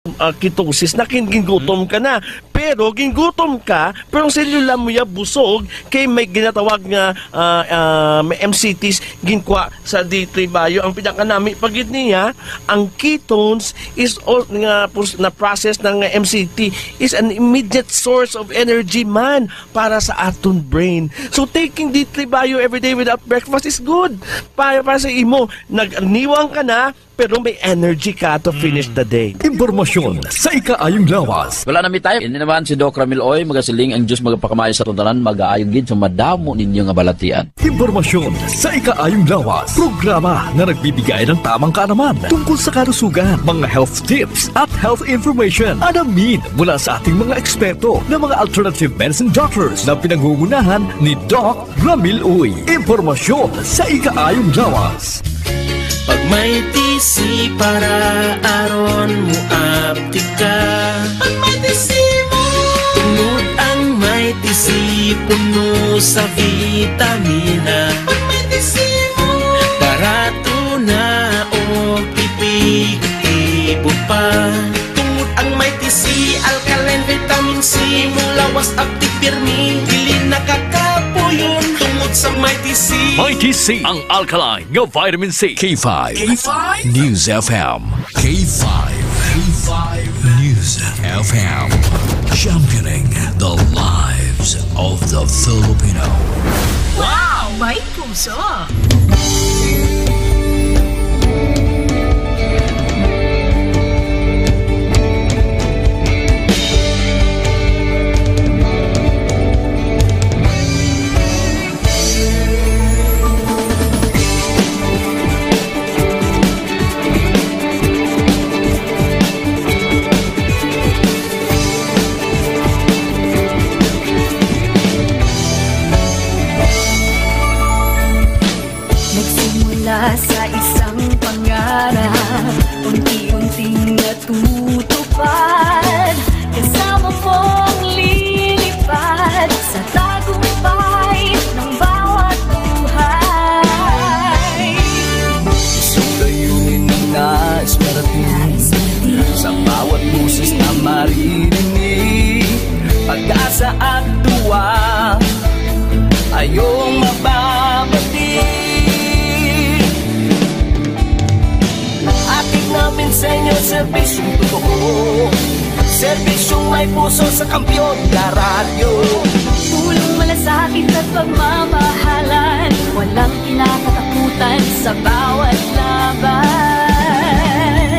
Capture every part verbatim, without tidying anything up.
ah, ketosis na, kin-, gingutom ka na. Pero gingutom ka, pero ang selula mo ya busog, kay may ginatawag nga, ah, ah, may M C Ts ginkuha sa D three Bio. Ang pinakanami pa gid niya, ang ketones is all, nga pros-, na process ng M C T is an immediate source of energy man para sa aton brain. So taking D three Bio every day without breakfast is good. Para, para sa imo, nagniwang ka na, pero may energy ka to finish the day. Impormasyon sa ikaayong lawas. Wala na mi time. Ini naman si Doc Ramil Oy, magasiling ang Diyos magapakamayo sa aton tanan, magaayo gid sa madamo ninyo nga balatian. Impormasyon sa ikaayong lawas. Programa na nagbibigay ng tamang kaalaman tungkol sa kalusugan, mga health tips at health information. Alamin mula sa ating mga eksperto na mga alternative medicine doctors na pinangungunahan ni Doc Ramil Uy. Impormasyon sa ikaayong lawas. Pag may T C para aron mo aptika. Pag may T C mo. Tungod ang may T C puno sa vitamina. Pag may T C mo. Barato na o epektibo pa. Tungod ang may T C, alkaline vitamin C, mulawas aptik pirmi, dili nakakapuyon. Tungod sa may T C. May T C, ang alkaline nga vitamin C. K five. K five. News F M. K five. K five. News F M. Championing the lives of the Filipino. Wow! May puso! Nagsimula sa isang pangarap, unti-unting natutupad. Kasama mong lilipad sa tagumpay ng bawat buhay. Isang layunin na nais marating sa bawat boses na maririnig. Pag-asa at duwa, ayong mababati. Hatid namin sa inyo serbisyong totoo, serbisyong may puso sa Kampiyon na Radyo. Pulong malasakit at pagmamahalan, walang kinakatakutan sa bawat laban.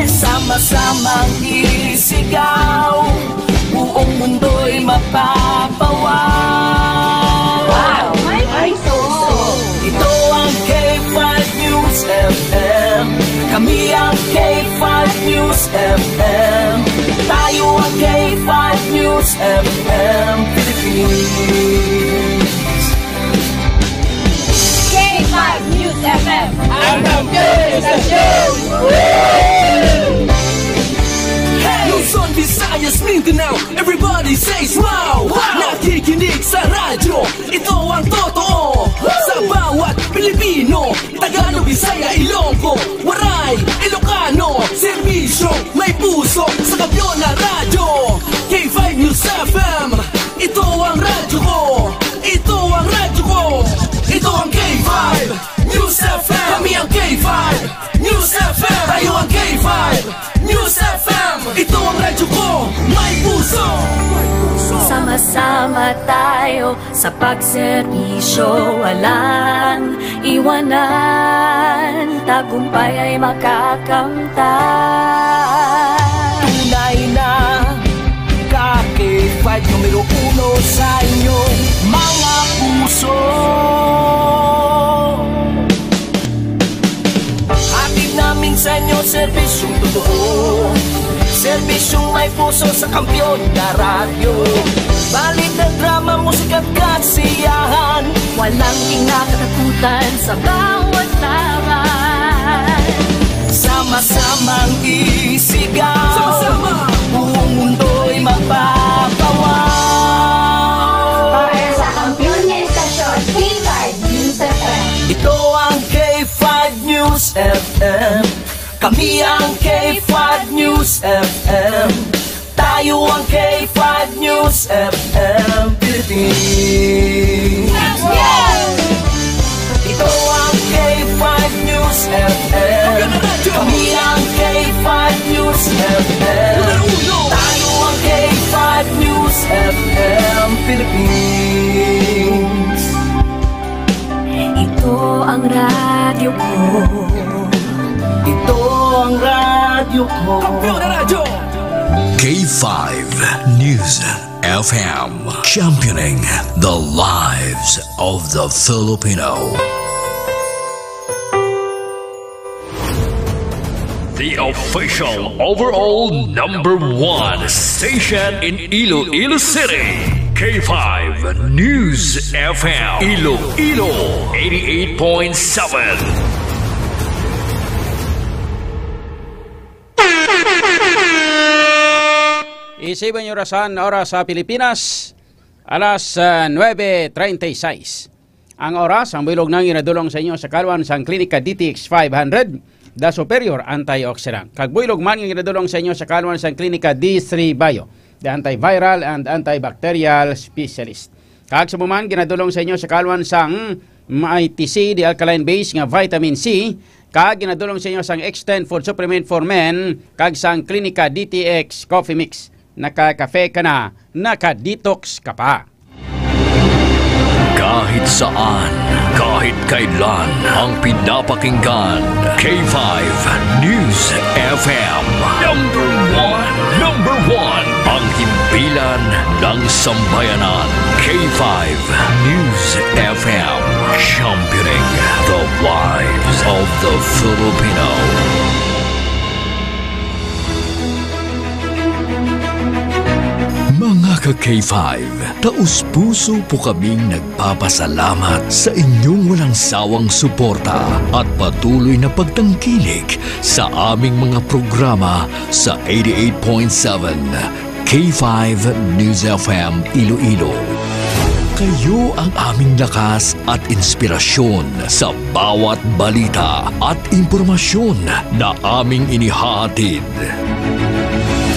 Sama-samang isigaw, buong mundo'y mapapawaw. Wow! May puso! Ito ang K five News F M. Kami ang K five News F M. Tayo ang K five News F M Philippines. K five News F M. Ang kampiyon sa show! Hey! Luzon, Visayas, Mindanao, everybody says wow! Wow! Nakikinig sa radyo, ito ang totoo. Sa bawat Pilipino, Tagalog, Bisaya, Ilonggo, Waray, Ilocano, serbisyo, may puso, sa kampiyon na radyo. K five News F M, ito ang radyo ko. Ito ang radyo ko. Ito ang K five News F M. Kami ang K five News F M. Tayo ang K five News F M. Ito ang radyo ko. May puso. Sama-sama tayo sa pagserbisyo. Walang iwanan. Tagumpay ay makakamtan. Tunay na K five numero uno sa inyong mga puso. Hatid namin sa inyo serbisyong totoo, serbisyong may puso sa kampiyon na radyo. Balita, drama, musika at kasiyahan, walang kinakatakutan sa bawat laban. Sama-samang isigaw. Sama-sama. Buong mundo'y mapapawaw. Para sa kampiyon nga estasyon, K five News F M. Ito ang K five News F M. Kami ang K five News F M. Tayo ang K five News F M Philippines. Ito ang K five News F M. Kami ang K five News F M. Tayo ang K five News F M Philippines. Ito ang radyo ko. Ito ang radyo ko. Kampiyon na radyo. K five News F M, championing the lives of the Filipino. The official overall number one station in Iloilo City, K five News F M, Iloilo, eighty-eight point seven. Isiban yung orasan, oras sa Pilipinas, alas, ah, nuebe treinta y seis. Ang oras, ang buylog nang ginadulong sa inyo sa kalwan sang Klinika D T X five hundred, The Superior Antioxidant. Kag buylog man nga ginadulong sa inyo sa kalwan sang Klinika D three Bio, The Antiviral and Antibacterial Specialist. Kag sa buman, ginadulong sa inyo sa kalwan sang Mighty C, The Alkaline Base nga Vitamin C, kag ginadulong sa inyo sang Extend Food Supplement for Men, kag sang Klinika D T X Coffee Mix. Nakakafe ka na, naka-detox ka pa. Kahit saan, kahit kailan, ang pinapakinggan, K five News F M. Number one, number one, ang himpilan ng sambayanan, K five News F M, championing the lives of the Filipino. Mga ka-K five, taus-puso po kaming nagpapasalamat sa inyong walang sawang suporta at patuloy na pagtangkilik sa aming mga programa sa eighty-eight point seven K five News F M Iloilo. Kayo ang aming lakas at inspirasyon sa bawat balita at impormasyon na aming inihahatid.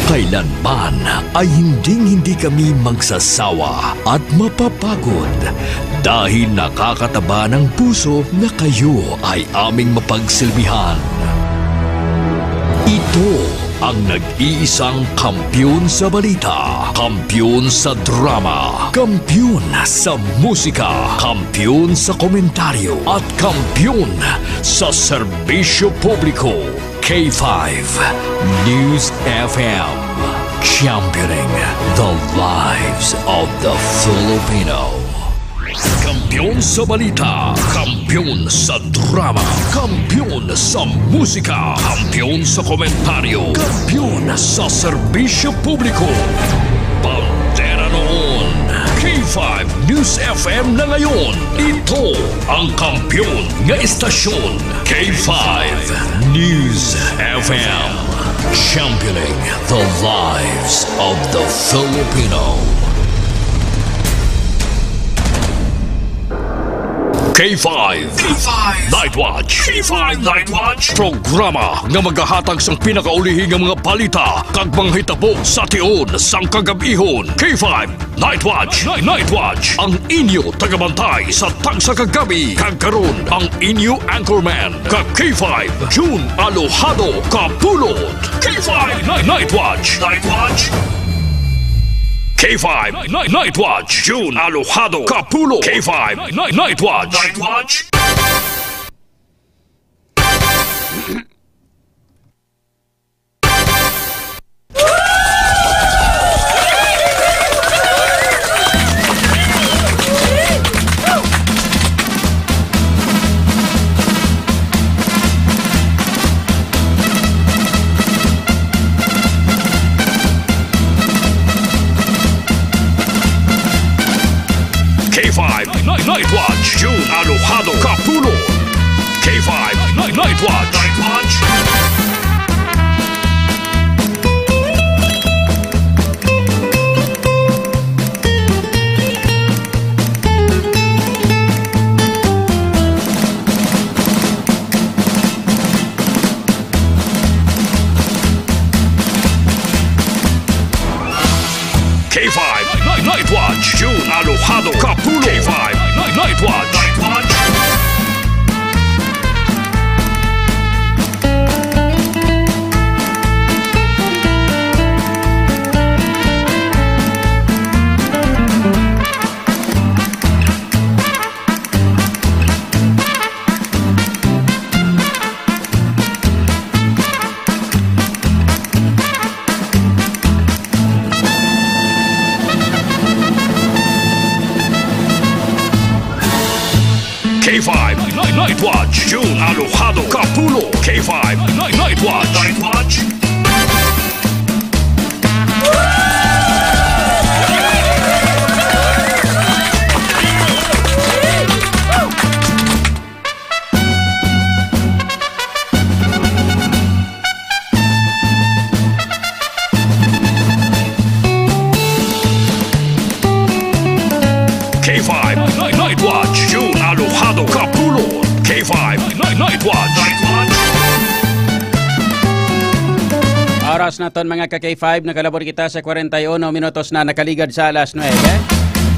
Kailanman ay hinding-hindi kami magsasawa at mapapagod dahil nakakataba ng puso na kayo ay aming mapagsilbihan. Ito ang nag-iisang kampiyon sa balita, kampiyon sa drama, kampiyon sa musika, kampiyon sa komentaryo, at kampiyon sa serbisyo publiko. K five News F M, championing the lives of the Filipino. Kampiyon sa balita, kampiyon sa drama, kampiyon sa musika, kampiyon sa komentaryo, kampiyon sa serbisyo publiko. Bandera noon, K five News F M na ngayon. Ito ang kampiyon nga estasyon, K five News F M. Championing the lives of the Filipino. K five. K five. Night Watch. K five Night Watch. Programa nga magahatag sang pinakaulihi nga mga balita kag mga hitabo sa tion sang kagab-ihon. K five Night Watch. Night, Night Watch. Ang inyo tagabantay sa tagsa ka gabi. Kag karon, ang inyo anchorman, ka K five, June Alojado Kapulot. K five Night, Night Watch. Night Watch. K five Night, Night Watch, June Alojado Kapulot. K five Night, Night Watch. Night Watch. K five Night, Night Watch, June Alojado Kapulot. K five Night, Night Watch. Night Watch. K five Night, Night Watch, June Alojado Kapulo. K five Night, Night Watch. Night Watch. K five Night, Night Watch, June Alojado Kapulo. K five Night, Night Watch. Night Watch. K five Night, Night Watch, June Alojado Kapulo. K five Night, Night Watch. Night Watch. Oras naton, mga ka K five, nakalabor kita sa kwarenta y uno minutos na nakaligad sa alas nuebe.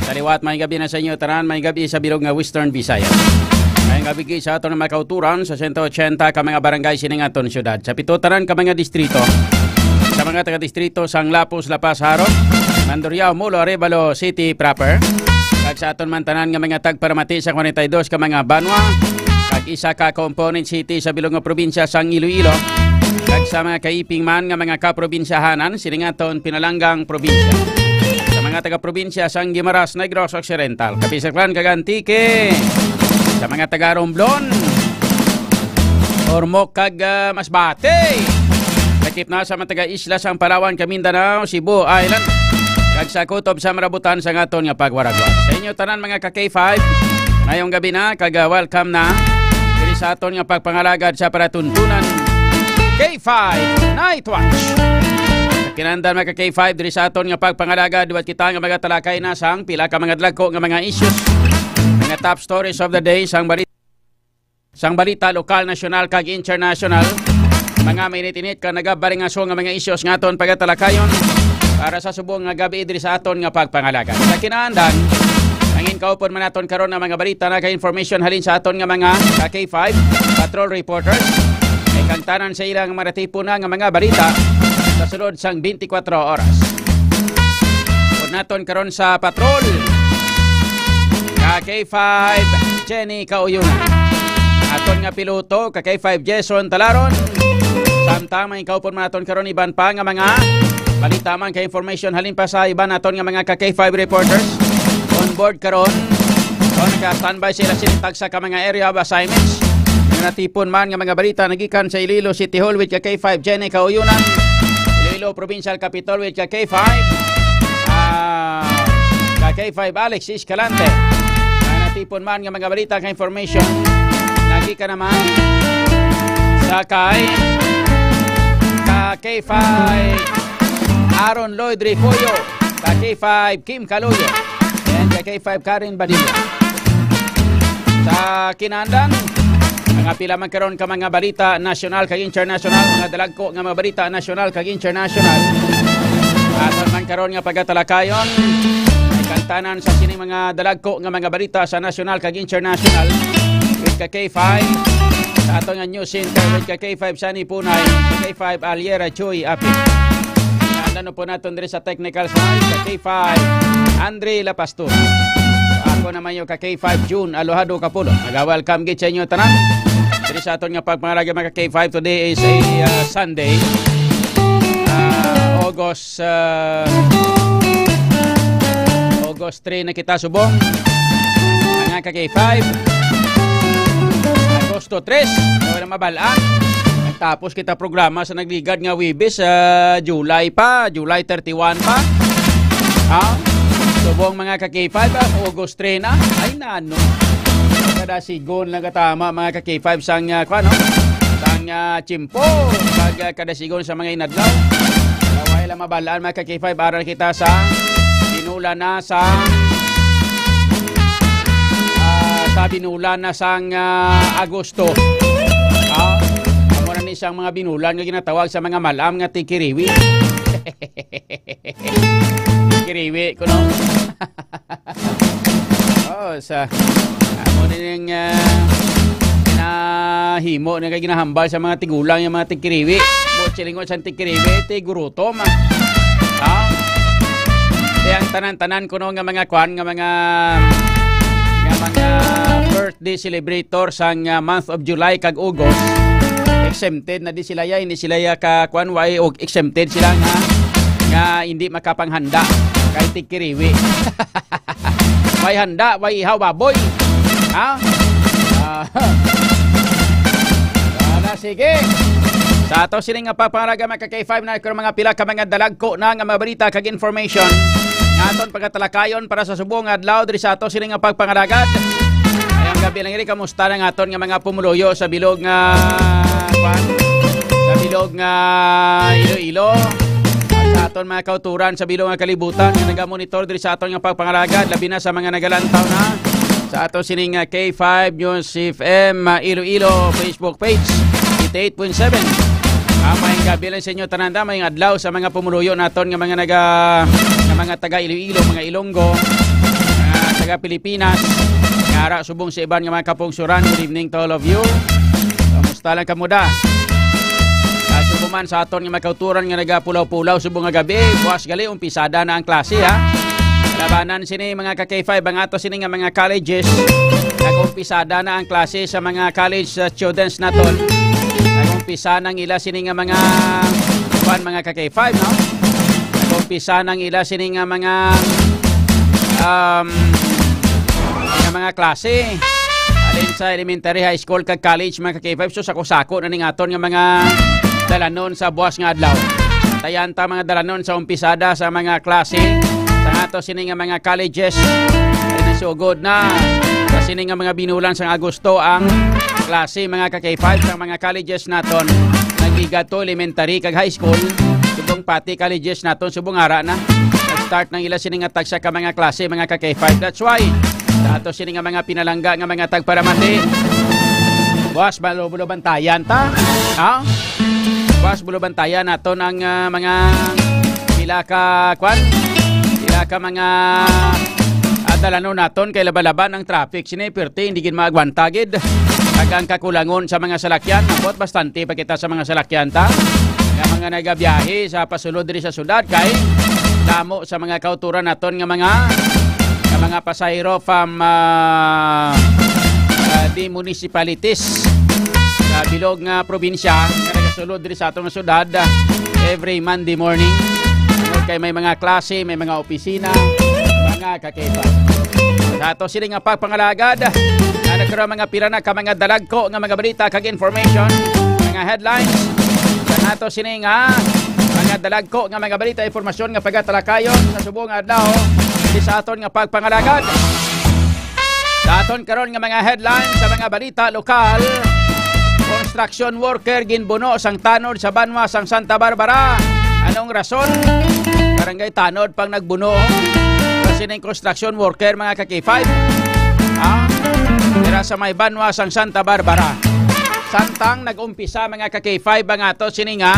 Sa liwat, may gabi na sa inyo tanan, may gabi sa bilog nga Western Visayas. May gabi sa aton nga mga kauturan sa sento ochenta ka mga barangay sining aton syudad. Sa pito tanan ka mga distrito, sa mga taga-distrito sang Lapuz, La Paz, Jaro, Mandurriao, Molo, Arevalo City proper, kag sa aton man tanan nga mga tagparamati sa kwarenta y dos ka mga banwa, kag isa ka component city sa bilog nga probinsya sang Iloilo, kag sa mga kaiping man nga mga kaprobinsyahanan sining aton pinalanggang probinsya. Sa mga taga-probinsya sang Guimaras, Negros Occidental, Capiz, Aklan, kag Antique, sa mga taga-Romblon, Ormoc, kag, ah, Masbate. Lakip na sa mga taga-isla sang Palawan, kag Mindanao, Cebu Island, kag sa kutob sa marabutan sang aton nga pagwaragwag. Sa inyo tanan, mga ka K five, ngayong gabi na, kag, ah, welcome na diri sa aton nga pagpangalagad sa palatuntunan, K five Night Watch. Sa kinahanglan, mga ka K five, diri sa aton nga pagpangalagad, liwat kita nga magatalakay na sang pila ka mga dalagko nga mga issues, mga top stories of the day sang balita, sang balita lokal, nasyonal, kag internasyonal. Mga mainit-init kag nagabaringaso nga mga issues nga aton pagatalakayon para sa subong nga gabi diri sa aton nga pagpangalagad. Sa kinahanglan, ang inkaupon man naton karon nga mga balita, nag-information halin sa aton nga mga ka K five patrol reporters, kag ang tanan sa ila nga maratipon na nga mga balita sa sulod sang twenty-four oras. Upod naton karon sa patrol, ka K five Jenny Kauyonan. Aton nga piloto, ka K five Jason Talaron. Samtang may kaupon man naton karon iban pa nga mga balita man kag information halin pa sa iban naton nga mga ka K five reporters on board karon. So, naka-standby sila sa tagsa ka mga area of assignments. Mga natipon man nga mga balita nagikan sa Iloilo City Hall with ka K five Jenny Kauyonan. Iloilo Provincial Capitol with ka K five, ah, ka K five Alex Escalante. Mga natipon man nga mga balita kag information, nagikan naman sa kay ka K five Aaron Lloyd Refollo, ka K five Kim Caloyo, and ka K five Karen Badilla. Sa kinahanglan, mga pila man karon ka mga balita nasyonal kag internasyonal, mga dalagko nga mga balita nasyonal kag internasyonal. Aton man karon nga pagatalakayon, ang tanan sa sining mga dalagko nga mga balita sa nasyonal kag internasyonal with ka K five, sa aton nga news center with ka K five Sunny Punay, ka K five Aliera Joy Apit. Ang ano po naton diri sa technical side, ka K five Andre La Pastor. Ako naman yung ka K five June Alojado Kapulo. Naga-welcome gid sa inyo tanan. Diri sa aton nga pagpangalagad, mga ka K five, today is a, uh, Sunday. Uh, August, uh, August three na kita subong. Mga ka K five. Agosto tres, wala mabalaan. Nagtapos kita programa sa nagligad nga Webes, ah, July pa, July thirty-one pa. Ha? Subong, mga ka K five, ah, August three na. Ay, nano. Kada sigon lang katama, mga ka K five, sang, ah, kwan, no? Sang, ah, tiyempo, kag, ah, kada sigon sa mga inadlaw. Kaway lang mabalaan, mga ka K five, aral kita sa binula na sa, ah, sa binula na sang, ah, Agosto. Ah, amo na ni sang mga binulan nga ginatawag sa mga malam nga tikiriwi. Kiriwi, kuno. Oo, sa, amo na yung, ah, ginahimo na kay ginahambal sa mga tigulang yung mga tigkiriwi. Mo, silingon sa tigkiriwi, tigurutom, ah. Ha? Kaya ang tanan-tanan kuno nga mga kwan, nga mga, nga mga birthday celebrator sang, ah, month of July kag August, exempted na di sila ya, hindi sila ya ka kwan, why, o exempted sila nga, nga hindi makapanghanda kay tigkiriwi. Way handa, way ihaw baboy. Ha? Ah. Wala, sige. Sa ato sini nga pagpangalaga, mga ka-K five, na karon mga pila ka mga dalagko na nga mga balita kag information nga aton pagatalakayon para sa subong nga adlaw diri sa ato sini nga pagpangalagad. Ay, ang gabi lang iri, kamusta na nga aton nga mga pumuluyo sa bilog nga, kwan? Sa bilog nga Iloilo. Sa aton mga kauturan sa bilog nga kalibutan nga nagamonitor diri sa aton nga pagpangalagad, labi na sa mga nagalantaw na sa aton sining, ah, K five News F M, ah, Iloilo Facebook page, eighty-eight point seven. Ah, maayong gabi lang sa inyo tanan, ta, maayong adlaw sa mga pumuluyo naton nga mga naga-, nga mga taga Iloilo, mga Ilonggo, mga taga Pilipinas, nga ara subong sa iban nga mga kapungsuran. Good evening to all of you. Kamusta lang kamo da? Sa subong man sa aton nga mga kauturan nga nagapulaw-pulaw subong nga gabi, buwas gali, umpisada na ang klase, ha. Labanan sini, mga ka-K five, ang ato sini nga mga colleges. Nag-umpisada na ang klase sa mga college, uh, students naton. Nag-umpisa nang ila sini nga mga, kwan, mga ka-K five, no? Nag-umpisa nang ila sini nga mga, um, nga mga klase. Alin sa elementary, high school, kag college, mga ka-K five. So, sako-sako na ning aton nga mga dalanon sa buwas nga adlaw. Tayan ta mga dalanon sa umpisada sa mga klase sa ato sini nga mga colleges. Kay nasugod na sa sini nga mga binulan sang Agosto ang klase, mga ka-K five, sa mga colleges naton. Nagligad to elementary kag high school. Subong pati colleges naton, subong ara na. Nag-start nang ila sini nga tagsa ka mga klase, mga ka-K five. That's why sa ato sini nga mga pinalangga nga mga tagparamati, buwas, bulo-bulo bantayan ta. Ha? Buwas, bulo bantayan naton ang, ah, mga pila ka, kwan? Pila ka mga, ah, dalanon naton kay laba-laba ang traffic sini, pirti, hindi gid maagwanta gid. Kag ang kakulangon sa mga salakyan, ambot bastante pa kita sa mga salakyan ta. Nga mga nagabiyahe sa pasulod diri sa syudad kay damo sa mga kauturan naton nga mga, nga mga pasahero from, ah, ah, the municipalities sa bilog nga probinsya nga nagasulod diri sa aton nga syudad, ah, every Monday morning. Tungod kay may mga klase, may mga opisina, mga ka-K five. Sa ato sini nga pagpangalagad, na nagkaroon mga pila na ka mga dalagko nga mga balita kag information, mga headlines. Sa ato sini nga mga dalagko nga mga balita, impormasyon nga pagatalakayon sa subong nga adlaw, di sa aton nga pagpangalagad. Sa aton karon nga mga headlines sa mga balita lokal, construction worker ginbuno sang tanod sa banwa sang Santa Barbara. Anong rason? Barangay Tanod pang nagbuno sa sining construction worker, mga ka-K five. Ha? Dira sa may banwa sang Santa Barbara. Samtang nag-umpisa, mga ka-K five, ang ato sini nga,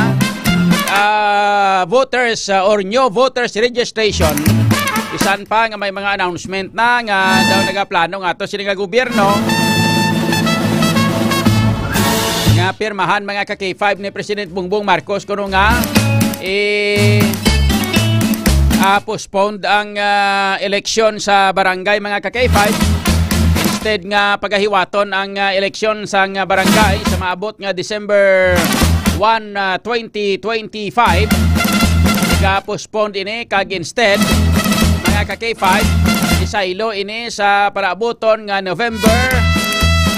ah, voters, ah, or new voters registration. Bisan pa nga may mga announcement na nga daw nagaplano nga ato sini nga gobyerno nga pirmahan, mga ka-K five, ni President Bongbong Marcos kuno nga i, ah, postponed ang, ah, eleksyon sa barangay, mga ka-K five. Instead nga pagahiwaton ang, ah, eleksyon sa, ah, barangay sa maabot nga December one, ah, twenty twenty-five, iga-postpone ini kag instead, mga ka-K five, isaylo ini sa palaabuton nga November,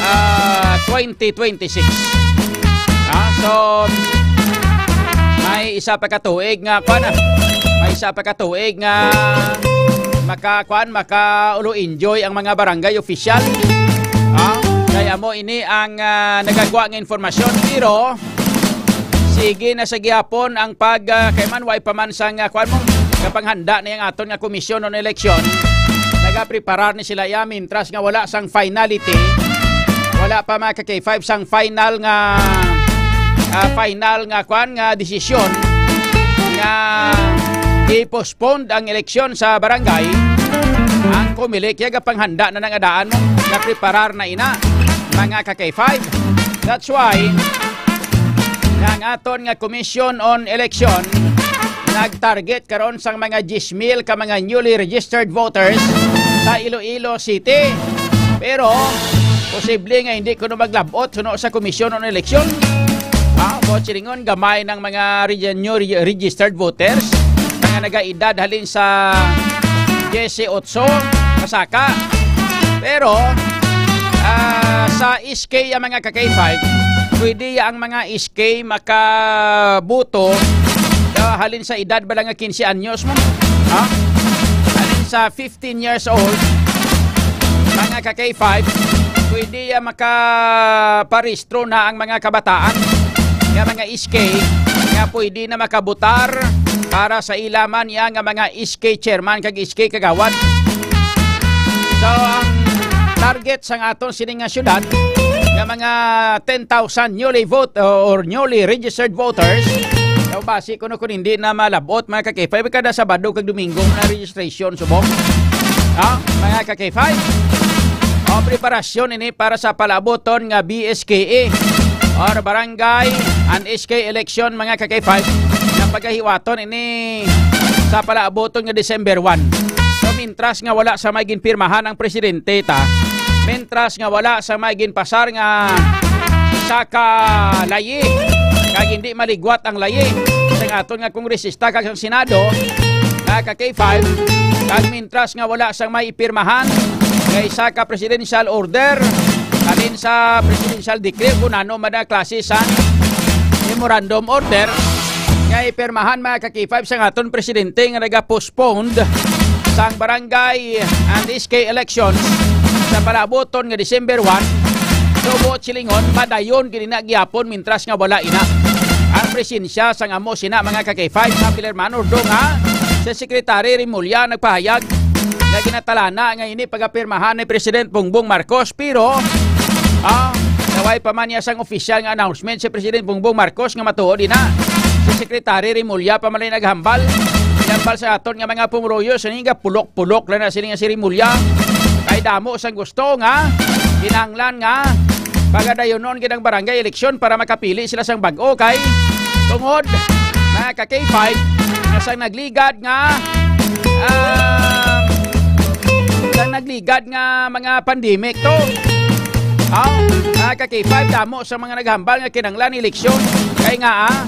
ah, twenty twenty-six. Ah, so, may isa pa ka tuig nga, kuwan na, may isa pa ka tuig nga maka, kuwan, maka-ulo enjoy ang mga barangay official. Ah, kaya mo ini ang, ah, nagagwa nga informasyon, pero sige na sa gihapon ang pag, ah, kay man, way pa man sang, ah, kuwan mo, kapanghanda na yung aton nga komisyon on eleksyon. Nagapreparar ni sila ya, mintras nga wala sang finality, wala pa, mga ka-K five, sang final nga, ah, final nga, kuwan, nga desisyon nga i-postpone ang eleksyon sa barangay, ang Comelec ya gapanghanda na nga daan mo, gapreparar na ina, mga ka-K five. That's why nga ang aton nga Commission on Election nag-target karon sang mga diyes mil ka mga newly registered voters sa Iloilo City. Pero posible nga hindi kuno maglabot suno sa Commission on Election. Ah, buot silingon, gamay ng mga regi-, new re-, registered voters nga nagaedad halin sa diyes otso pasaka. Pero, ah, sa S K ang mga ka-K five, pwede ang mga S K makaboto, ah, halin sa edad ba lang nga quince anyos mo? Ha? Halin sa fifteen years old, mga ka-K five, pwede, ah, makaparehistro na ang mga kabataan nga mga S K nga pwede na makabotar para sa ila man ya nga mga S K chairman kag S K kagawad. So, ang target sang aton sini nga syudad nga mga ten thousand newly vote or newly registered voters. So, basi kuno kung hindi na malabot, mga ka-K five, kada Sabado kag Domingo na registration subong. Ha? Mga ka-K five. O, preparasyon ini para sa palaabuton nga B S K E or Barangay and S K election, mga ka-K five, nga pagahiwaton ini sa palaabuton nga December one. So, mintras nga wala sa may ginpirmahan ang presidente ta, mintras nga wala sa may ginpasar nga isa ka layi, kag hindi maligwat ang layi sang aton nga kongresista kag sang Senado, nga ka-K five, kag mintras nga wala sang may ipirmahan nga isa ka presidential order, halin sa presidential decree, kung ano man ang klase sang memorandum order, nga ipirmahan, mga ka-K five, sang aton presidente nga naga-postponed sang barangay and S K elections sa palaabuton nga December one. So, buot silingon, madayon gid na gihapon mintras nga wala ina ang presensya sang amo sina, mga ka-K five, sa Pilerman Urdo nga si Secretary Remulla nagpahayag nga ginatalana nga ini pagapirmahan ni President Bongbong Marcos, pero, ah, naway pa man niya sang opisyal nga announcement si President Bongbong Marcos nga matuod ina. Si Secretary Remulla pa man lang naghambal. Hambal sa aton nga mga pumuluyo, sini nga pulok-pulok lang na sini nga si Remulla. Kay damo sang gusto nga kinahanglan nga pagadayonon gid ang barangay eleksyon para makapili sila sang bag-o kay tungod, mga ka-K five, nga sang nagligad nga, ah, sang nagligad nga mga pandemic to. Ah, mga ka-K five, damo sa mga naghambal nga kinahanglan eleksyon. Kay nga, ah,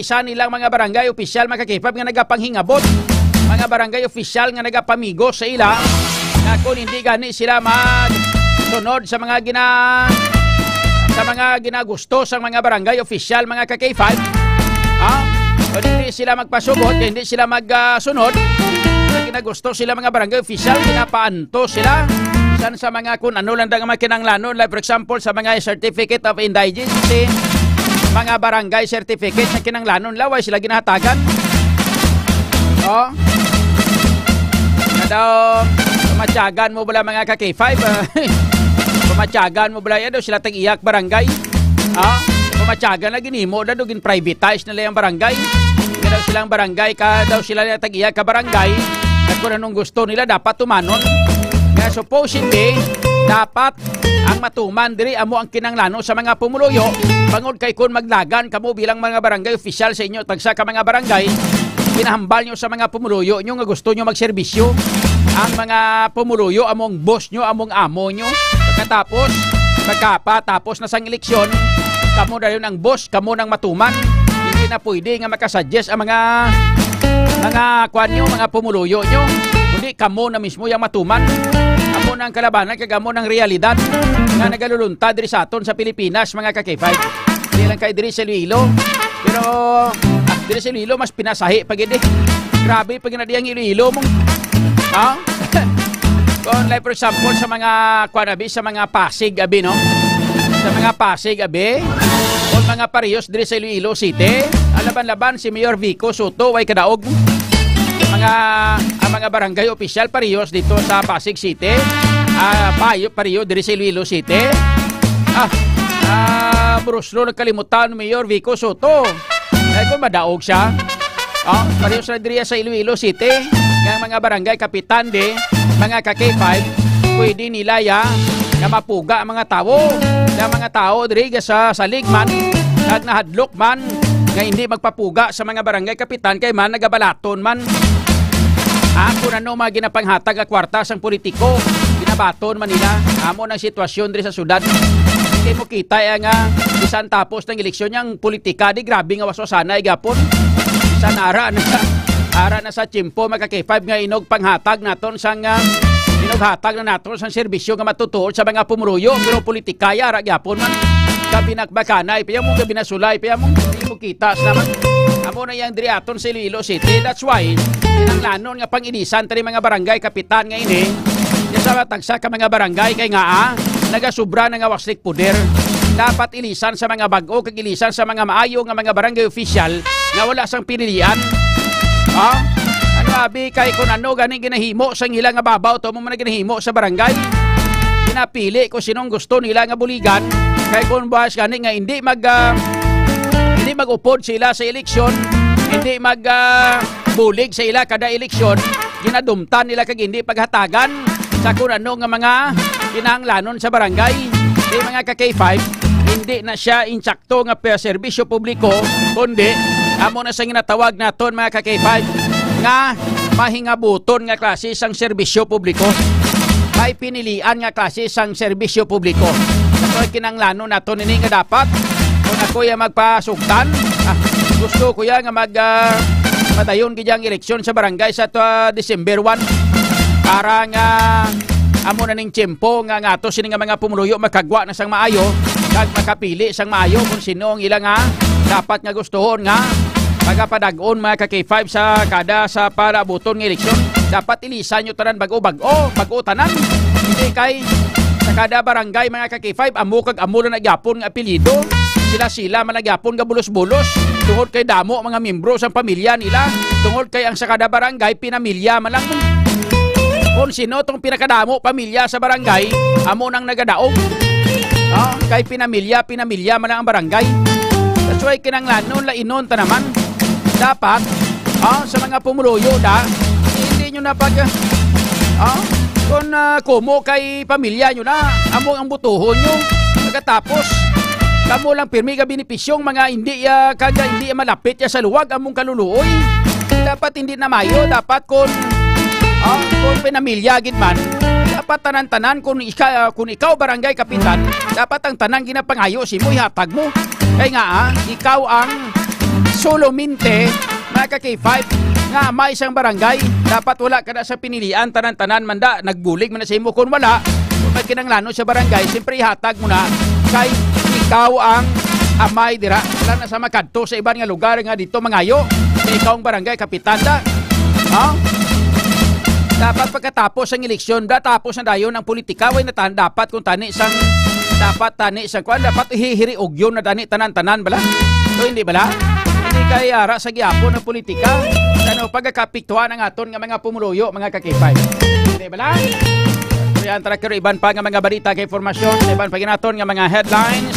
isa nilang mga barangay opisyal, mga ka-K five, nga nagapanghingabot, mga barangay opisyal nga nagapamigos sa ila, nga kung hindi gani sila magsunod sa mga gina-, sa mga ginagusto sang mga barangay opisyal, mga ka-K five, ha? Kung hindi sila magpasugot, hindi sila mag, ah, sunod, kung ginagusto sila, mga barangay opisyal, ginapaantos sila. San sa mga kung ano lang ang mga kinahanglanon, like, for example, sa mga certificate of indigency, mga barangay certificate na kinahanglanon, laway sila ginahatagan. Oh. Nga daw, pamatyagan mo bala, mga ka-K five, ah. Pamatyagan mo bala, yan daw sila tag-iyak barangay. Ah, pamatyagan na ginimo na daw, gin-privatize na lang ang barangay. Nga daw silang barangay, ka daw sila na tag-iyak ka barangay. At kung anong gusto nila, dapat tumanon. Nga supposedly, dapat ang matuman diri amo ang kinahanglanon sa mga pumuluyo, bangod kay kun maglagan kamo bilang mga barangay opisyal sa inyo tagsa ka mga barangay, pinahambal nyo sa mga pumuluyo nyo nga gusto nyo magserbisyo. Ang mga pumuluyo amo ang boss nyo, amo ang amo nyo. Pagkatapos, pagkapatapos na sang eleksyon, kamo dayon ang boss, kamo nang matuman. Hindi na pwede nga makasuggest ang mga, mga kwan nyo, mga pumuluyo nyo. Kundi kamo na mismo yung matuman. Amo na ang kalabanan kag amo ng realidad nga nagaluluntad diri sa aton sa Pilipinas, mga ka-K five. Hindi lang kay diri sa Iloilo. Pero, ah, diri sa Iloilo, mas pinasahi pa gid eh. Grabe pa gid na di ang Iloilo mong, ha? Kung like, for example, sa mga, kuwan, abi, sa mga Pasig, abi, no? Sa mga Pasig, abi, o mga parehos diri sa Iloilo City, ang laban-laban si Mayor Vico Soto, way kadaog. Mga, ang mga barangay opisyal parehos dito sa Pasig City, ah, payo, pareho diri sa Iloilo City. Ah, ah, Bruslo, nagkalimutan, Mayor Vico Soto. Eh, kung madaog siya, Oh, pareho sa diri sa Iloilo City, nga mga barangay kapitan di, mga ka K five, pwede nila ya nga mapuga ang mga tawo. Ang mga tawo diri sa salig man, kag nahadlok man, nga hindi magpapuga sa mga barangay kapitan kay man nagabalaton man. Ah, kung ano mga ginapanghatag nga kwarta sang politiko, ginabaton man nila. Amo nang sitwasyon diri sa syudad. Kay mo kita ya nga bisan tapos ng eleksyon yang politika di grabe nga waswasanay gapon. Sa nara na sa ara na sa tiyempo, mga ka K five, nga inog panghatag naton sang, ah, inog hatag na naton sang serbisyo nga matutuod sa mga pumuruyo, pero politikaya ra gyapon man. Kabinakbakanay pa mo, kabinasulay pa mo, hindi mo kita sa naman. Amo na yang diri aton sa Iloilo City. That's why kinanglanon nga pangilisan tani mga barangay kapitan nga ini, ya sa tagsa ka mga barangay kay nga, ah, nagasubra na nga waslik poder. Dapat ilisan sa mga bag-o kag ilisan sa mga maayo nga mga barangay official nga wala sang pinilian. Ha? Ano abi kay kung ano gani ginahimo sang ila nga babaw, to mo man ginahimo sa barangay. Ginapili kung sinong gusto nila nga buligan. Kay kung buhas gani nga hindi mag, ah, hindi mag-upod sila sa eleksyon, hindi mag, ah, bulig sa ila kada eleksyon, ginadumtan nila kag hindi paghatagan sa kung ano nga mga kinahanglanon sa barangay. Kay mga ka K five, hindi na siya insakto nga pa serbisyo publiko, kundi amo na sa ginatawag naton, mga ka K five, nga mahingabuton nga klase sang serbisyo publiko. May pinilian nga klase sang serbisyo publiko. Sa kinanglanon naton ini nga dapat, kung ako ya magpasugtan, ah, gusto ko ya nga mag, ah, padayon gid ang eleksyon sa barangay sa tua December one. Para nga amo na ning tiyempo nga, nga ato sini nga mga pumuluyo makagwa na sang maayo kag makapili sang maayo kung sino ang ila nga dapat nga gustuhon nga magapadag-on, mga ka K five, sa kada sa palaabuton nga eleksyon. Dapat ilisan nyo tanan bag-o, bag-o, bag-o tanan. Hindi kay sa kada barangay, mga ka K five, amo kag amo lang na gyapon nga apelyido. Sila-sila man lang gyapon nga bulos-bulos. Tungod kay damo mga miyembro sang pamilya nila. Tungod kay ang sa kada barangay, pinamilya man lang. Kung sino tong pinakadamo pamilya sa barangay, amo nang nagadaog. Ah, kay pinamilya, pinamilya man lang ang barangay. That's why kinanglanon lainon ta naman. Dapat, ah, sa mga pumuluyo da, hindi nyo na pag, ah, kung, ah, kumo kay pamilya nyo na, amo ang butuhon nyo. Pagkatapos, kamo lang pirmi nga benepisyong mga hindi, ah, kaga hindi malapit ya sa luwag among kaluluoy. Dapat hindi na mayo, dapat kung, ah, kung pinamilya gid man, dapat tanan-tanan kung ika-, kung ikaw barangay kapitan, dapat ang tanan ginapangayo si mo ihatag mo. Kay nga, ah, ikaw ang solamente, mga ka K five, nga may isang barangay, dapat wala ka na sa pinilian, tanan-tanan man da, nagbulig man na sa imo. Kung wala, kung may kinanglanon sa barangay, siyempre ihatag mo na kay ikaw ang amay dira. Wala na sa makadto sa iban nga lugar nga dito mangayo. Kay ikaw ang barangay kapitan da. Ha? Dapat pagkatapos ang eleksyon, da, tapos na dayon ang politika. Way na tan-, dapat kung tani sang, dapat tani sang kwan, dapat hihiriugyon na tani tanan-tanan bala. So, hindi bala? Hindi kay ara sa gihapon ang politika. Ano, pagkakapiktuhan ang aton nga mga pumuluyo, mga ka K five. Hindi bala? So, yan, tara, kiro iban pa nga mga balita kay informasyon, iban pa ginaton nga mga headlines.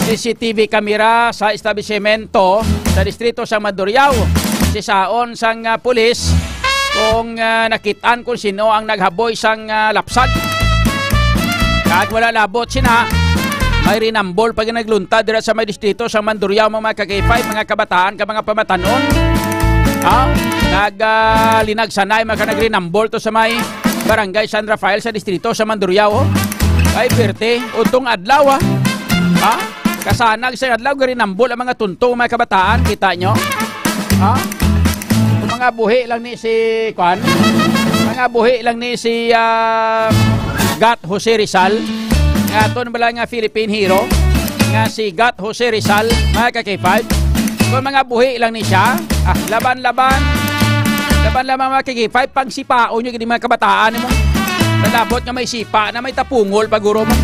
C C T V camera sa establisemento sa distrito sa Mandurriao. Sisaon sang, ah, pulis kung, ah, nakit-an kung sino ang naghaboy sang, ah, lapsag. Kag wala labot sina, may rinambol pa ginagluntad dira sa may distrito sa Mandurriao, mga ka K five, mga kabataan, ka mga pamatanon. Ha? Nag, ah, linagsanay, mga ka nagrinambol to sa may Barangay San Rafael sa distrito sa Mandurriao, oh. Ay, pirte, utong adlaw, ah. Ha? Kasanag sa adlaw, garinambol ang mga tunto, mga kabataan, kita nyo? Ha? Kung mga buhi lang ni si, kwan? Mga buhi lang ni si, ah, Gat Jose Rizal. Nga aton bala nga Philippine hero, nga si Gat Jose Rizal, mga ka K five. Kung mga buhi lang ni siya, ah, laban-laban. Laban-laban, mga ka K five, pang sipaon nyo gini mga kabataan mo. Nalabot nga may sipa na may tapungol paguro mo.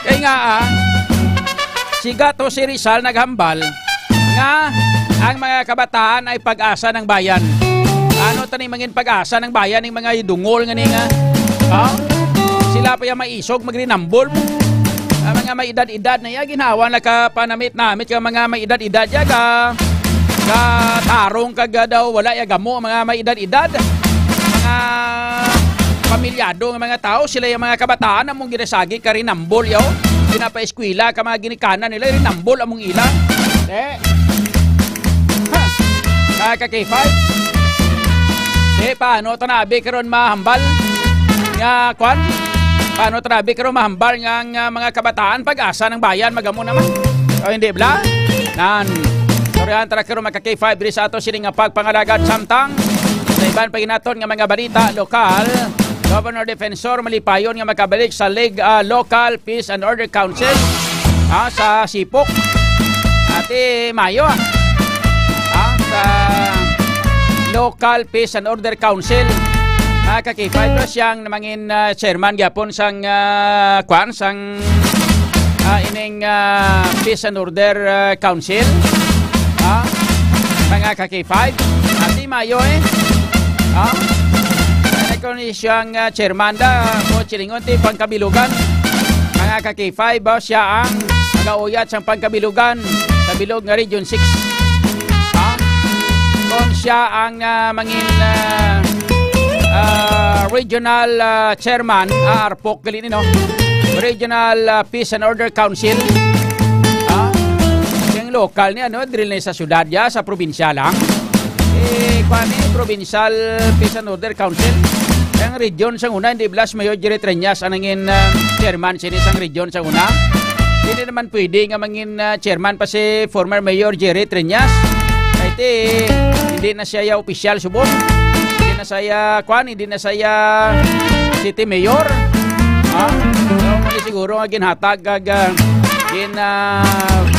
Kay nga, ah, si Gat Jose Rizal naghambal nga ang mga kabataan ay pag-asa ng bayan. Ano tani mangin pag-asa ng bayan ning mga idungol nga ni nga? Ha? Sila pa yung maisog, magrinambol. Ang mga may edad-edad na iya, ginawa nakapanamit-namit ka mga may edad-edad ya ka. ah, tarong kag, ah, daw wala ya gamo ang mga may edad-edad. Mga pamilyado nga mga tao, sila yung mga kabataan among ginasagi ka rinambol, yo. Ginapaeskwela ka mga ginikanan nila, rinambol among ila. Eh. Ha. Ka, ka K five. Eh, paano ta na abi karon mahambal nga, kwan? Paano ta na abi karon mahambal nga ang, ah, mga kabataan, pag-asa ng bayan, magamo naman? O, hindi bala? Nan. Sorry, ang tara karon, mga ka K five, diri sa ato sini nga pagpangalagad samtang sa iban pa ginaton nga mga balita lokal. Governor Defensor malipayon nga makabalik sa Lig-, ah, Local Peace and Order Council, ah, sa Sipok. Ati Mayo, ah. Ah, sa Local Peace and Order Council. Ah, ka K five, siyang namangin, ah, chairman gyapon sang, ah, kwan, sang, ah, ining, ah, Peace and Order, ah, Council. Ah, mga ka K five. Ati Mayo, eh. Ah, ano ko ni siyang, ah, chairman da, o chilingon ti pangkabilugan. Mga ka K five, ba, siya ang magauyat sang pangkabilugan sa bilog nga Region six. Ha? Kung siya ang, ah, mangin, ah, ah, regional, ah, chairman, ah, arpok gali ni, no? Regional, ah, Peace and Order Council. Ha? Yung lokal ni, ano, diri na sa syudad ya, sa probinsya lang. Eh, kwan ni, Provincial Peace and Order Council. Ang region sa una, hindi bala si Mayor Jerry Treñas ang nangin, ah, chairman sini sang region sa una. Hindi naman pwede nga mangin, ah, chairman pa si former Mayor Jerry Treñas. Kay ti, hindi na siya ya opisyal subong. Hindi na siya, kwan, hindi na siya city mayor. Ha? So, mali siguro nga ginhatag kag, ah, gin, ah,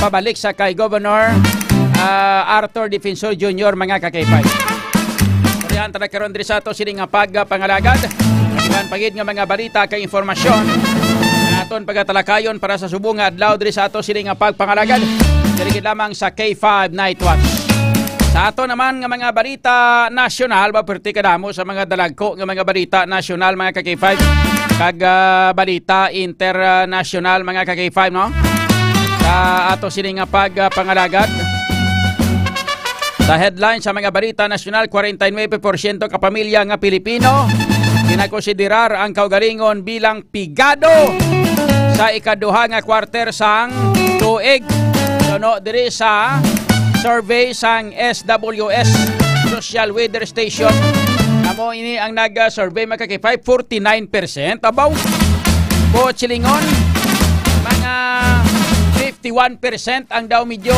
pabalik sa kay Governor, ah, Arthur Defensor Junior, mga ka K five. Parihan ta na karon diri sa ato sini nga pagpangalagad. Iban pa gid nga mga balita kay informasyon nga aton pagatalakayon para sa subong nga adlaw diri sa ato sini nga pagpangalagad. Diri gid lamang sa K five Night Watch. Sa ato naman nga mga balita nasyonal, ba, perti kadamo sa mga dalagko nga mga balita nasyonal, mga ka K five, kag, ah, balita internasyonal, mga ka K five, no? Sa ato sini nga pagpangalagad. Sa headline sa mga balita nasyonal, kwarenta y nuebe porsyento ka pamilya nga Pilipino ginakonsiderar ang kaugalingon bilang pigado sa ikaduha nga quarter sang tuig. Suno diri sa survey sang S W S Social Weather Station. Amo ini ang nag-survey, mga ka K five, forty-nine percent. Abaw, buot silingon, mga fifty-one percent ang daw medyo,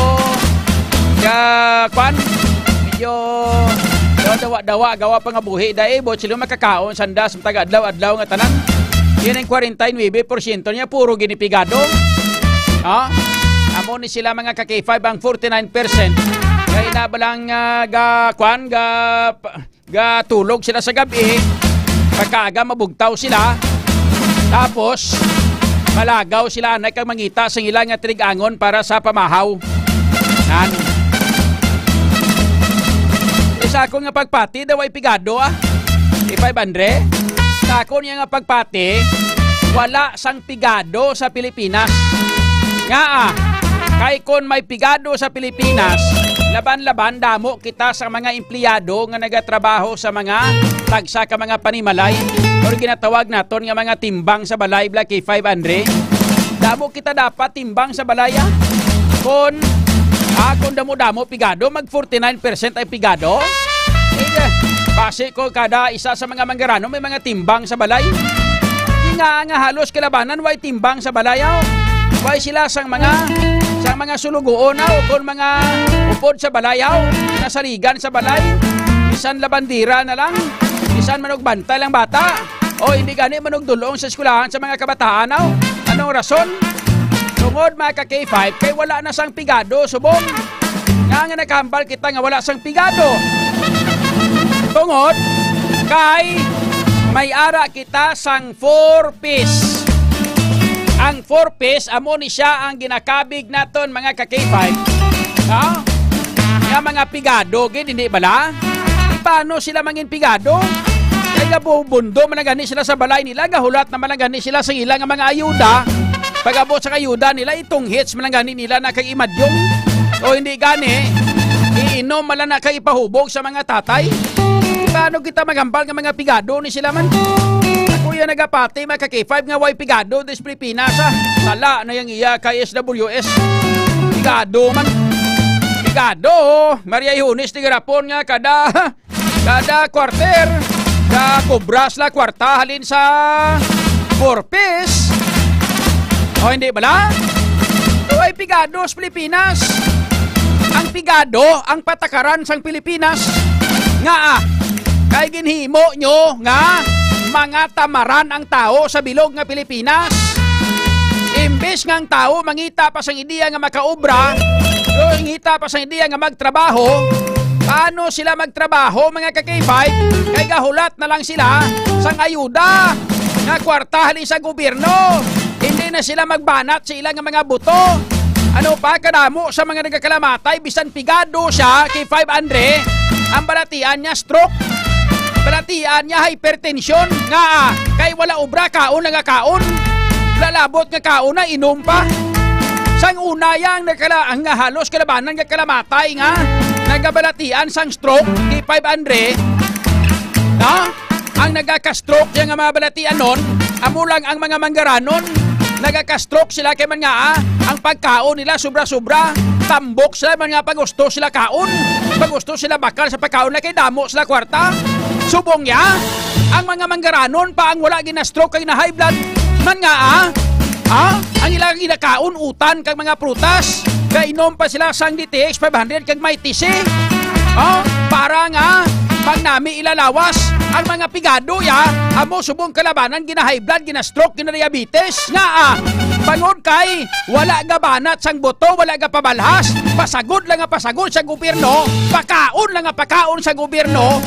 ah, kwan, medyo daw dawa-dawa, gawa pa nga buhi. Dahil buot silingon makakaon, sandas, taga adlaw-adlaw nga tanan. Yan ang kwarenta y nuebe porsyento niya, puro ginipigado. Ha? Amo ni sila, mga ka K five, ang forty-nine percent. Kaya na ba lang, ah, ga, kwan, ga, pa-, gatulog sila sa gabi, pagkaaga mabugtaw sila, tapos malagaw sila anay kag mangita sa ila nga trig-angon para sa pamahaw. Nan. Sa akon nga pagpati, daw ay pigado, ah. Ipay Bandre, sa akon nga pagpati, wala sang pigado sa Pilipinas. Ngaa, kay kon may pigado sa Pilipinas, laban-laban damo kita sa mga empleyado nga nagatrabaho sa mga tagsa ka mga panimalay, or ginatawag naton nga mga timbang sa balay, Black K five Andre. Damo kita dapat timbang sa balay, ah. Kon, ah, kon damo-damo pigado, mag forty-nine percent ay pigado. Eh, basi ko kada isa sa mga manggaranon may mga timbang sa balay. Di nga nga halos kalabanan way timbang sa balay, aw. Way sila sang mga, sang mga sulugoon, aw, kon mga upod sa balay, aw, nasaligan sa balay. Bisan labandira na lang, bisan manugbantay lang bata. O hindi gani manugdulong sa eskwelahan sa mga kabataan, aw. Anong rason? Tungod, mga ka K five, kay wala na sang pigado subong. Nga nga nakahambal kita nga wala sang pigado. Tungod kay may ara kita sang four Ps. Ang four Ps, amo ni siya ang ginakabig naton, mga ka K five. Ha? Nga mga pigado gid, hindi bala? Di paano sila mangin pigado? Kay gabubundo man lang gani sila sa balay nila, gahulat naman lang gani sila sa ila nga mga ayuda. Pag-abot sa ayuda nila, itunghits man lang gani nila na kag imadyong. O hindi gani, Iinom man lang na kay ipahubog sa mga tatay. Paano kita maghambal nga mga pigado ni sila man? Ako yan nagapati, mga ka-K five, nga way pigado dis Pilipinas, ah. Sala na yang iya kay S W S. Pigado man. Pigado, oh. Maria Ihones, di garapon nga kada, kada quarter, kakubra sila kwarta halin sa Four Ps. O, hindi bala? Way pigado sa Pilipinas. Ang pigado, ang patakaran sang Pilipinas. Nga, ah, kay ginhimo nyo nga mga tamaran ang tao sa bilog nga Pilipinas. Imbis nga ang tao mangita pa sang ideya nga makaobra, o mangita pa sang ideya nga magtrabaho, paano sila magtrabaho, mga ka-K five? Kay gahulat na lang sila sang ayuda nga kwarta halin sa gobyerno. Hindi na sila magbanat sa ila nga mga buto. Ano pa, kadamo sa mga nagakalamatay, bisan pigado siya, K five Andre, ang balatian niya stroke. Balatian niya hypertension. Nga, ah, kay wala obra, kaon lang nga kaon. Lalabot nga kaon na, inom pa. Sang una yang nagkala-, ang halos kalabanan nga kalamatay nga nagabalatian sang stroke, K five Andre. No? Ang nagaka-stroke yang mga balatianon, amo lang ang mga manggaranon. Nagaka-stroke sila kay man nga, ah, ang pagkaon nila sobra-sobra. Tambok sila man nga pagusto sila kaon. Pagusto sila bakal sa pagkaon na kay damo sila kwarta. Subong ya, ang mga manggaranon pa ang wala gina-stroke kay na-high blood. Man nga, ah, ah, ang ilang ginakaon utan kag mga prutas. Gainom pa sila sang D T X five hundred kag may tisi. Oh, para nga magnami ila lawas. Ang mga pigado ya, amo subong kalabanan, gina-high blood, gina-stroke, gina-diabetes. Nga, ah, bangod kay wala gabanat sang buto, wala gapabalhas. Pasagod lang nga pasagod sa gobyerno, pakaon lang nga pakaon sa gobyerno.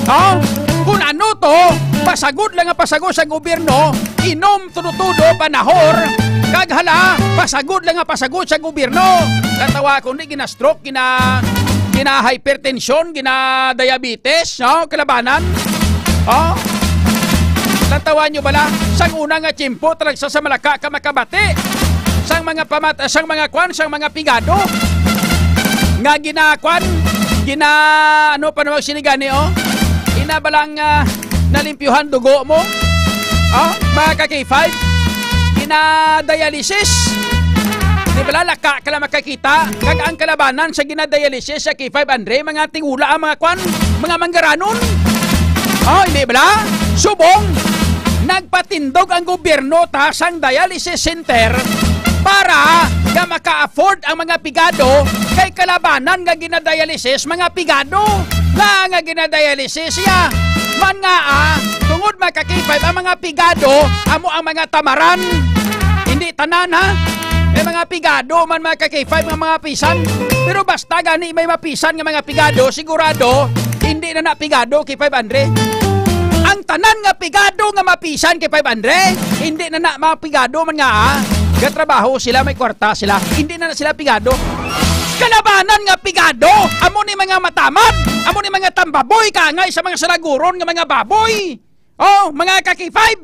Oh, kung ano to, pasagod lang nga pasagod sa gobyerno, inom tudo-tudo, panahor, kag hala, pasagod lang nga pasagod sa gobyerno. Katawa ko ni gina-stroke, gina, gina-hypertension, gina-diabetes, no? Kalabanan. Oh? Natawan nyo bala? Sang una nga tiyempo, talagsa sa Malacca ka makabati. Sang mga pamat-, sang mga kwan, sang mga pigado. Nga ginakwan, gina, ano pa naman sini gani, oh? Ina balang, ah, nalimpyuhan dugo mo? Oh, mga ka-K five? Gina-dialysis. Di bala, laka ka lang makakita? Kag ang kalabanan sa gina-dialysis sa K five Andre, mga tingula ang mga kwan, mga manggaranon. Oh, hindi bala? Subong, nagpatindog ang gobyerno ta sang dialysis center para nga maka-afford ang mga pigado kay kalabanan nga gina-dialysis, mga pigado. Nga, nga gina-dialysis siya. Man nga, ah, tungod, mga ka-K five, ang mga pigado, amo ang mga tamaran. Hindi tanan, ha? May mga pigado man, mga ka-K five, nga mga pisan. Pero basta gani may mapisan nga mga pigado, sigurado, hindi na na pigado, K five Andre. Ang tanan nga pigado nga mapisan, K five Andre, hindi na na mga pigado man nga, ah. Gatrabaho sila, may kwarta sila. Hindi na na sila pigado. Kalabanan nga pigado, amo ni mga matamad, amo ni mga tambaboy, kaangay sa mga salaguron nga mga baboy. Oh, mga ka-K five.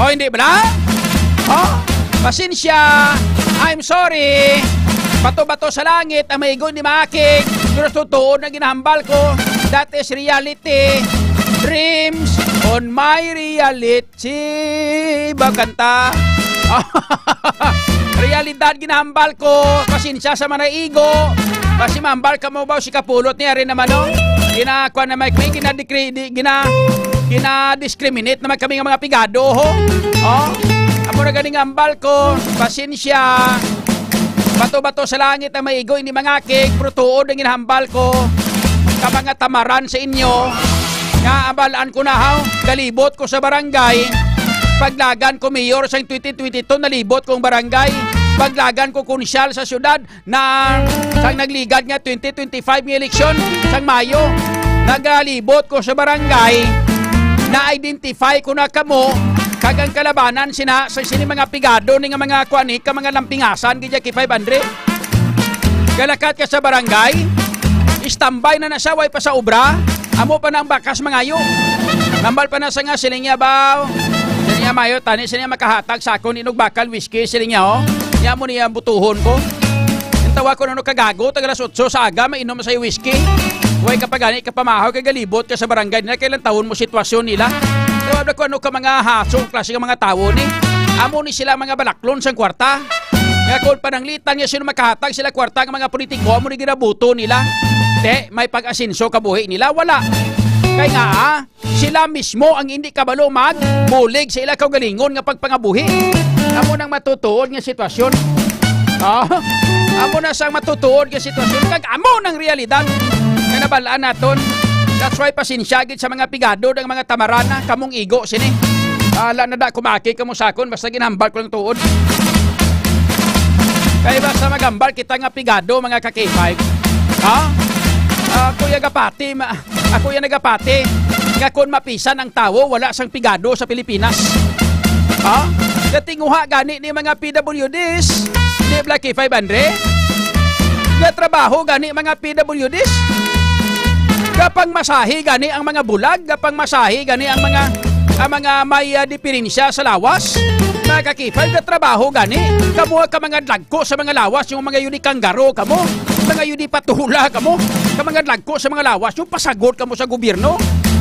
Oh, hindi bala? Oh, pasensya. I'm sorry. Bato-bato sa langit ang maigo ni Makig. Pero totoo na ginahambal ko. That is reality. Dreams on my reality. Si Baganta. Realidad ginahambal ko. Pasensya sa manaigo. Kasi mahambal ka mo ba si Kapulot ni Ari naman, no? Ginakuan na may, may ginadikri-, di, gina, gina-discriminate naman kami nga mga pigado, ho? Oh? Amo na ganing hambal ko. Pasensya. Bato-bato sa langit ang maigo, hindi mangakig, pero tuod ang ginahambal ko. Ka mga tamaran sa inyo, nga abalaan ko na, haw, galibot ko sa barangay. Paglagan ko mayor sa twenty twenty-two, nalibot ko ang barangay. Paglagan ko konsyal sa syudad, na sang nagligad nga twenty twenty-five nga eleksyon, sang Mayo, nagalibot ko sa barangay, na-identify ko na kamo, kag ang kalabanan sina, sa sini mga pigado ni nga mga kuani, ka mga lampingasan, gid ya kay five hundred. Galakat ka sa barangay, istambay na na siya, way pa sa obra, amo pa na ang bakas mangayo. Nambal pa na sa nga, siling niya, baw. Siling niya, mayo, tani, siling niya, makahatag sa akon, inog bakal, whisky, siling niya, oh. Niya mo niya, butuhon ko. Ang Tawa ko, ano, kagago, tag alas otso sa aga, mainom sa whisky. Way ka pa gani kapamahaw kay galibot ka sa barangay nila, kay lantawon mo sitwasyon nila. Tawa na ko, ano ka mga haso, klase ka mga tawo ni. Amo ni sila mga balaklon sang kwarta. Nga kung pananglitan nga sino makahatag sila kwarta nga mga politiko, amo ni ginabuto nila. Te, may pag-asenso kabuhi nila, wala. Kay nga, ah, sila mismo ang hindi kabalo magbulig sa ila kaugalingon nga pagpangabuhi. Amo nang matutuod nga sitwasyon. Ah, amo na sang matutuod nga sitwasyon. Kag amo nang realidad nga nabalaan naton. That's why pasensya gid sa mga pigado, ang mga tamarana, kamong igo sini. Ala na da, kumaki kamo sa akon, basta ginhambal ko lang tuod. Kay basta maghambal kita nga pigado, mga ka-K five. Ha? Ah, Kuya Gapati, ma-, ako yan nagapati nga kung mapisan ang tawo, wala sang pigado sa Pilipinas. Ha? Katinguha gani ni mga P W Ds, di Black K five Andre? Nga trabaho gani mga P W Ds? Kapang masahi gani ang mga bulag, kapang masahi gani ang mga, ang mga may, ah, diferensya sa lawas, mga ka-K five, nga trabaho gani. Kamo ka mga dagko sa mga lawas, yung mga yun ni kanggaro kamo, mga yun ni patula kamo, ka mga dagko sa mga lawas, yung pasagot kamo sa gobyerno.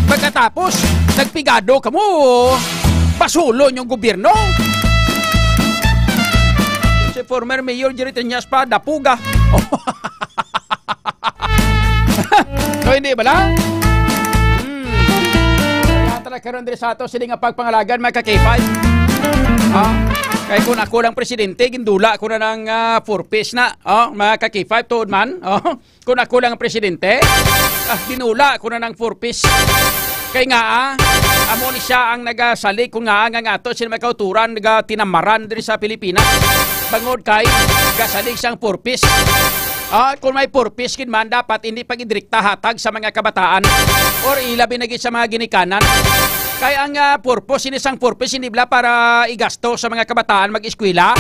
Pagkatapos, nagpigado kamo, pasulon yung gobyerno. Si former Mayor Jerry Triñas pa, dapuga. O, hindi bala? Hmm. Kaya talaga karon diri sa ato, sini nga pagpangalagan, mga ka-K five. Ha? Kay kung ako lang presidente, gindula ko na ng, ah, four Ps na. O, mga ka-K five, tuod man. O, kung ako lang ang presidente, ah, dinula ko na ng four Ps. Kay nga, ah, amo ni siya ang nagasalig kung nga, nga, nga ato sila may kauturan, naga tinamaran diri sa Pilipinas. Bangod kay gasalig siyang four Ps. Ah, kung may four Ps gid man, dapat hindi pag-idirekta hatag sa mga kabataan or ilabi na gid sa mga ginikanan. Kay ang, ah, purpose ini sang four Ps hindi bala para igasto sa mga kabataan mag-eskwela,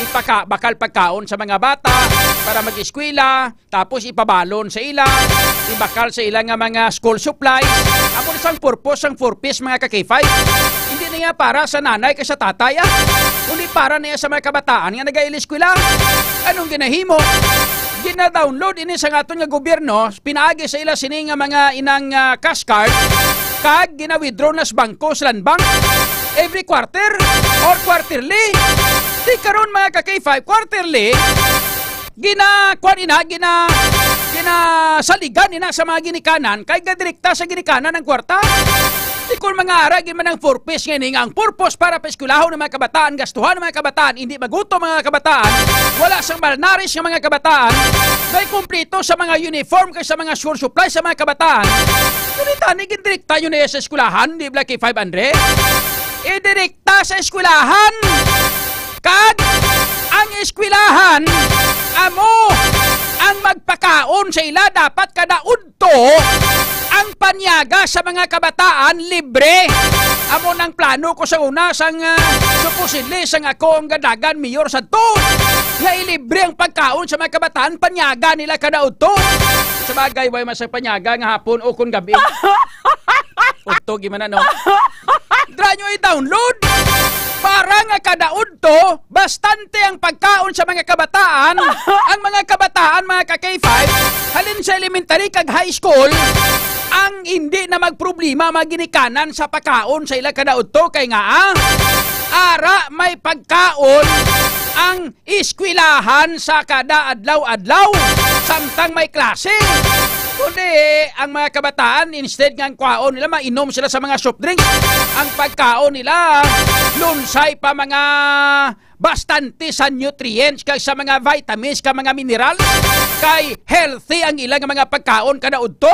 ipaka-, bakal pagkaon sa mga bata para mag-eskwela, tapos ipabalon sa ila, ibakal sa ila nga mga school supplies. Amo na sang purpose sang four Ps, mga ka-K five. Hindi na nga para sa nanay kay sa tatay, ah. Kundi para niya sa mga kabataan nga nagaili eskwela. Anong ginahimo? Gina-download ini sa aton nga gobyerno, pinaagi sa ila sini nga mga inang, ah, cash card, kag gina-withdraw na sa bangko sa Land Bank every quarter or quarterly. Di karon, mga ka-K five, quarterly, gina-, kuwan ina, gina-, ginasaligan ina sa mga ginikanan kay gadirekta sa ginikanan ang kwarta. Di kon mga ara gid man ang four Ps nga ini nga ang purpose para paeskwelahon ng mga kabataan, gastuhan ng mga kabataan, hindi magutom mga kabataan, wala sang malnourished nga mga kabataan, may kumpleto sa mga uniform kag sa mga school supplies sa mga kabataan. Kundi tani gindirekta nyo na sa eskwelahan, di bala, K five Andre? Idirekta sa eskwelahan. Kag ang eskwelahan amo ang magpakaon sa ila, dapat kada udto ang panyaga sa mga kabataan libre. Amo nang plano ko sa una sang, ah, supposedly sang ako ang gadagan mayor sadto, nga ilibre ang pagkaon sa mga kabataan, panyaga nila kada udto. Sa bagay, way man sa panyaga nga hapon o kon gabi. Udto gid man na, no? Dira nyo i-download para nga kada udto, bastante ang pagkaon sa mga kabataan. Ang mga kabataan, mga ka-K five, halin sa elementary kag high school, ang hindi na magproblema, mga ginikanan sa pagkaon sa ila kada udto. Kay nga, ah, ara may pagkaon ang eskwelahan sa kada adlaw-adlaw, samtang may klase. Kundi ang mga kabataan, instead nga ang kwaon nila, mainom sila sa mga soft drinks, ang pagkaon nila, lunsay pa mga bastante sa nutrients kag sa mga vitamins kag mga minerals, kay healthy ang ilang mga pagkaon kada udto.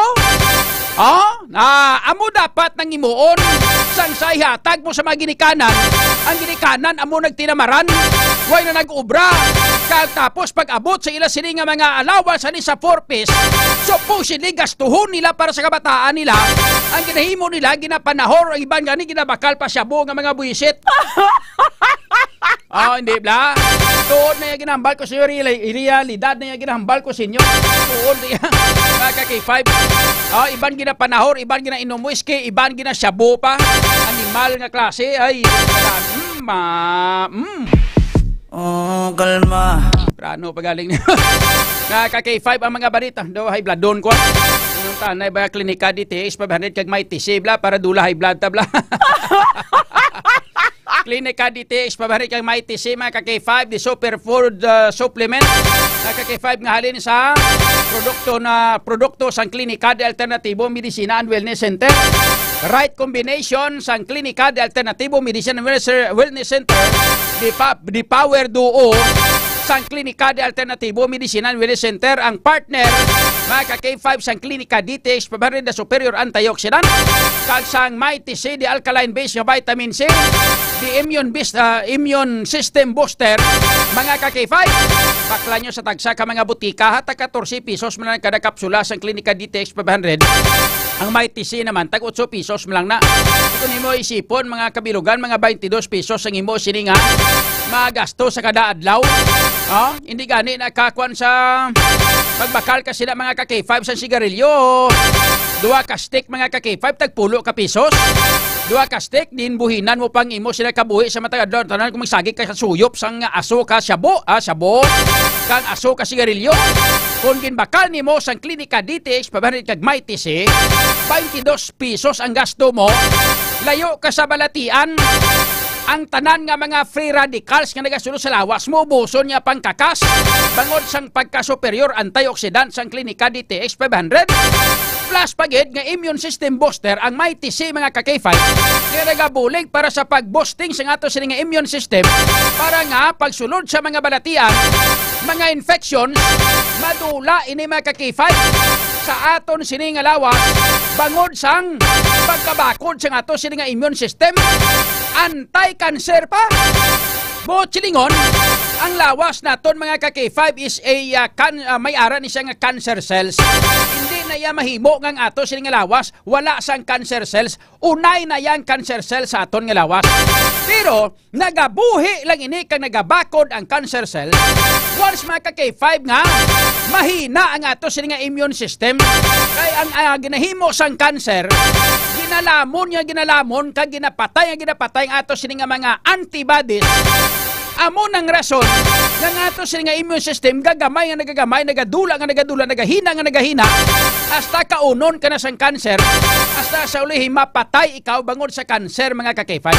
Oh, na amo dapat nang himuon sang sa ihatag mo sa mga ginikanan. Ang ginikanan amo nagtinamaran, way na nag-obra. Kag tapos pag-abot sa ila sini nga mga allowance ani sa four Ps, supposedly gastuhon nila para sa kabataan nila. Ang ginahimo nila, ginapanahor, ang iban gani ginabakal pa shabu nga mga buwisit. Oh, hindi bala. Tuod na yung ginahambal ko sa iyo, reali-, realidad na yung ginahambal ko sa inyo. Tuod na yan. Mga ka-K five. Oh, iban ginapanahor, iban ginainom whisky, iban ginashabu pa. Animal nga klase. Ay, mm, ma-, mm. Oh, kalma. Prano pa galing niya. Nga ka K five ang mga balita. Daw high blood doon ko. Anong tanay ba klinika D T X five hundred kag may tisibla para dula high blood tabla? Klinika D T X five hundred kag may tisi mga ka K five, the superfood uh, supplement. Mga ka K five nga halin sa produkto na produkto sang Klinika de Alternativo Medicina and Wellness Center. Right combination sang Klinika de Alternativo Medicina and Wellness Center. The, pa, the power duo sang Klinika de Alternativo Medicina and Wellness Center, ang partner, mga ka K five, sang Klinika D T X five hundred na superior antioxidant, kag sang Mighty C, the alkaline base nga vitamin C, the immune boost, ah, immune system booster, mga ka K five. Bakla nyo sa tagsa ka mga butika, ha, ta katorse pesos man lang kada kapsula sang Klinika D T X five hundred. Ang Mighty C naman, tag otso pesos man lang na. Kung imo isipon, mga kabilugan, mga twenty-dos pesos ang imo sini nga magasto sa kada adlaw. Oh, hindi gani na kakuan sa pagbakal ka sila, mga ka K five, sa sigarilyo. Duha ka stick, mga ka K five, tagpulo ka pesos. Duha ka stick, din buhinan mo pang imo sila kabuhi sa matag adlaw. Tanan kung magsagik ka sa suyop sang aso ka shabu, ah, shabu, kang aso ka sigarilyo. Kung ginbakal nimo sang Klinika D T X five hundred kag Mighty C, twenty-dos pesos ang gasto mo. Layo ka sa balatian. Ang tanan nga mga free radicals nga nagasulod sa lawas mo, ubuson niya pang kakas, bangod sang pagka-superior antioxidant sang Klinika D T X five hundred. Plus pa gid nga immune system booster ang Mighty C, mga ka K five, nga nagabulig para sa pag-boosting sa ato sini nga immune system, para nga pagsulod sa mga balatian, mga infections, madula ini, mga ka K five, sa aton sini nga lawas, bangod sang pagkabakod sa ato sini nga immune system, anti-cancer pa. Buot silingon, ang lawas naton, mga ka K five, is a, ah, can-, ah, may ara ni siya nga cancer cells. Hindi na iya mahimo nga ang ato sini nga lawas wala sang cancer cells. Unay na yang cancer cells sa aton nga lawas. Pero nagabuhi lang ini kag nagabakod ang cancer cell once, mga ka K five, nga mahina ang ato sini nga immune system. Kay ang, ah, ginahimo sang cancer, ginalamon nga ginalamon kag ginapatay nga ginapatay ang ato sini nga mga antibodies. Amo nang rason nga ang ato sini nga immune system gagamay nga nagagamay, nagadula nga nagadula, nagahina nga nagahina, hasta kaunon ka na sang cancer, hasta sa ulihi mapatay ikaw bangod sa cancer, mga ka K five.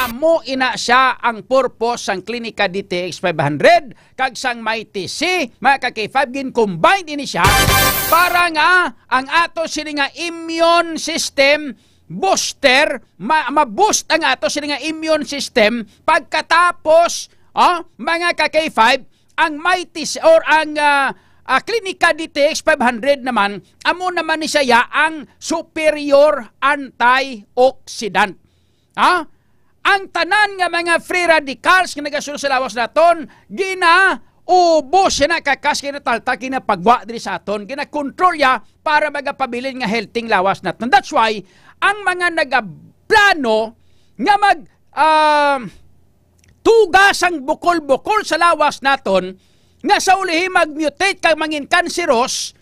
Amo ina siya ang purpose sang Klinika D T X five hundred kag sang Mighty C, mga ka K five, gin-combine ini siya para nga ang ato sini nga immune system booster, ma-, ma-boost ang ato sini nga immune system. Pagkatapos, oh, mga ka K five, ang Mighty C or ang, ah, ah, Klinika D T X five hundred naman, amo naman ni siya ang superior antioxidant. Ha? Ang tanan nga mga free radicals nga nagasulod sa lawas naton, ginaubos siya na, kakas, ginataltak, ginapagwa diri sa aton, ginakontrol ya para magapabilin nga healthy lawas naton. That's why ang mga nagaplano nga mag, ah, tuga sang bukol-bukol sa lawas naton, nga sa ulihi mag-mutate kag mangin kanseros,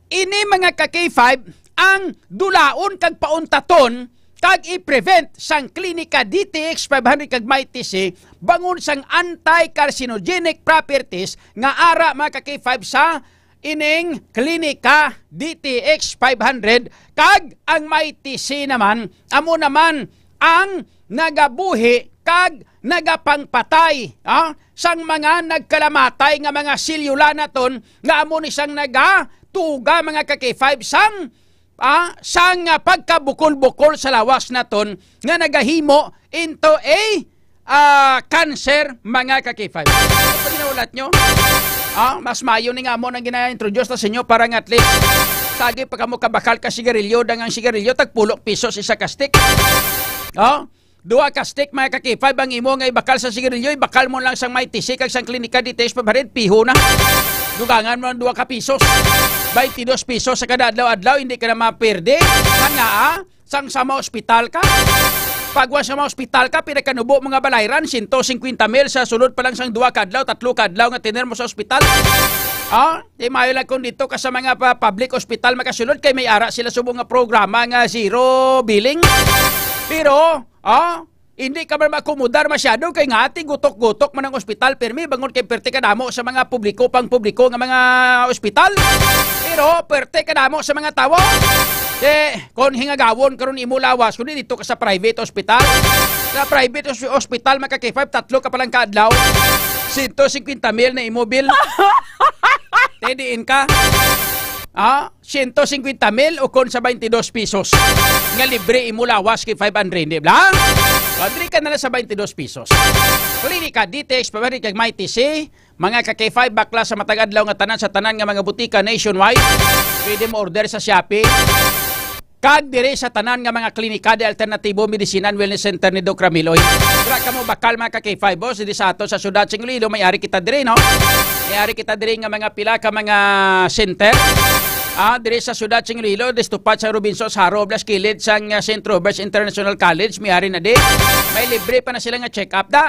ini, mga ka K five, ang dulaon kag pauntaton kag i-prevent sang Klinika D T X five hundred kag Mighty C, bangon sang anti-carcinogenic properties nga ara, mga ka K five, sa ining Klinika D T X five hundred, kag ang Mighty C naman, amo naman ang nagabuhi kag nagapangpatay, ah, sang mga nagkalamatay nga mga selyula naton, nga amo ni sang nagatuga, mga ka K five, sang, ah, sang, ah, pagkabukol-bukol sa lawas naton nga nagahimo into a, ah, cancer, mga ka K five. Ano pa ginahulat nyo? Ah, mas mayo ni nga amo nang gina-introduce na sa inyo para nga at least sagi pa kamo kabakal ka sigarilyo, dangang sigarilyo, tagpulok pisos isa ka stick. Oh, duha ka stick, mga ka K five, ang imo nga ibakal sa sigarilyo, ibakal mo lang sang Mighty C kag sang Klinika D T X five hundred, piho na. Dugangan mo ang duha ka pisos. Twenty-dos pesos sa kada adlaw-adlaw, hindi ka na maperde. Mga, ah, sang sa maospital ka. Pag wa sa maospital ka, pila ka nubo mga balayran, sento singkwenta mil sa sulod pa lang sang duha ka adlaw, tatlo ka adlaw nga tiner mo sa ospital. Ah, di maayo lang kung dito ka sa mga pa-, public hospital makasulod kay may ara sila subong nga programa nga zero billing. Pero, ah, Hindi ka man maakomodar masyado kay nga ati gutok-gutok man ang ospital, pirmi, bangod kay perte kadamo sa mga publiko, pang publiko nga mga ospital. Pero perte kadamo sa mga tawo. Eh, kung hingagawon karon imo lawas, kundi dito ka sa private hospital. Sa private hos-, hospital, mga ka-K five, tatlo ka pa lang kaadlaw, sento singkwenta mil na imo bill. Te, diin ka? Ah, sento singkwenta mil o kon sa twenty-dos pesos nga libre imo lawas kay five hundred, di ba? Padri ka na lang sa twenty-dos pesos. Klinika Ditex, pabalik kag Mighty C, mga ka-K five, bakla sa matag adlaw nga tanan sa tanan nga mga butika nationwide. Pwede mo order sa Shopee. Kag diri sa tanan nga mga klinika de alternatibo, medicine and wellness center ni Doc Ramil. Oy, dira kamo bakal, mga ka-K five, boss, diri sa ato sa syudad sing Iloilo, may ari kita diri, no? May ari kita diri nga mga pila ka mga center. Ah, diri sa syudad sing Iloilo, distupad sa Robinson Saro, Blas, kilid sang, ah, Saint Robert's International College, may ari na di. May libre pa na sila nga check-up, da.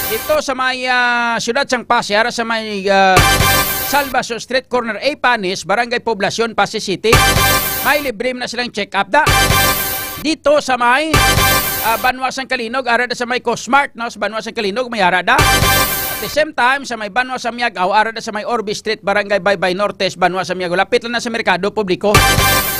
Dito sa may, ah, syudad sang Passi, ara sa may, ah, Salvacion Street, corner A, Panis, Barangay Poblacion, Passi City. May libre na silang check-up, da. Dito sa may, ah, Banwa sang Calinog, ara da sa may Cosmart, no? Sa Banwa sang Calinog, may ara da. At the same time, sa may Banwa sa Miagao, ara da sa may Orbe Street, Barangay Baybay Norte, sa Banwa sa Miagao. Lapit lang na sa merkado publiko.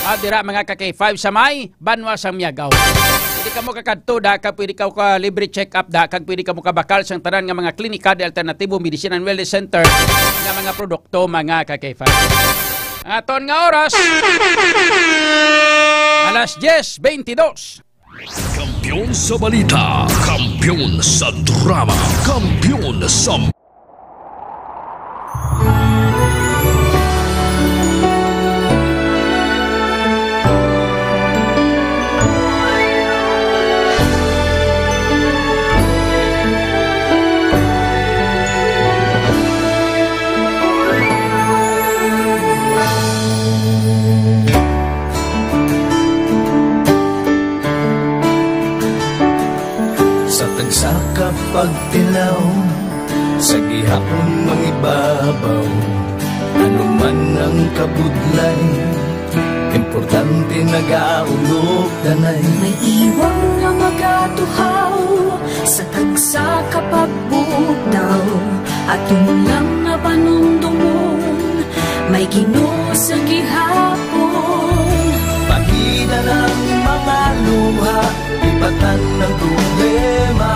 Ah, dira, mga ka-K five, sa may Banwa sang Miagao. Pwede ka mo kakadto, da, ka pwede ka, ka libre check-up, da, kag pwede ka mo kabakal sang tanan nga mga klinika de alternatibo, medicine and wellness center nga mga produkto, mga ka-K five. Ang aton nga oras, alas diyes beintidos. Kampiyon sa balita, kampiyon sa drama, kampiyon sa Sa tagsa ka pagtilaw, sa gihapon mangibabaw, ano man ang kabudlay, importante nagaulog danay. May iwang nga magatuhaw sa tagsa ka pagbutaw, aton lang nga panumdomon, may Ginoo sa gihapon. Pahina lang mga luha, lipatan ang problema,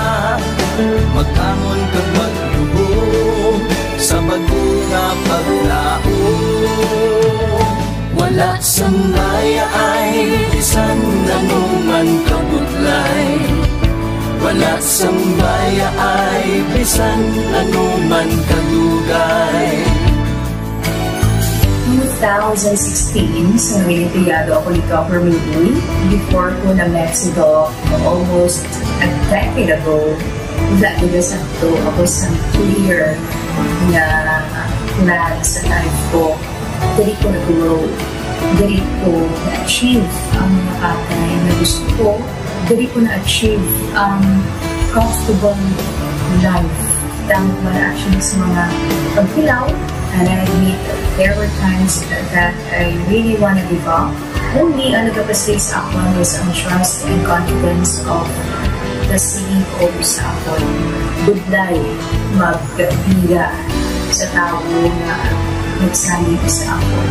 magbangon kag magluhod sa bag-o nga paglaom. Wala sang mayaay bisan ano man kabudlay, wala sang mayaay bisan ano man kadugay. Two thousand sixteen, sa Olimpiado ako ni Governor Lee, before ko na Mexico, almost a decade ago, wala ko na sakto ako sa clear nga plan sa life ko. Diri ko na-grow. Diri ko na-achieve ang mga bagay na gusto ko. Diri ko na-achieve ang comfortable life. Tangod man actually sa mga pagkilaw, and I admit there were times that I really wanna give up. Only ang nagapastay sa akon was ang trust and confidence of the C E O sa akon. Budlay magpila sa tawo nga nagsalig sa akon.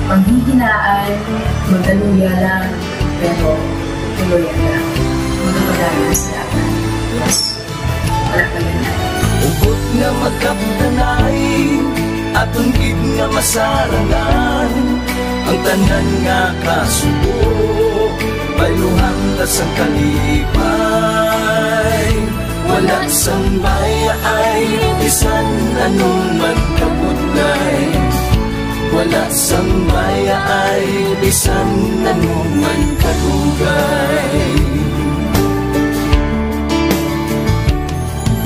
Panghihinaan, magkaluya lang, pero tuloy lang. Magpapadayon sa akon. Yes. Wala pa yan. Hugot nga magkapdanay, aton gid nga masarangan ang tanan nga kasubo. Bayluhan ta sang kalipay, wala sang mayaay bisan ano man kabudlay. Wala sang mayaay bisan ano man kadugay.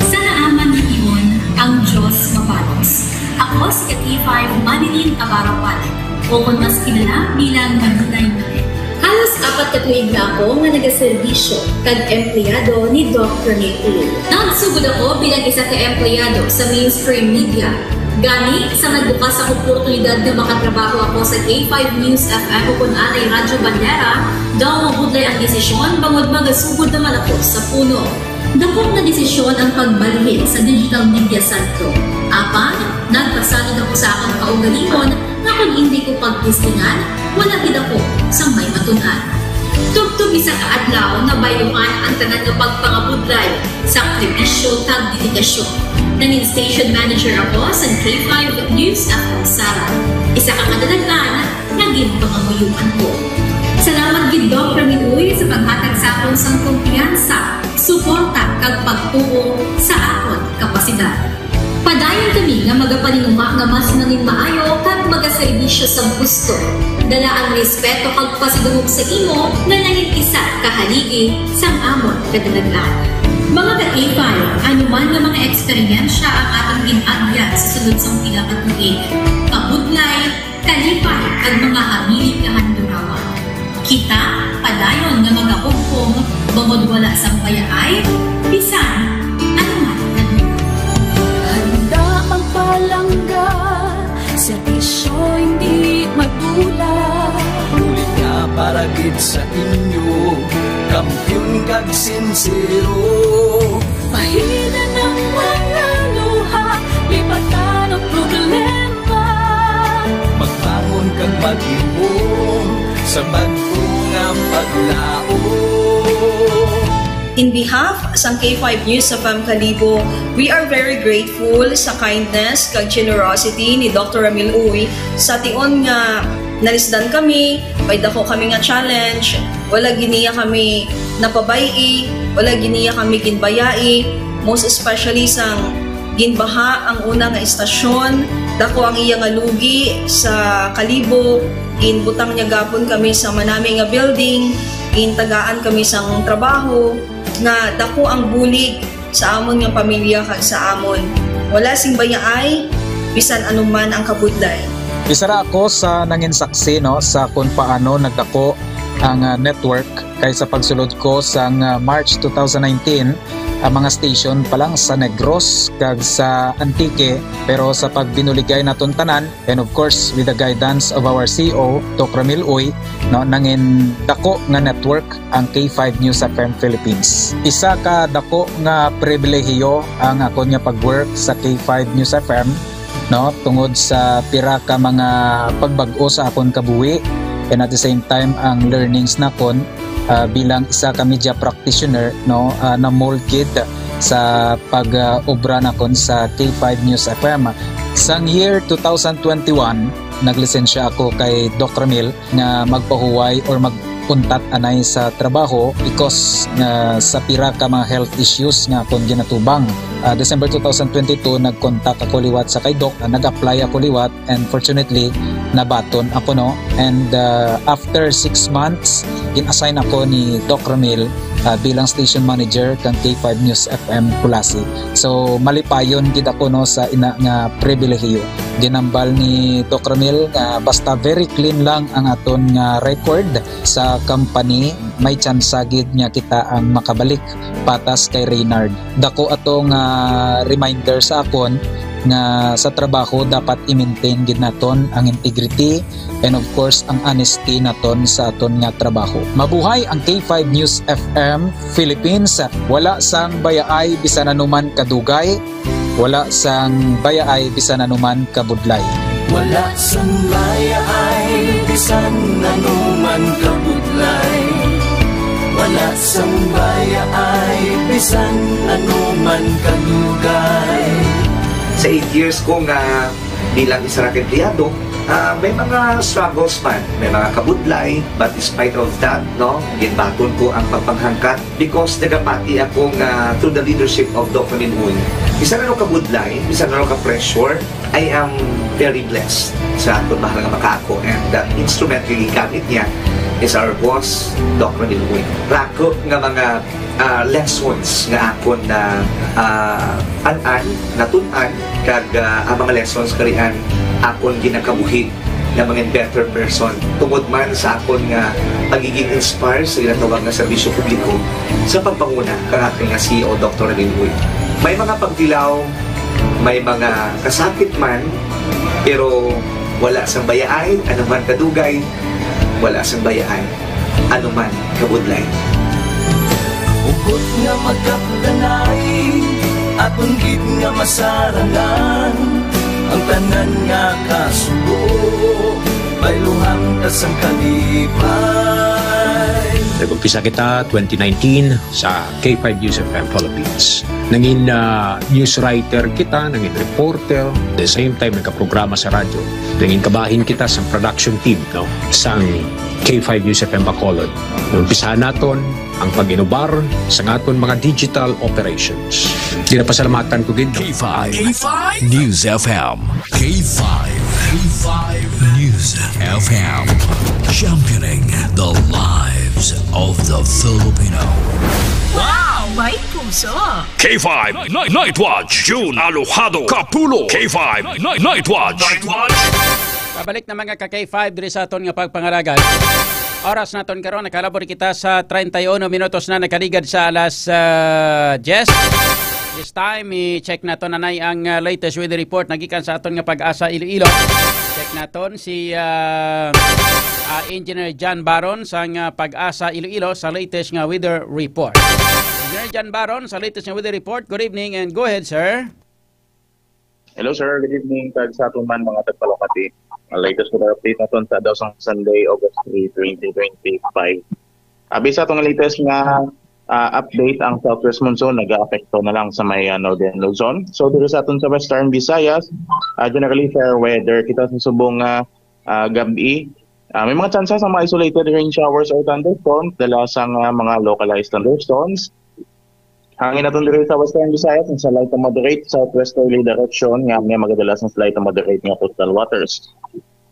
Sa naaman nga tion, ang Dios mabalos. Ako si ka-K five Manilyn Navarro Palag, o kon mas kilala bilang Manilay Manilyn. Halos apat ka tuig na ako nga nagaserbisyo kag empleyado ni Doc Rene Tulfo. Nagsugod ako bilang isa ka empleyado sa mainstream media. Gani, sa nagbukas ang oportunidad nga makatrabaho ako sa K five News F M o kon anay Radyo Bandera, Daw mabudlay ang desisyon bangod magasugod naman ako sa puno. Dako nga desisyon ang pagbalhin sa digital media center. Apan, nagpasalig ako sa akong kaugalingon nga kon indi ko pagtistingan, wala gid ako sang may matun-an. Tubtob isa ka adlaw, nabayluhan ang tanan nga pagpangabudlay, sakripisyo, kag dedikasyon. Nangin station manager ako sa K five News F M Sara. Isa ka kadalagan nga ginpangamuyoan ko. Salamat gid, Doc Ramil Uy, sa paghatag sa akon sang kumpiyansa, suporta, kag pagtuo sa akon kapasidad. Padayon kami nga magapaninguha nga mas nangin maayo kag magaserbisyo sa gusto. Dala ang respeto kag pasidungog sa imo nga nangin isa ka haligi sang amon kadalagan. Mga ka-K five, ano man nga mga eksperyensya ang aton gin-agyan sa sulod sang pila ka tuig, kabudlay, kalipay, kag mga hamili nga handurawan. Kita padayon nga magahugpong bangod wala sang bayaay bisan ano man nga lugar. Handa magpalangga, serbisyo hindi madula. Bulig nga para gid sa inyo, kampiyon kag sinsero. Pahina ng mga luha, lipatan ang problema. Magbangon kag maghimom sa bag-o nga paglaom. In behalf sang K five News F M Kalibo, we are very grateful sa kindness kag generosity ni Doctor Ramil Uy. Sa tion nga nalisdan kami, may dako kami nga challenge, wala gid niya kami napabay-i, wala gid niya kami ginbayai, most especially sang ginbaha ang una nga istasyon, dako ang iya nga lugi sa Kalibo, ginbutang niya gapon kami sa manami nga building, gintagaan kami sang trabaho, nga dako ang bulig sa amon nga pamilya kag sa amon. Wala sing bayaay, bisan anuman ang kabudlay. Isa ra ako sa nangin saksi, no, sa kung paano nagdako ang, ah, network, kay sa pagsulod ko sang, ah, March two thousand nineteen, ang mga station pa lang sa Negros kag sa Antique, pero sa pagbinuligay naton tanan, and of course, with the guidance of our C E O, Doc Ramil Uy, no, nangin dako nga network ang K five News F M Philippines. Isa ka dako nga pribilehiyo ang akon nga pag-work sa K five News F M, no, tungod sa pira ka mga pagbag-o sa akon kabuhi, and at the same time ang learnings nakon, ah, bilang isa ka media practitioner, no, ah, na-mold gid sa pag, ah, obra nakon sa K five News F M. Sang year two thousand twenty-one, naglisensya ako kay Doc Ramil nga magpahuway or mag-untat anay sa trabaho because nga sa pira ka mga health issues nga akon ginatubang. Ah, December two thousand twenty-two, nag-contact ako liwat sa kay Doc, ah, nag-apply ako liwat, and fortunately, nabaton ako, no. And, ah, after six months, gin-assign ako ni Doc Ramil, ah, bilang station manager kang K five News F M Culasi. So, malipayon gid ako, no, sa ina nga pribilehiyo. Ginambal ni Doc Ramil nga basta very clean lang ang aton nga record sa company, may tsansa gid nga kita ang makabalik patas kay Reynard. Dako ato nga reminder sa akon nga sa trabaho dapat i-maintain gid naton ang integrity and of course ang honesty naton sa aton nga trabaho. Mabuhay ang K five News F M Philippines. Wala sang bayaay bisan anuman kadugay, wala sang bayaay bisan anuman kabudlay. Wala sang bayaay bisan anuman kabudlay. Wala sang bayaay bisan anuman kadugay. Sa eight years ko nga bilang isa ra ka empleyado, ah, may mga struggles man, may mga kabudlay, but despite of that, no, ginbaton ko ang pagpanghangkat because nagapati ako nga through the leadership of Doc Ramil Uy, bisan ano kabudlay, bisan ano ka-pressure, I am very blessed sa aton mahal nga makaako, and the instrument nga gigamit niya is our boss, Doc Ramil Uy. Rako nga mga, ah, lessons nga akon na, ah, an-an, natun-an, kag, ah, ang mga lessons karian akon ginakabuhi nga mangin better person tungod man sa akon nga pagiging inspire sa ginatawag nga serbisyo publiko sa pagpanguna kang aton nga C E O, Doctor Ramil Uy. May mga pagtilaw, may mga kasakit man, pero wala sang bayaay, ano man kadugay, wala sang bayaay. anuman kabudlay. Hugot nga magkapdanay, aton gid nga masarangan ang tanan nga kasubo, bayluhan ta sang kalipay. Nag-umpisa kita twenty nineteen sa K five News F M Philippines. Nangin, ah, news writer kita, nangin reporter, the same time nagkaprograma sa radyo. Nangin kabahin kita sa production team, no, sang K five News F M Bacolod. Umpisahan naton ang pag-inubar sa aton mga digital operations. Ginapasalamatan ko gid. K five K five News F M. K five K five News F M. Championing the lives of the Filipino. Wow! May puso! K five Night, Night Watch, June Alojado Kapulo. K five Night, Night Watch. Night Watch. Pabalik na, mga ka K five, diri sa aton nga pagpangalagad. Oras naton karon, nakalabor kita sa treinta y uno minutos na nakaligad sa alas, ah, diyes. This time, i-check naton anay ang, ah, latest weather report nagikan sa aton nga Pag-asa Iloilo. Check naton si, ah, ah, Engineer John Baron sang, ah, Pag-asa Iloilo sa latest nga weather report. Engineer John Baron sa latest nga weather report. Good evening and go ahead, sir. Hello, sir. Good evening kag sa aton man mga tagpalamati. Ang latest weather update naton sa adlaw sang Sunday, August three, twenty twenty-five. Abi sa atong latest nga, ah, update, ang southwest monsoon nagaapekto na lang sa may, ah, northern Luzon. So, dito sa aton sa Western Visayas, ah, generally fair weather kita sa subong nga, ah, gab-i. Ah, may mga tsansa sa mga isolated rain showers or thunderstorms, dala sa nga mga localized thunderstorms. Hangin naton diri sa Western Visayas, sa light to moderate southwesterly direction nga may magadala sa slight to moderate nga coastal waters.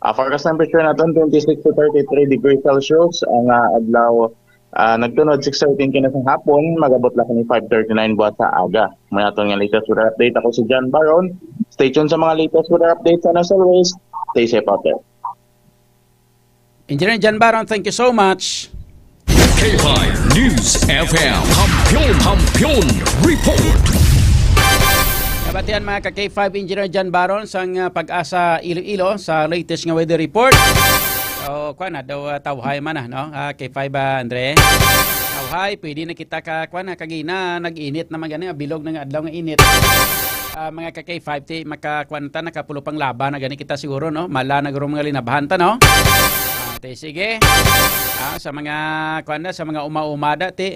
Ah, forecast temperature naton, twenty-six to thirty-three degrees Celsius ang, ah, adlaw, ah, nagtunod six thirteen kina sa hapon, magabot lang ni five thirty-nine buhat sa aga. May aton nga latest weather update. Ako si John Baron. Stay tuned sa mga latest weather updates, and as always, stay safe out there. Engineer John Baron, thank you so much. K five News F M. Kampiyon, Kampiyon Report. Nabatian, mga ka K five, Engineer John Baron sang, ah, Pag-asa Iloilo sa latest nga weather report. So, kwan na daw, ah, tawhay man na, no? Ah, K five, ah, Andre? Tawhay, pwede na kita ka, kwan na, kagina, nag-init naman gani, ah, bilog na nga adlaw nga init. Ah, mga ka K five, ti, maka, kwan ta, nakapulo pang laba na gani kita siguro, no? Mala na guro mga linabhan ta, no? Ah, ti, sige. Ah, sa mga, kwan na, sa mga uma-uma da, ti.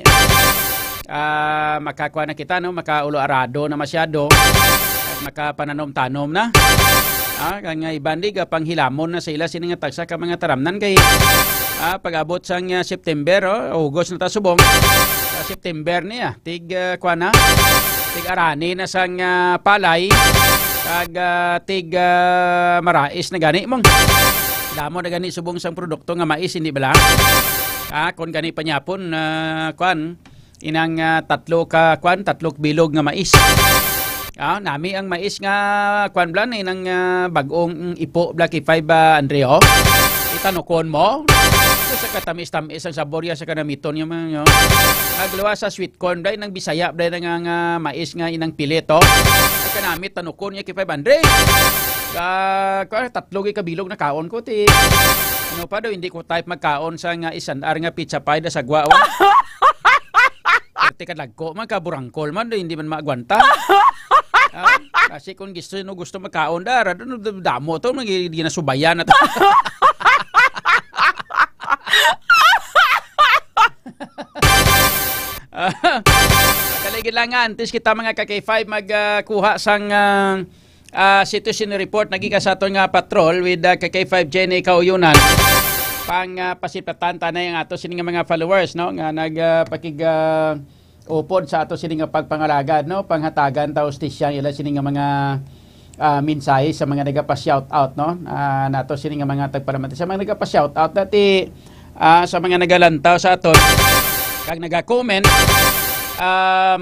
Ah, makakuha na kita, no? Makaulo arado na masyado. At makapananom-tanom na. Ah, kag nga iban di, gapanghilamon na sa ila sini nga tagsa ka mga taramnan kay, ah, pag-abot sang, ah, September, oh, August na ta subong. Sa September niya, tig, ah, kuha na, tig arani na sang, ah, palay, kag, ah, tig, ah, marais na gani mong. Damo na gani subong sang produkto nga mais, hindi bala? Ah, kon gani panyapon, ah, kwan, inang, ah, tatlo ka, kwan, tatlo ka bilog nga mais. Ah, nami ang mais nga, kwan, blan, inang, ah, bag-ong ipo, bla, K five, ah, Andreo. Itanukon mo. Sa katamis-tamis ang sabor ya sa kanamiton yung mga, no? Nagluwa sa sweet corn, bla, inang Bisaya, bla, nga, nga mais nga inang pilit, oh. Ang kanamit, tanukon niya, K five, Andre. Ah, kwan, tatlo gid ka bilog na kaon ko, ti. Ano pa daw, hindi ko type magkaon sa nga isan-ar nga pizza pie da sagwa, oh. Perti ka dagko man, ka burangkol man, hindi man maagwanta. Ah, kasi kung gusto, no, gusto magkaon, da, ra, no, damo to, nag-, ginasubayan na to. Ah, dali gid lang nga, antes kita mga ka K five mag, ah, kuha sang, ah, ah, situation report nagikan sa aton nga patrol with, ah, ka K five Jenny Kauyunan. Pang, ah, pasiplatan ta na ang ato sini nga mga followers, no, nga nag, ah, pakig, ah, upod sa ato sini nga pagpangalagad, no, panghatagan ta hustisya ang ila sini nga mga, ah, mensahe sa mga nagapa-shout out, no, ah, nato sini nga mga tagpalamati sa mga nagapa-shout out dati, ah, sa mga nagalantaw sa aton kag naga-comment. Um,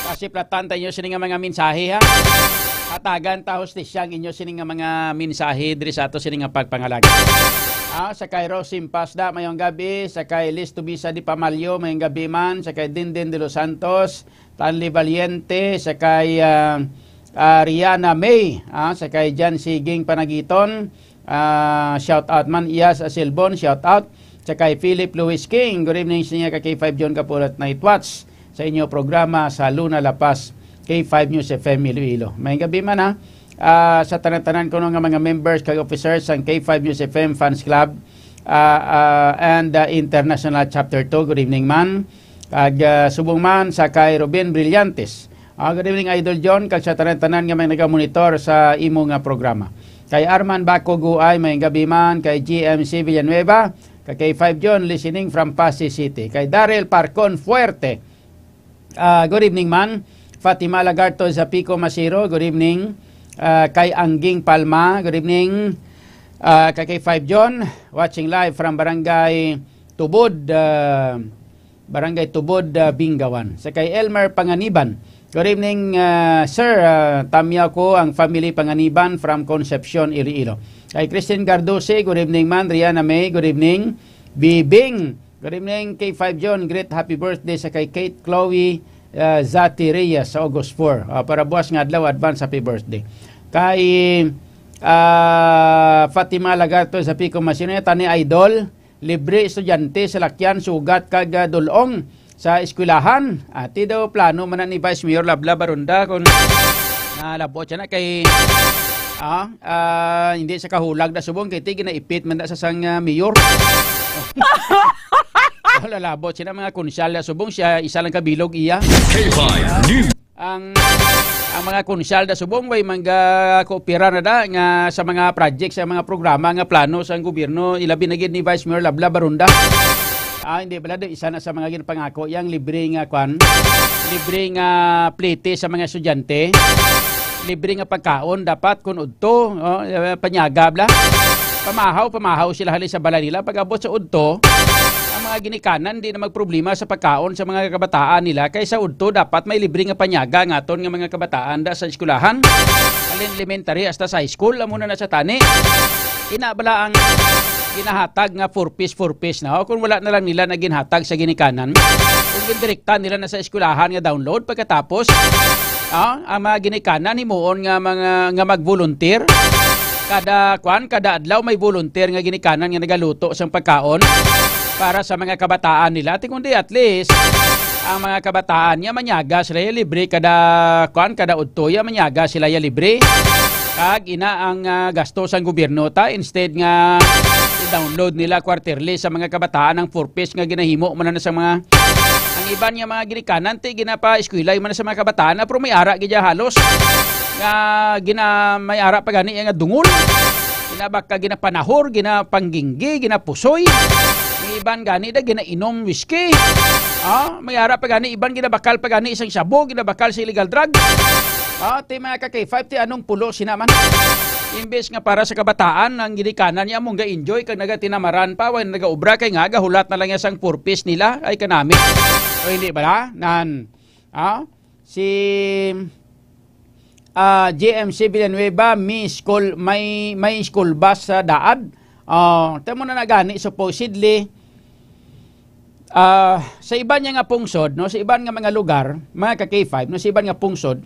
pasiplatan ta inyo sini nga mga mensahe, ha. Hatagan ta hustisya ang inyo sini nga mga mensahe diri sa ato sini nga pagpangalagad. Ah, sa kay Rose Simpas da, mayong gabi. Sa kay Liz Tubisa di Pamalyo, mayong gabi man. Sa kay Dindin de los Santos, Tanli Valiente, sa kay, ah, ah, Rihanna May, ah, sa kay Jan Siging Panagiton, ah, shout out man. Iyas Asilbon, shout out. Sa kay Philip Louis King, good evening sa inyo ka K five John Kapulat Night Watch sa inyo programa sa Luna La Paz, K five News F M Iloilo. May gabi man ha. Ah, sa tanan-tanan kuno nga mga members kag officers sang K five News F M Fans Club, ah, ah, and, ah, International Chapter two, good evening man. Kag, ah, subong man sa kay Ruben Brillantes. Ah, good evening, Idol John, kag sa tanan-tanan nga may nagamonitor sa imo nga programa. Kay Arman Baco Guay, may gabi man, kay G M C Villanueva, kay K five John, listening from Passi City. Kay Daryl Parcon Fuerte, ah, good evening man. Fatima Lagarto Zapico Masiro, good evening. Ah, kay Angging Palma, good evening. Ah, kay K five John, watching live from Barangay Tubod, ah, Barangay Tubod, ah, Bingawan. Sa kay Elmer Panganiban, good evening, ah, sir. Ah, tamyaw ko ang family Panganiban from Concepcion, Iloilo. Kay Christine Garduce, good evening man. Rihanna May, good evening. Bibing, good evening. K five John, great happy birthday sa kay Kate Chloe, ah, Zati Reyes sa August four. Ah, para buwas nga adlaw, advance happy birthday. Kay, ah, Fatima Lagarto Zapico Masino, tani idol, libre estudyante, salakyan, sugat kag, ah, dulong sa eskwelahan. Ati daw plano man na ni Vice Mayor Labla Baronda kung nalabot siya na kay, ah, ah, hindi sa kahulag na subong kay ti ginaipit man na sa sang, ah, mayor. Lalabot siya na mga konsyal na subong siya, isa lang kabilog iya. K five News. Ang, ang mga konsyal da subong way mangga-coopera na da nga sa mga project, sa mga programa nga plano sang gobyerno, ilabi na gid ni Vice Mayor Labla Barunda. Ah, hindi pala, do, isa na sa mga ginpangako yang libre nga kwan, libre nga plete sa mga estudyante, libre nga pagkaon dapat kun udto, oh, eh, panyaga bla. Pamahaw, pamahaw sila hali sa balay nila. Pag-abot sa udto, ang mga ginikanan di na magproblema sa pagkaon sa mga kabataan nila, kay sa udto dapat may libre nga panyaga nga aton nga mga kabataan da sa eskwelahan, halin elementary hasta sa high school, amo na na sa tani. Ina bala ang ginahatag nga four piece, four piece na, o kung wala na lang nila na ginhatag sa ginikanan, kung gindirekta nila na sa eskwelahan nga download pagkatapos, ah, ang mga ginikanan himuon nga mga, nga mag-volunteer. Kada, kwan, kada adlaw may volunteer nga ginikanan nga nagaluto sang pagkaon para sa mga kabataan nila. Ti kundi at least, ang mga kabataan niya manyaga sila ya libre kada, kwan, kada udto ya manyaga sila ya libre. Kag ina ang, ah, gasto sang gobyerno ta, instead nga i-download nila quarterly sa mga kabataan ang four piece nga ginahimo man na sa mga, ang iban nga mga ginikanan ti ginapaeskwela man sa mga kabataan na, pero may ara gid ya halos nga gina-, may ara pa gani nga dungol. Ginabaka, ginapanahor, ginapangginggi, ginapusoy. May iban gani da ginainom whisky. Ah, may ara pa gani, iban ginabakal pa gani isang shabu, ginabakal sa illegal drug. Ah, ti mga ka K five, ti anong pulo sina man? Imbes nga para sa kabataan, ang ginikanan niya among ga-enjoy kag nagatinamaran pa, way nagaobra kay nga gahulat na lang niya sang four piece nila, ay kanami. O hindi ba na? Nan, ah, si, ah, G M C Villanueva, may school, may, may school bus sa daad. Ah, tamo na nagani, supposedly, ah, sa iban niya nga pungsod, no, sa iban nga mga lugar, mga ka K five, no, sa iban nga pungsod,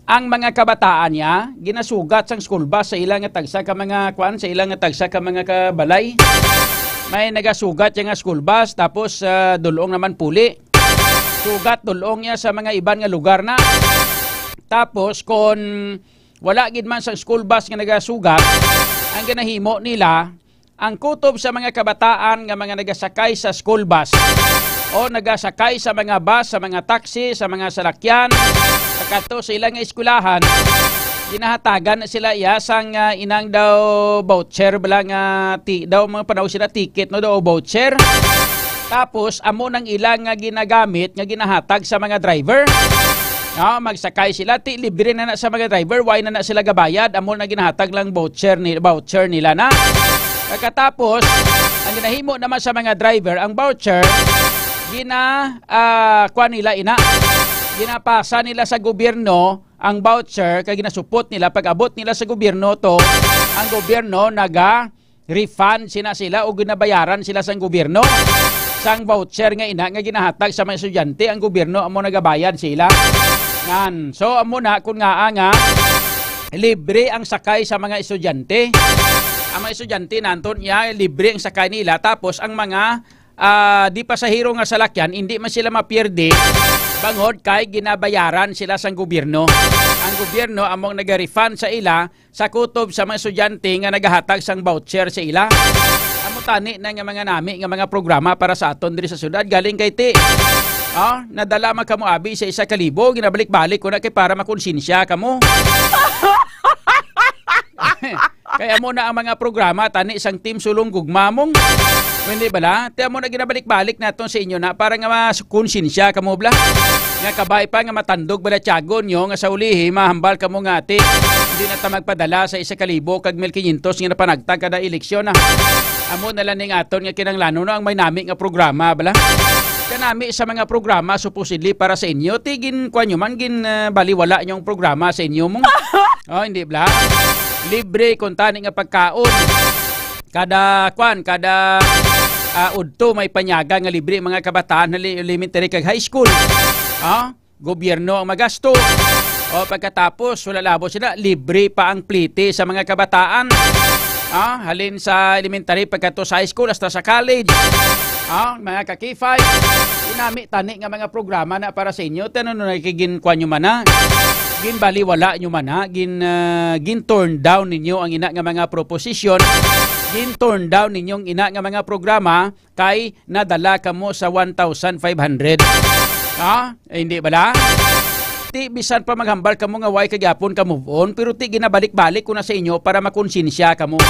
ang mga kabataan niya ginasugat sang school bus sa ila nga tagsa ka mga, kwan, sa ila nga tagsa ka mga kabalay. May nagasugat siya nga school bus, tapos, ah, dulong naman puli. Sugat dulong niya sa mga iban nga lugar na. Tapos, kon wala gid man sa school bus nga nagasugat, ang ginahimo nila, ang kutob sa mga kabataan nga mga nagasakay sa school bus o nagasakay sa mga bus, sa mga taxi, sa mga salakyan, pagkadto sa ila nga eskwelahan, ginahatagan na sila iya sang, ah, inang daw voucher bala nga ti-, daw mga panaw sila ticket, no, daw voucher. Tapos, amo nang ila nga ginagamit nga ginahatag sa mga driver. No, magsakay sila, ti libre na na sa mga driver, why na na sila gabayad? Amo na ginahatag lang voucher ni, voucher nila na. Pagkatapos, ang ginahimo naman sa mga driver, ang voucher, gina, ah, kuha nila ina. Ginapasa nila sa gobyerno ang voucher, kay ginasupot nila, pag-abot nila sa gobyerno to, ang gobyerno naga refund sina sila o ginabayaran sila sang gobyerno. Sang voucher nga ina nga ginahatag sa mga estudyante, ang gobyerno amo nagabayad sila. Ngan. So, amo na kun ngaa nga libre ang sakay sa mga estudyante. Ang mga estudyante, nanton niya, libre ang sakay nila, tapos ang mga, ah, di pasahero nga salakyan, hindi man sila mapierde, bangod kay ginabayaran sila sang gobyerno. Ang gobyerno among naga-refund sa ila sa kutob sa mga estudyante nga nagahatag sang voucher sa ila. Amo tani na nga mga nami nga mga programa para sa aton diri sa syudad, galing kay ti. Ah, nadala man kamo abi sa isa ka libo, ginabalik-balik ko na kay para makonsensya kamo. Kaya mo na ang mga programa tani sang Team Sulong Gugma mong. Hindi bala? Tiyan mo na ginabalik-balik naton sa inyo na para nga mas konsensya kamo bla. Nga kabay pa nga matandog bala tiyagon nyo nga sa ulihi mahambal kamo nga ati. Hindi na ta magpadala sa isa ka libo kag mil kinyentos nga napanagtag kada eleksyon na. Amo na lang ning aton nga kinanglanon no, ang may nami nga programa bala. Kanami sa mga programa supposedly para sa inyo, ti gin kuwan nyo man gin ah, baliwala nyo ang programa sa inyo mong. Oh, hindi bla? Libre kung tani nga pagkaon. Kada kwan, kada ah, udto may panyaga nga libre mga kabataan na li- elementary kag high school. Ah, gobyerno ang magasto. O pagkatapos, wala labo sila, libre pa ang plite sa mga kabataan. Ah, halin sa elementary pagkatapos high school hasta sa college. Ah, mga ka K five, inami tani nga mga programa na para sa inyo. Tanan no nakigin kwan nyo man na. Ginbaliwala nyo man na, gin ah, gin turn down ninyo ang ina nga mga proposition, gin turn down ninyo ang ina nga mga programa kay nadala kamo sa one thousand five hundred. Ha? Eh, hindi bala? Ti bisan pa maghambal kamo nga way kagyapon ka move on, pero ti ginabalik-balik ko na sa inyo para makonsensya kamo.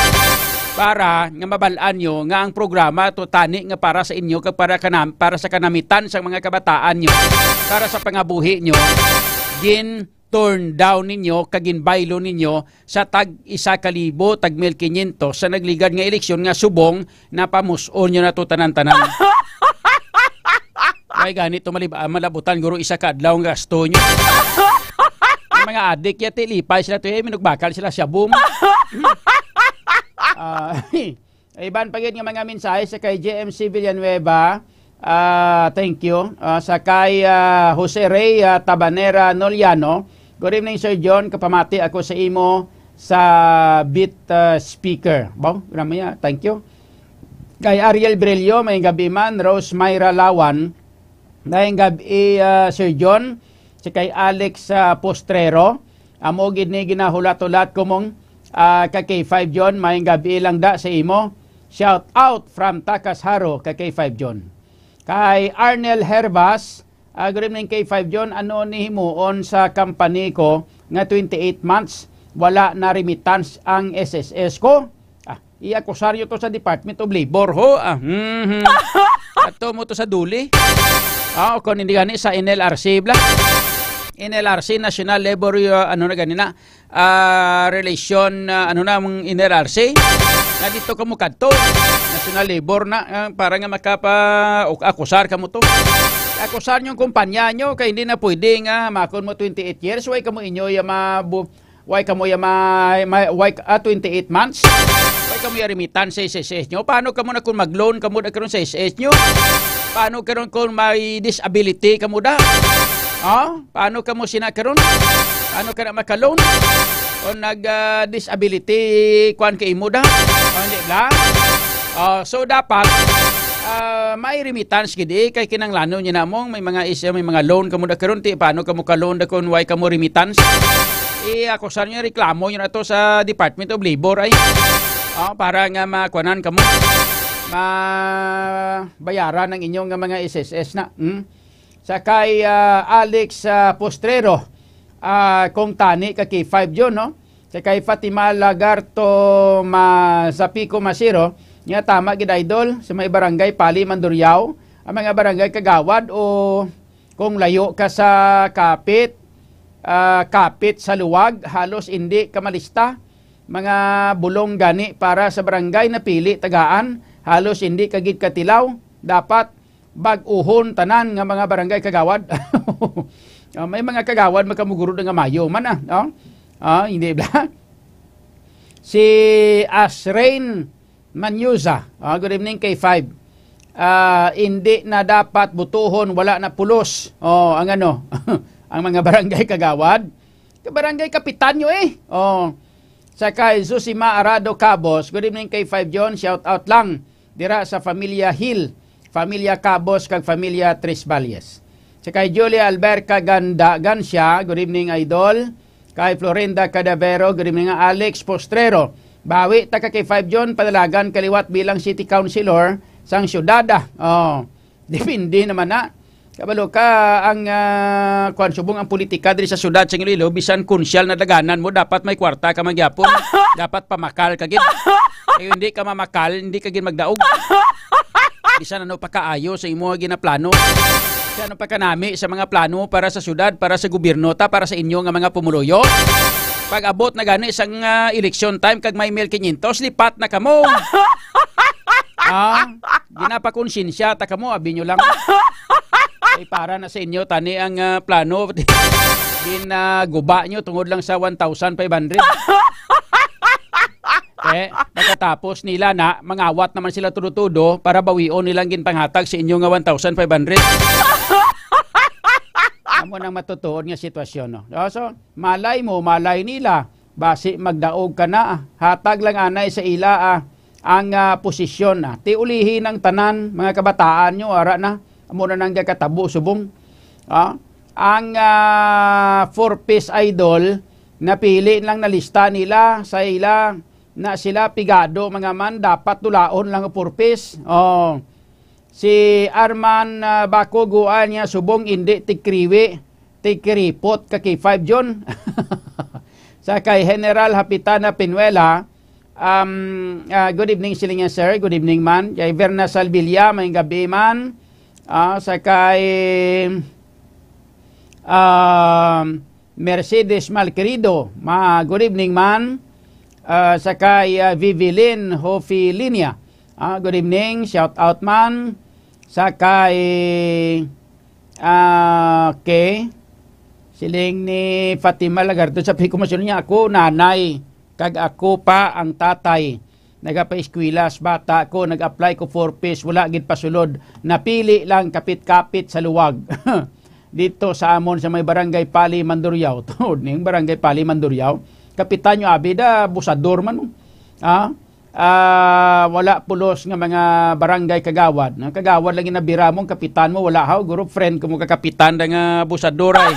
Para nga mabal-an nyo nga ang programa to tani nga para sa inyo kag para kanam para sa kanamitan sa mga kabataan nyo, para sa pangabuhi nyo, gin turn down ninyo kag ginbaylo ninyo sa tag isa ka libo, tag mil kinyentos sa nagligad nga eleksyon nga subong napamus-on nyo na to tanan-tanan. Ay gani to malib- ah, malabutan guro isa ka adlaw ang gasto nyo. Ang mga adik ya tilipay sila to eh, minugbakal sila siya boom. Ah, iban pa gid nga mga mensahe sa kay J M C Villanueva. Ah, thank you. Ah, sa kay ah, Jose Rey ah, Tabanera Noliano, good evening Sir John, kapamati ako sa imo sa beat ah, speaker. Bo, grabe ya. Thank you. Kay Ariel Brillo, may gabi man, Rose Myra Lawan, may gabi ah, Sir John, si kay Alex ah, Postrero, amo gid ni ginahulat-hulat ko mong ah, ka K five John, may gabi lang da sa imo. Shout out from Takas Haro ka K five John. Kay Arnel Herbas, ah, good evening K five John, ano ni himuon sa company ko nga twenty-eight months wala na remittance ang S S S ko? Ah, i-akusar nyo to sa Department of Labor ho. Ah, mhm. Ato mo to sa duli. Ah, o kung hindi gani sa N L R C bla. N L R C, National Labor, uh, ano na gani na, ah, Relation, ah, ano na, ang N L R C. Na dito ka mo kadto. National Labor na, ah, para nga makapa, o, akusar ka mo to. Akusar yung kumpanya nyo, kay hindi na pwede nga makon mo twenty-eight years, way ka mo inyo ya mabu-, way ka mo ya ma, ma, way, ah, twenty-eight months. Way ka mo ya remittance sa S S S nyo. Paano ka mo na kung mag-loan ka mo na karon sa S S S nyo? Paano karon kung may disability ka mo da? Oh, paano ka mo sina karon? Paano ka na maka-loan? O nag ah, disability kuan kay imo da? O hindi bla? Oh, so dapat ah, may remittance gid eh, kay kinanglanon niya namong may mga is may mga loan kamo da karon ti paano kamo ka-loan da kon way kamo remittance? Eh ako sa niyo reklamo niyo na to sa Department of Labor ay. Oh, para nga makuanan kamo. Mabayaran ang inyong nga mga S S S na. Hmm? Sa kay ah, Alex ah, Postrero, ah, kung tani ka K five yun, no? Sa kay Fatima Lagarto ma, sa Pico Masiro, nga tama gid idol, sa may barangay Pali Mandurriao, ang mga barangay kagawad o kung layo ka sa kapit, ah, kapit sa luwag, halos hindi ka malista. Mga bulong gani para sa barangay napili tagaan, halos hindi ka gid katilaw. Dapat bag-uhon tanan nga mga barangay kagawad. Ah, may mga kagawad magkamuguro na nga mayo man ah, no? Ah, hindi bla? Si Asrain Manyuza, ah, good evening K five. Ah, hindi na dapat butuhon, wala na pulos. Oh, ang ano, ang mga barangay kagawad. Ka barangay kapitan nyo eh. Oh. Sa kay Susima Arado Cabos, good evening kay Five John, shout out lang dira sa Familia Hill, Familia Cabos, kag Familia Tres Valles. Sa kay Julia Alberca Ganda, Gancia, good evening, idol. Kay Florinda Cadavero, good evening, Alex Postrero. Bawi ta ka kay Five John, padalagan kaliwat bilang city councilor sang syudad, ah. Oh, depende naman na. Kabalo ka, ang, ah, kuwan, subong ang politika diri sa syudad sa Iloilo, bisan konsyal na daganan mo, dapat may kwarta ka man gyapon. Dapat pamakal ka gid. Kay hindi ka mamakal, hindi ka gid magdaog. Bisan ano pa kaayo sa imo nga ginaplano. Bisan ano pa kanami sa mga plano para sa syudad, para sa gobyerno ta, para sa inyo nga mga pumuluyo. Pag abot na gani sang, ah, election time kag may mil quinientos, lipat na kamo. Ah, ginapakonsensya ta kamo, abi nyo lang. Ay, para na sa inyo tani ang, ah, plano. Ginaguba nyo tungod lang sa one thousand five hundred. Eh, pagkatapos nila na, mangawat naman sila tudo-tudo para bawion nilang ginpanghatag sa inyo nga one thousand five hundred. Amo nang matutuod nga sitwasyon, no? Oh, so, malay mo, malay nila, basi magdaog ka na, ah. Hatag lang anay sa ila, ah, ang, ah, posisyon, ah. Ti ulihi ng tanan, mga kabataan nyo, ara na, amo na nang ginakatabo subong. Ah, ang, ah, Four Ps, idol, napili lang na lista nila sa ila na sila pigado, mga man, dapat dulaon lang ang Four Ps. Oh. Si Arman, ah, Baco, guan niya, subong indi tigkriwi, tigkiripot ka kay Five John. Sa kay General Hapitana Pinuela, um, ah, good evening, siling niya, sir. Good evening, man. Kay Verna Salvilla, may gabi, man. Ah, sa kay, um, Mercedes Malquerido, ma, good evening, man. Ah, sa kay, ah, Vivilin Hofilinia. Ah, good evening, shout out, man. Sa kay, ah, okay. Siling ni Fatima Lagardo, sa pagkumasyon niya, ako, nanay, kag ako pa ang tatay. Nagapaeskwela sa bata ko, nag-apply ko Four Ps, wala gid pasulod. Napili lang kapit-kapit sa luwag. Dito sa amon sa may Barangay Pali, Mandurriao. Tuod ning Barangay Pali, Mandurriao. Kapitan nyo, abi da, busador man, no? Ah, ah, wala pulos nga mga barangay kagawad. Ang kagawad lang ginabira mo, ang kapitan mo, wala haw. Guro, friend ko mo kakapitan da nga busador ay.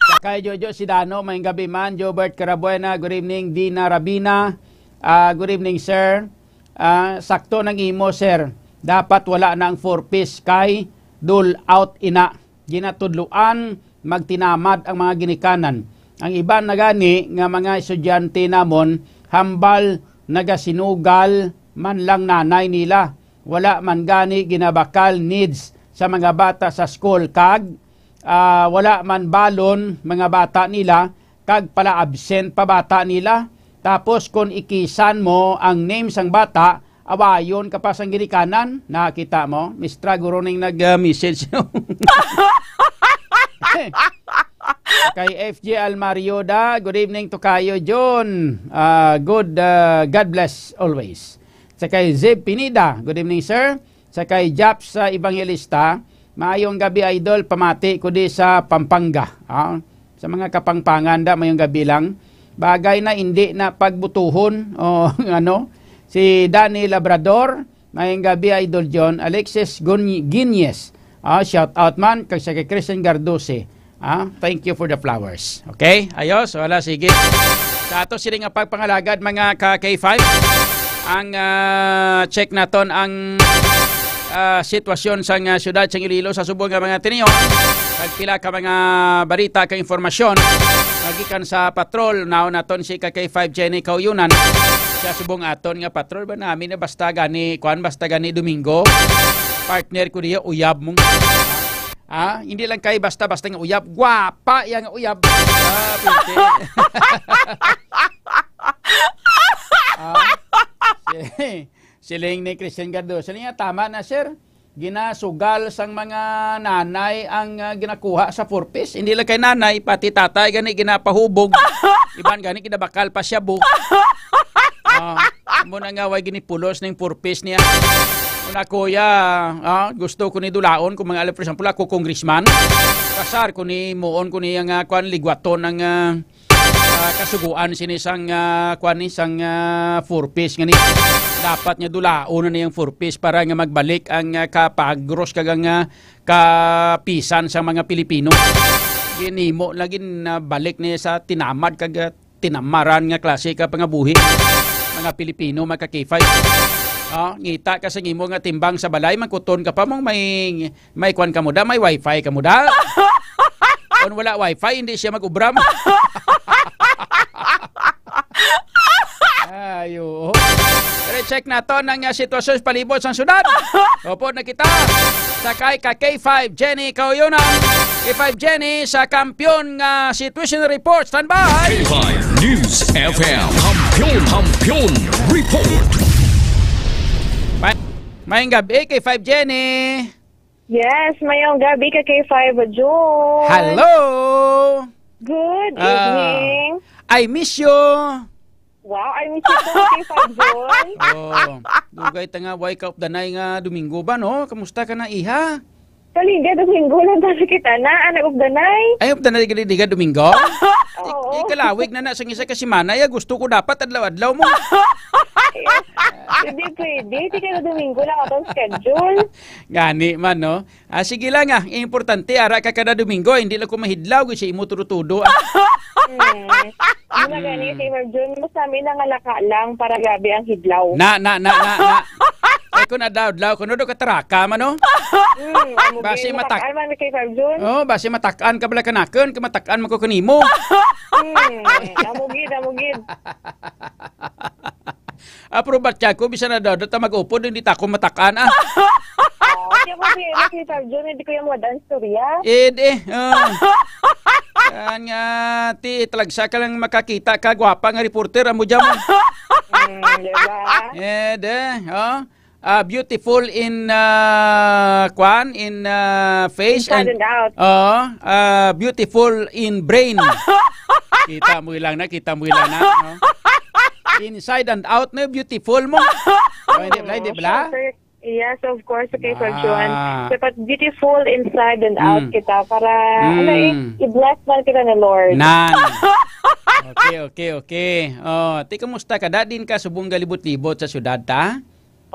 Sa kay Jojo Sidano, may gabi, man. Jobert Carabuena, good evening. Dina Rabina, ah, good evening, sir. Ah, sakto nang imo, sir. Dapat wala na ang Four Ps kay dole out ina. Ginatudloan, magtinamad ang mga ginikanan. Ang iban na gani nga mga estudyante namon, hambal nagasinugal man lang nanay nila. Wala man gani ginabakal needs sa mga bata sa school kag, ah, wala man balon mga bata nila kag pala-absent pa bata nila. Tapos kung ikisan mo ang name sang bata, awayon ka pa sang ginikanan. Nakita mo? Mistra guro ning nag-message. Kay F J Almarioda, good evening to kayo, John. Ah, good, ah, God bless always. Sa kay Zeb Pineda, good evening, sir. Sa kay Japs, ah, Evangelista, maayong gabi, idol, pamati ko di sa Pampanga. Ah, sa mga Kapampangan da, maayong gabi lang. Bagay na, hindi na pagbutuhon. O, ano, si Danny Labrador, maayong gabi, Idol John. Alexis Gun-, Guiñez, ah, shout out man, kag sa kay Christian Garduce. Ah, thank you for the flowers. Okay? Ayos? Wala, sige. Sa ato sila nga pagpangalagad, mga ka K five, ang, ah, check naton ang, ah, sitwasyon sa nga syudad sa Iloilo sa subong nga mga tinion. Kag pila ka mga balita kag informasyon magikan sa patrol, naon naton si ka K five Jenny Kauyunan. Siya subong aton nga patrol ba namin na basta gani, kuan, basta gani Domingo. Partner ko diya, uyab mong. Ah, hindi lang kay basta-basta nga uyab. Gwapa yang uyab. Ah, pinti. Ah, si-, siling ni Christian Gardo. Siling niya, tama na, sir. Ginasugal sang mga nanay ang, ah, ginakuha sa Four Ps. Hindi lang kay nanay, pati tatay gani ginapahubog. Iban gani ginabakal pa siya, bu. Ah, amo na nga, way ginipulos ning Four Ps niya. Kung ako, ya, ah, gusto ko ni dulaon, kung mga, for example, ako congressman, kasar ko ni, muon ko ni ang, ah, kwan, ligwaton ang, ah, Ah, kasuguan sini sang, ah, kuan ni, sang, ah, four Ps nga ni. Dapat nga dulaon na niyang four Ps para nga magbalik ang, ah, kapagros kag ang, ah, kapisan sa mga Pilipino. Ginimo lagi na balik niya sa tinamad kag, ah, tinamaran nga klase ka pangabuhi. Mga Pilipino, mga ka-K five. Ah, ngita ka sa imo nga timbang sa balay, mangkuton ka pa mong may, may kwan ka mo da, may wifi ka mo da. Kung wala wifi, hindi siya mag-ubra. Ay, oo. Pero check naton ang, ah, sitwasyon sa palibot sang syudad. Upod na kita sa kay ka K five Jenny Kauyonan. K five Jenny sa Kampiyon nga Situation Report. Standby! K five News F M. Kampiyon, Kampiyon Report. May, mayong gabi, K five Jenny. Yes, mayong gabi ka, K five June. Hello! Good Ah, evening. I miss you. Wow, I miss you too, K five June. Oh, dugay ta nga, why ka updanay nga Domingo ba, no? Kamusta ka na, iha? Kalinga, Domingo lang tayo kita na. Ah, nag-updanay? Ay, updanay ka, di ka Domingo? Oo. Ikalawig na na sa isa ka semana, ya, gusto ko dapat adlaw-adlaw mo. Hindi pwede. Di ka na Domingo lang atong schedule. Gani man, no? Ah, sige lang, ah. Importante, ara ka kada Domingo, hindi lang ko mahidlaw, kasi imo tudo-tudo, ah. Hmm. Ano na gani, Mm. K five June? Mas namin nangalaka lang para grabe ang hidlaw. Na, na, na, na, na. Ay, kung adlaw-adlaw, kung ano ka taraka man, no? Mm, amo Basi gid, matak- matakan man, K five June. Oh, basi matakan ka bala kanakon, kung matakan man ko kanimo. Mm, amo gid, amo gid. Apro ba siya ko, bisan na daw, ta mag-upod, hindi ta ako matakan, ah. Oh, siya po si, si Sir Jun, hindi ko yung wadang storya. Eh, di, oh. Yan nga, ti, talagsa ka lang makakita ka, gwapa nga reporter, amo dyan mo. Mm, di ba? Eh, di, oh. Ah, beautiful in, ah, kwan, in, ah, face Inside and, and out. Oh, ah, beautiful in brain. Kita mo lang na, kita mo lang na, no? Inside and out na beautiful mo. Oh, hindi, hindi, bla? Syempre. Yes, of course, okay, Sir Juan. Ah. Dapat beautiful inside and out Mm. kita para, Mm. ano eh, i-bless man kita ng Lord. Nan. Okay, okay, okay. Oh, ti, kumusta ka? Da, din ka subong galibot-libot sa syudad, ta?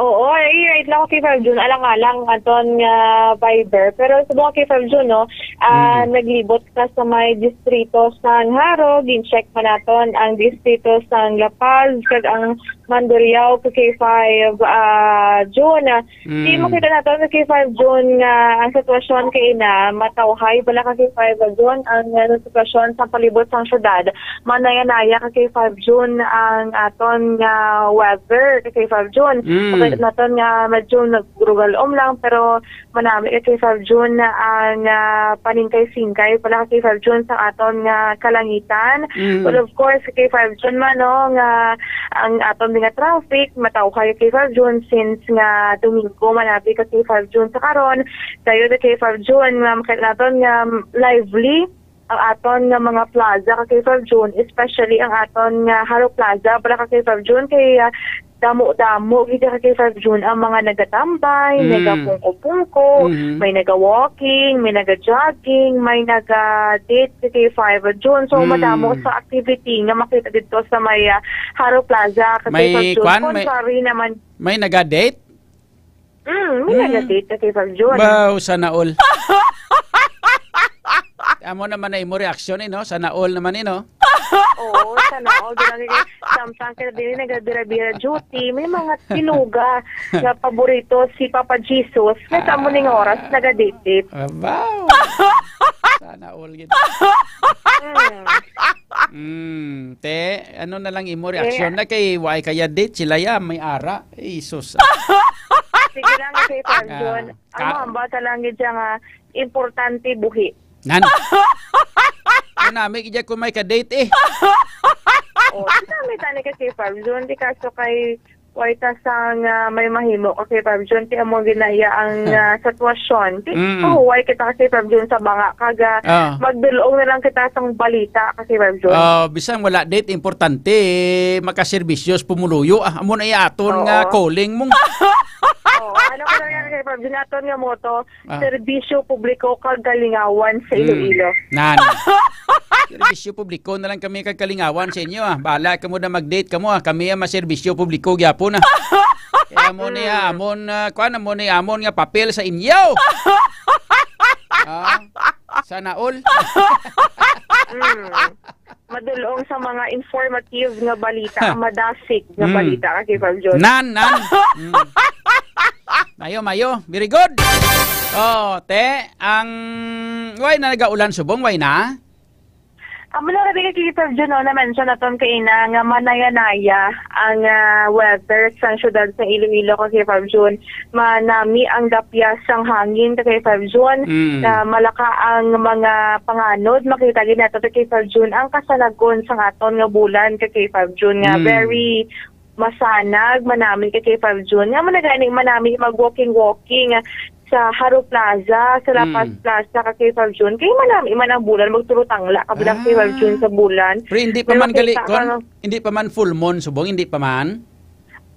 Oo, eh, right lang, okay, Sir Jun. Alang-alang, aton nga Viber. Pero subong, okay, Sir Jun, no? Ah, Mm. naglibot ka sa may distrito sang Jaro, gin-check man naton ang distrito sang La Paz, kag ang Mandurriao, K five, ah, June. Di Mm. makita naton, K five June, nga ang sitwasyon kay na matawhay bala ka K five June ang, ah, sitwasyon sa palibot sang syudad. Manaya-naya ka K five June ang aton nga weather ka K five June. Mm. Makita naton nga medyo nagrugal-om lang, pero manami ka K five June ang, ah, paningkay-singkay pala ka K five June sa aton nga kalangitan. Mm. Well, of course, K five June man, no, nga ang aton nga traffic matawhay ka K five June since nga Domingo man abi ka K five June sa karon. Dayon ka K five June nga makita naton nga lively ang aton nga mga plaza ka K five June, especially ang aton nga Jaro Plaza, para ka K five June, kay, ah, damo-damo gid ka K five June ang mga nagatambay, Mm. nagapungko-pungko, Mhm. may naga-walking, may naga-jogging, may naga-date ka K five June. So, Mm. madamo sa activity nga makita dito sa may, ah, Jaro Plaza ka May K five June. Kwan, may, Contrary naman. May naga-date? Mm, may Mm. naga-date ka K five June. Wow, sana all. Amo naman na imo reaksyon, eh, no? Sana all naman, eh, no? Oo, sana all. Di lang, eh, samtang ka din, nagabira-bira duty. May mga tinuga nga paborito si Papa Jesus. Nga sa amo ning oras, Ah. naga-date-date. Abaw. Sana all gid. Mm. Mm, te, ano na lang imo reaksyon Eh. na kay why kaya date sila ya, may ara? Eh, Jesus. Sige lang, K five Ah, June. Ang ka- mahambal ka lang gid siya nga importante buhi. Nan. Ano, may gid kung may ka-date eh. Oh, sila may tani ka K five June, di kaso kay why ta sang, ah, may mahimo ka K five June, kaya mo ginaya ang, ah, sitwasyon. Di, Mm. pahuway kita ka K five June sa banga, kaga Ah. magdulong na lang kita sang balita ka K five June. Ah, bisan wala date, importante, makaserbisyos pumuluyo. Ah, amo na iya aton Oo. nga calling mo. Oo, ano ko lang yan, K five June, aton nga motto, Ah. serbisyo publiko kag kalingawan sa Mm. Iloilo. Nan. Serbisyo publiko na lang kami kag kalingawan sa inyo, ah. Bahala kamo na mag-date kamo, ah. Kami ang maserbisyo publiko gyapon, ah. Kaya amo ni, ah, Mm. amon, ah, kuan, amo ni amon nga papel sa inyo. Ah, sana all. Mm. Madulong sa mga informative nga balita, Ha. madasig nga Mm. balita, ka K five Jun. Nan, nan. Mm. Mayo, mayo. Very good. Oh, te, ang, why na nagaulan subong? Why na? Amo na, ka K five Jun, no, na-mention naton kaina nga manaya-naya ang, ah, weather sa siyudad sa Iloilo, ka K five Jun. Manami ang dapyas sang hangin, ka K five Jun, Mm. na malaka ang mga panganod. Makita gid nato, ka K five Jun, ang kasanag-on sang aton nga bulan, ka K five Jun, nga Mm. very masanag, manami, ka K five Jun. Nga man na gani, manami mag-walking-walking sa Jaro Plaza, sa La Paz Mm. Plaza, ka K five Jun. Kay manami man ang bulan, magturo-tangla ka bilang, ka K five Jun, Ah. sa bulan. Pero hindi pa Pero man gali, kita ka kon, nga hindi pa man full moon, subong, hindi pa man?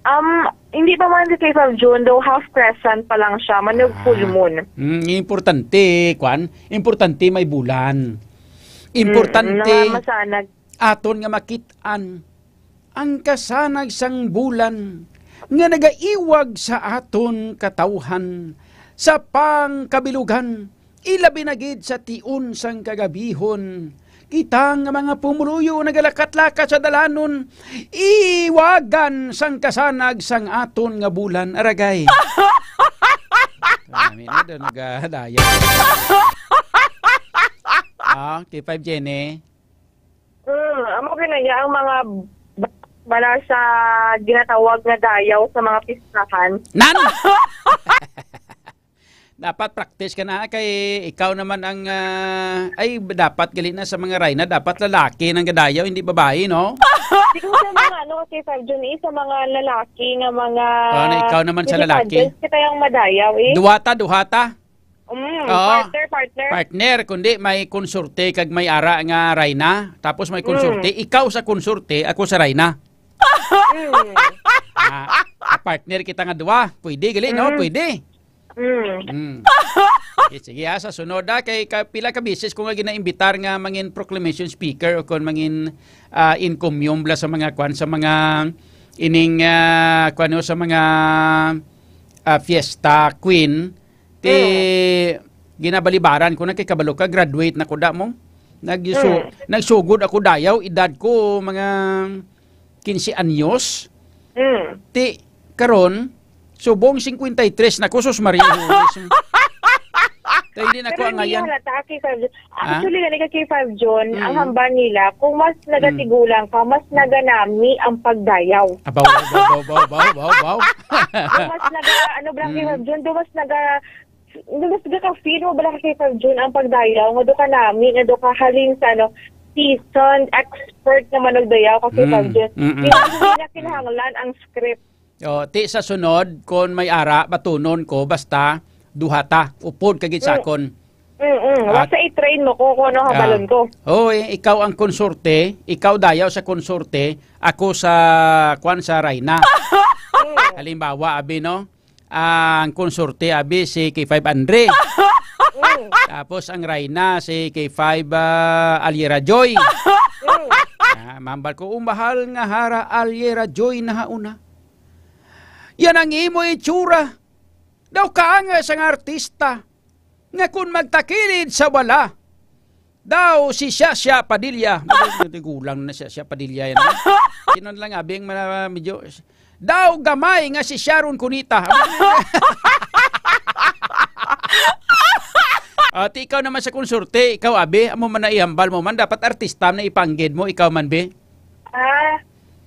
Um, hindi pa man, ka K five Jun, though half crescent pa lang siya, manog full Ah. moon. Mm, importante, kwan, importante may bulan. Importante Mm, nga masanag. aton nga makit-an ang kasanag sang bulan nga nagaiwag sa aton katawhan sa pangkabilugan, ilabi na gid sa tion sang kagabihon. Kita nga mga pumuluyo nagalakat-lakat sa dalanon, iwagan sang kasanag sang aton nga bulan, aragay. Kami na daw nagadayo. Ah, K five Jenny. Mm, amo gid na niya ang mga ba-, bala sa ginatawag nga dayaw sa mga pistahan. Nan! Dapat practice ka na kay ikaw naman ang, ah, ay, dapat gali na sa mga rayna, dapat lalaki nang gadayaw, hindi babae, no? Siguro sa mga, ano, kasi, Sir Jun, eh, sa mga lalaki nga mga Oh, na ikaw naman sa lalaki. Kita yung madayaw, eh. Duhata, duhata. Mm, Oo. Partner, partner. Partner, kundi may konsorte kag may ara nga rayna, tapos may Mm. konsorte, ikaw sa konsorte, ako sa rayna. Mm. Ah, partner kita nga duwa. Pwede, gali, no? Mm. Pwede. Mm. Mm. Sige, sige, ha, sa sunod, ah, kay ka, pila ka beses ko nga ginaimbitar nga mangin proclamation speaker o kon mangin, ah, encomium bala sa mga kwan, sa mga ining, ah, kwan, no, sa mga, ah, fiesta queen. Ti, Mm. ginabalibaran ko na kay kabalo ka, graduate na ko da mo. Nagsu-, Mm. nagsugod ako dayaw, edad ko mga quince anyos. Mm. Ti, karon, subong cincuenta y tres na ko, sus Maria, Holy Smith. Ti, hindi na ko Pero hindi angayan. Halata, K five Jun. Ha? Actually, gani ka, K five Jun, ang Mm. hambal nila, kung mas Mm. nagatigulang ka, mas naganami ang pagdayaw. Abaw, abaw, abaw, abaw, abaw, abaw. Kung mas naga, ano, bra, K five Mm. Jun, do mas naga, do mas naga ka-feel mo bala ka, K five Jun, ang pagdayaw, nga do ka nami, nga do ka halin sa, ano, seasoned expert nga manugdayaw ka, K five Mm. Jun. Mm-mm. Kaya hindi na kinahanglan ang script. O, ti sa sunod, kon may ara, batunon ko, basta duha ta, upod kag Mm. sakon. Mm, mm. At Basta i-train mo ko kung ano Ah. habalon ko. Oy, ikaw ang konsorte, ikaw dayaw sa konsorte, ako sa, kwan, sa rayna. Mm. Halimbawa, abi, no? Ang konsorte, abi, si K five Andre. Mm. Tapos ang rayna, si K five, ah, Aliera Joy. Mm. Ah, mambal ko, "O mahal nga Hara Aliera Joy, nahauna. Yan ang imo itsura. Daw kaanga sang artista nga kon magtakilid sa wala, daw si Shasha Padilla." Gulang na Shasha Padilla yan, ha? Sino na lang, abi, ang mga medyo, daw gamay nga si Sharon Cuneta. Ati, ikaw naman sa konsorte, ikaw, abi, amo man na ihambal mo man, dapat artista na ipanggid mo, ikaw man, be. Ah,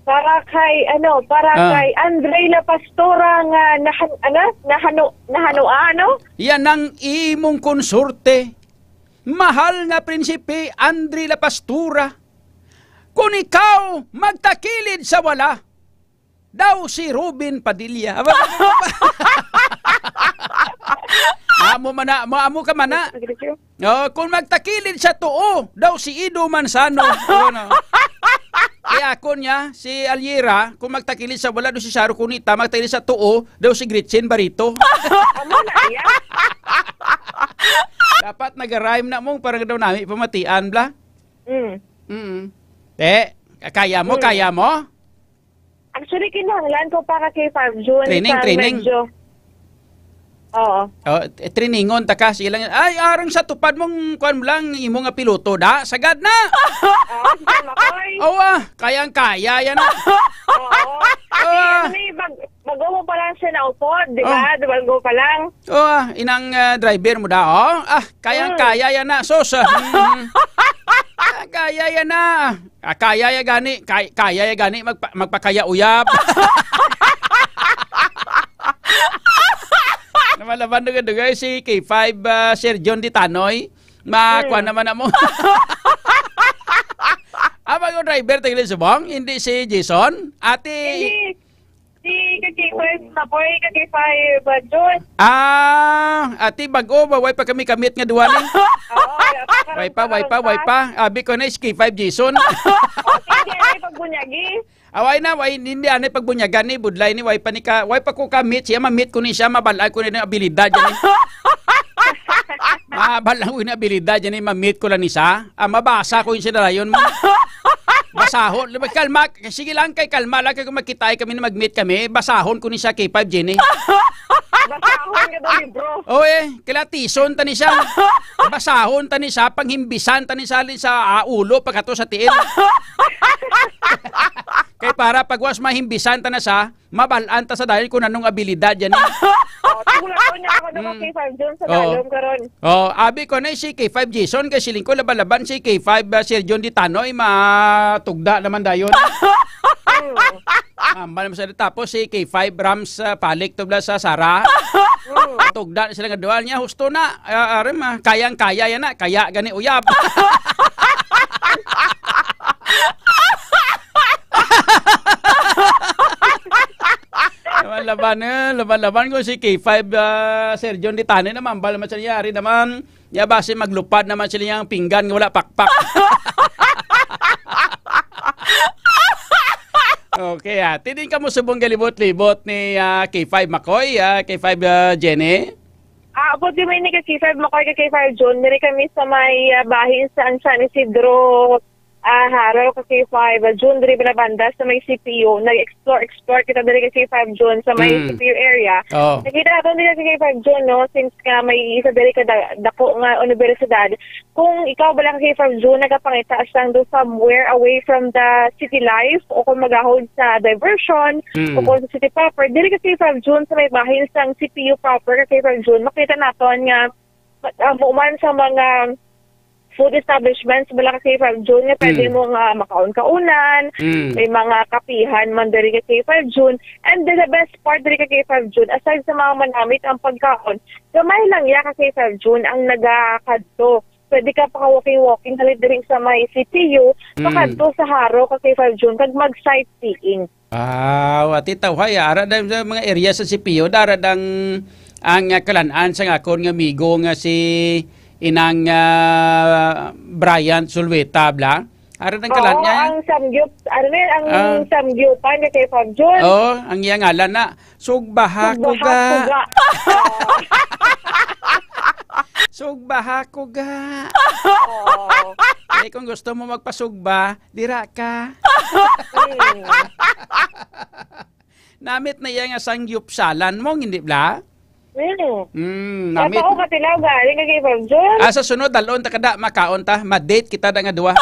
para kay, ano, para Ah. kay Andre La Pastora nga nahan-, ano? Nahano-, nahanoa, ano? Yan ang imong konsorte. Mahal nga Prinsipe Andre La Pastura, kung ikaw magtakilid sa wala, daw si Robin Padilla. Aba, amo man na, mo, amo ka man na. Oh, kung magtakilid sa tuo, daw si Edo Manzano. Ano? Kaya ako niya, si Aliera, kung magtakilid sa wala, daw si Sharon Cuneta, magtakilid sa tuo, daw si Gretchen Barreto. Amo na iya. Dapat naga-rhyme na mo, para daw nami pamatian, bla. Mm. Mm. Eh, kaya mo, Mm. kaya mo? Actually, kinahanglan ko pa ka K five June Training, sa training. medyo. Oo. Oh, eh, trainingon ta ka, sige lang. Ay, arang sa tupad mong kuwan mo lang, imo nga piloto, da? Sagad na! Oo, sige, Makoy. Oo, ah, kayang-kaya yan, ah. Oo. Kasi, Ah. ano, eh, bag-, bago mo pa lang siya naupod, di ba? Oh. Di ba, bago pa lang. Oh, ah, inang, ah, driver mo da, oh. Ah, kayang-kaya Mm. yan na, sus, ah. Mm. Ah, kaya yan na. Ah, kaya ya gani, kay-, kaya ya gani, magpa-, magpakaya uyab. Naman-laban dugay-dugay si K five, ah, Sir John Ditanoy. Ma-, Mm. kuwan naman na mo. Ah, bago driver, taga Subong, hindi si Jason. Ate, Hindi. Si ka K five, Makoy, ka K five, uh, June. Ah, ati, bag-o ba? Way pa kami kamit nga duwa ni? Oo, wala pa, Way pa, way pa, way pa. Abi ko na is K five Jason. O, sige, ay, pagbunyagi. Away na, way, hindi anay pagbunyagan ni, budlay ni, way pa ni ka, way pa ko kamit siya, mamit ko ni siya, mabal-an ko ni ang abilidad yan ni. Mabal-an ko ni abilidad yan ni, mamit ko lang ni siya. Ah, mabasa ko yung sinarayon mo. Basahon. Kalma. Sige lang kay kalma lang kay kung magkita kami na mag-meet kami, basahon ko ni siya K five Jenny. Basahon ka daw libro. O eh, kila tison ta ni siya. Basahon ta ni siya, panghimbisan ta ni siya, sa, ah, ulo pagkato sa tiil. Kay para pagwas mahimbisan ta na siya, mabal-an ta sa dahil kung anong abilidad yan eh. O, tula ko niya ako naman Mm. K five June sa Oo. Dalom karon. Oh, abi ko na si K five Jason kay siling ko laban-laban si K five, ah, Sir John Ditanoy matugda naman dayon. Mm. Mamba naman sa tapos si K five Rams, ah, Palik tubla sa Sara. Mm. Tugda na sila nga dual niya, husto na. Ah, aram, ah, kayang-kaya yan na. Kaya gani uyab. Laban-laban, eh, laban-laban ko si K five, ah, Sir John Ditanoy naman, bal naman siya nangyari naman. Ya basi maglupad naman sila yang pinggan nga wala pakpak. Okay, ah. Tidin ka mo subong galibot-libot ni, ah, K five Makoy, ah, K five, ah, Jenny. Ah, abot kami ni ka K five Makoy, ka K five June. Diri kami sa may, ah, bahin sa San Isidro, ah, Haro, ka K five, ah, June, diri ba na banda sa may C P U. Nag-explore, explore kita diri ka K five June sa may Mm. C P U area. Oh. Nakita natin diri ka K five June, no? Since nga may isa diri ka da-, dako nga universidad, kung ikaw ba lang ka K five June, nagapangita sang do somewhere away from the city life o kung magahod sa diversion Mm. o kung sa city proper, diri ka K five June sa may bahin sang C P U proper ka K five June, makita naton nga, ah, mo man sa mga food establishments, bala ka K five June, nga pwede Mm. mo nga makaon-kaunan, Mm. may mga kapihan man diri ka K five June. And the, the best part diri ka K five June, aside sa mga manamit ang pagkaon, gamay lang ya ka K five June ang nagakadto. Pwede ka pa walking-walking, dali diri sa may C P U, Mm. pakadto sa Haro ka K five June, kag mag-sightseeing. Ah, wati tawhay, ah. Ara da sa mga area sa C P U, dara dang ang, ah, kalan-an sa akon nga amigo nga si Inang, ah, Brian Sulweta, bla. Ara dang kalan Oo, niya. Ang samgyup, ano na yun, ang Ah. samgyupan ni Kuya Fab Jun. Oo, ang iya ngalan na, Sugbaha ko Sugbaha ga. ko ga. Sugbaha ko ga. Oo. Eh, kung gusto mo magpasugba, dira ka. Mm. Namit na iya nga sangyupsalan mo, hindi bla? Mm. Mm, Kaya namit. pa ako katilaw, galing kay Fab Jun. Ah, sa sunod, dalon ta kada, makaon ta, ma-date kita da nga duwa.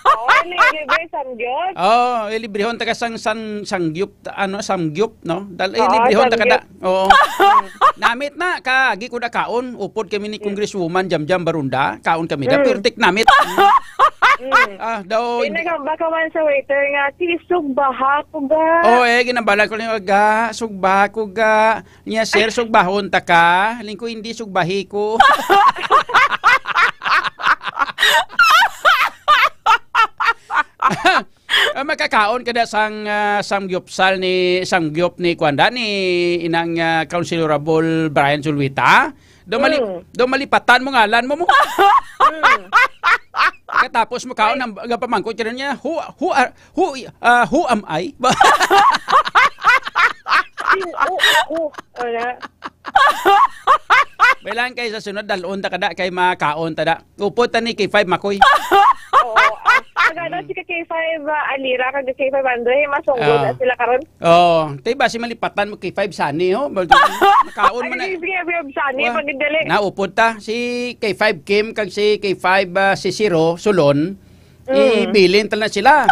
Oo, libre, samgyup. Oh, ilibrihon ta ka sang, sang, sangyup, ano, samgyup, no? Dal-, Oo, ilibrihon ta kada. samgyup. Oo. Namit na, ka, agi ko na kaon. Upod kami ni Mm. Congresswoman Jamjam Barunda. Kaon kami. Da, Mm. pirtik namit. Mm. Ah, daw, Ay, hindi. nagamba ka man sa waiter nga, "Tisog, baha ko ga." Oh, eh, ginambala ko lang, "Ga, sugba ko ga." Niya, "Sir, sugbahon ta ka?" Ling ko, "Hindi, sugbahi ko." Ah, makakaon ka na sang, ah, samgyupsal ni, samgyup ni kuan da, ni inang, ah, Councilorable Brian Sulwita. Daw mali-, Mm. daw malipatan mo ngalan mo, mo. Mm. Katapos mo kaon, Ay. ang, ang pamangkot ka niya, "Who, who are, who, ah, who am I?" Sino ako? Wala. May lang kay sa sunod, dalon ta kada kay makaon ta da. Upod ta ni K five Makoy. Oo, ah, pag ano, Mm. si ka K five, ah, Alira, kag K five Andre, masunggod Ah. na sila karon. Oh, tay ba si malipatan mo K five Sunny, ho? Bal-, makaon man na. Ay, sige, sige, Sunny, Wa-, pagdali. Naupod ta, si K five Kim kag si K five, ah, si Siro, Sulon, Mm. ibilin tal na sila.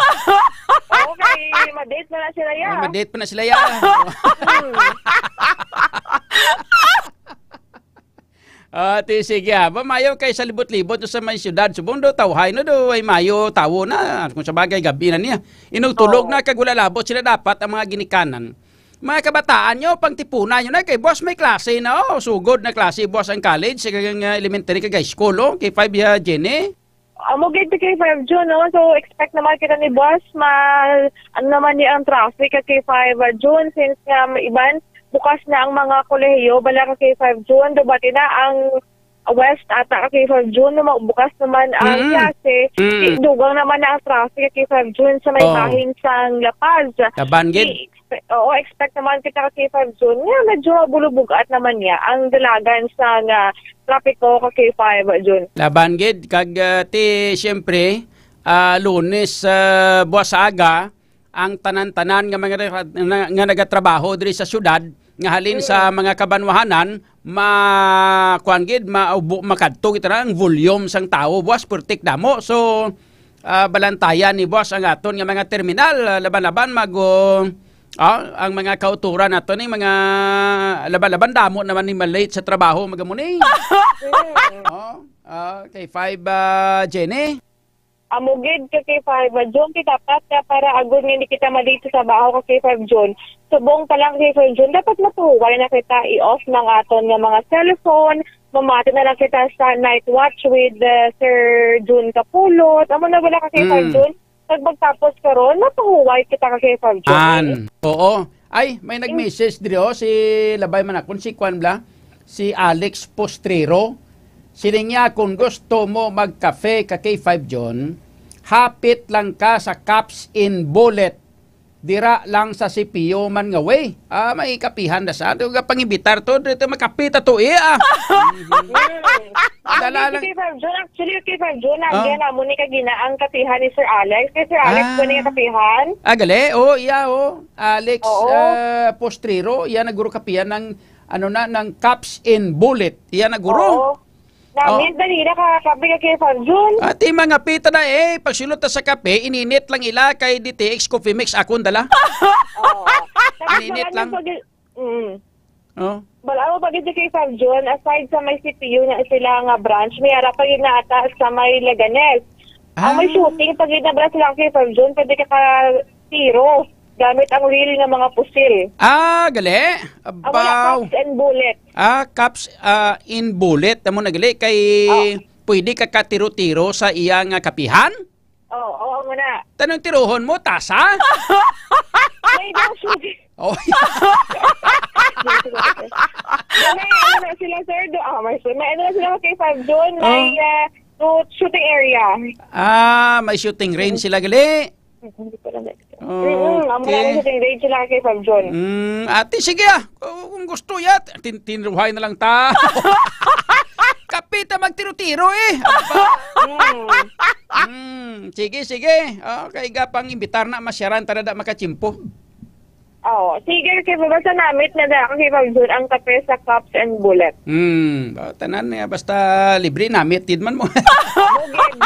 Okay, ma-date na na sila, ya. Oh, ma-date pa na sila, ya. Mm. Ah, ti, sige, ah. Ba, mayo kay sa libot-libot sa may siyudad. Subong do, tawhay na do, ay mayo, tawo na. Kung sa bagay, gabi na niya. Inugtulog Oo. na, kag wala labot sila dapat ang mga ginikanan. Mga kabataan nyo, pangtipunan nyo na. Kay boss, may klase na, oh. Sugod na klase, boss, ang college, sa kag, ah, elementary, kag high school, oh. K five, ya, Jenny. Amo gid, K five June, no? So, expect naman kita ni boss, ma-, ano naman ni ang traffic ka K five June, since nga iban, bukas na ang mga kolehiyo, bala ka K five June, dubati na ang West ata ka K five June, no? Ma-, bukas naman ang Mm. klase, Mm. Di, dugang naman na ang traffic ka K five June sa may Oh. bahin sang La Paz. Taban gid. Di, expe-, oo, expect naman kita ka K five June nga medyo bulubugat naman niya ang dalagan sa nga trapiko ka K five June. Laban gid kag, ah, ti, siyempre, ah, Lunes, ah, buwas sa aga, ang tanan-tanan nga mga nag-, na, nga nagatrabaho diri sa syudad, nga halin sa Mm. mga kabanwahanan, ma-, kuwan gid, maubo, makadto kita na ang volume sang tawo, buwas, pertik damo. So, ah, balantayan ni boss ang aton nga mga terminal, ah, laban-laban mag, oh, ah, ang mga kauturan nato ni mga laban-laban damo naman ni malate sa trabaho, mga muni. Mm. Oh, ah, kay five, ah, Jenny. Amo gid ka K five June, ti dapat nga para agod nga hindi kita malate sa trabaho ka K five June. Subong pa lang K five June, dapat matuway na kita i-off ng aton nga mga cellphone, mamati na lang kita sa night watch with, uh, Sir June Kapulot. Amo na wala ka K five Mm. June. Kag magtapos karon, mapahuway kita ka K five June. An, oo. Ay, may Mm. nag-message diri, oh, si Labay Manakon, si Kwan Bla, si Alex Postrero. Siling niya, kung gusto mo magkafe ka K five June, hapit lang ka sa Caps in Bullet. Dira lang sa C P U man nga way. Ah, may kapihan na sa. Ito nga pangibitar to. Dito makapita to eh, ah. Mm. Dala Ang lang. K five June, actually, K five June, ang Ah. yan, amo ni kagina ang kapihan ni Sir Alex. Kay Sir Alex Ah. ko niya kapihan. Ah, gali? Oh, iya, oh. Alex, Oo. ah, Postrero, iya naguro kapihan ng, ano na, ng Caps in Bullet. Iya naguro. Oo. Namin, Oh. dali na ka, kape ka K five June. Ati, mga pita na eh. Pagsulot ta sa kape, ininit lang ila kay D T X Coffee Mix akong dala. Oo. Tapos Ininit baka lang. nagpag-, mm. Oh. Bala mo pag K five June, aside sa may C P U na sila nga branch, may ara pa yun na ata sa may Leganes. Ang may Ah. shooting, pag yun na bala sila K five June, pwede ka ka tiro gamit ang real nga mga pusil. Ah, gali? Ang wala Abaw. Cops and bullet. Ah, Cops, ah, in bullet. Amo na gali kay Oh. pwede ka katiro-tiro sa iya nga kapihan? Oh, oo, amo na. Tanong tirohon mo, tasa? May daw shooting. Oh. May ano na sila, sir, do, ah, may, may ano na sila, K five June, may, Oh. ah, shoot-, shooting area. Ah, may shooting range sila gali. Hindi pala na. Oh, Mm, ang okay. Mga shooting range sila, K five June. Mm, ate, sige ah. Kung, kung gusto ya, tin-, tinruhay na lang ta. Kapita magtiro-tiro eh. Aba. Mm. Mm, sige, sige. Okay, ga pang imbitar na masyaran ta na da makachimpo. Oh, sige, kay basta namit na da, kay Pag June ang kape sa Cups and Bullet. Hmm, oh, tanan niya, basta libre namit, yun man mo. Bugid.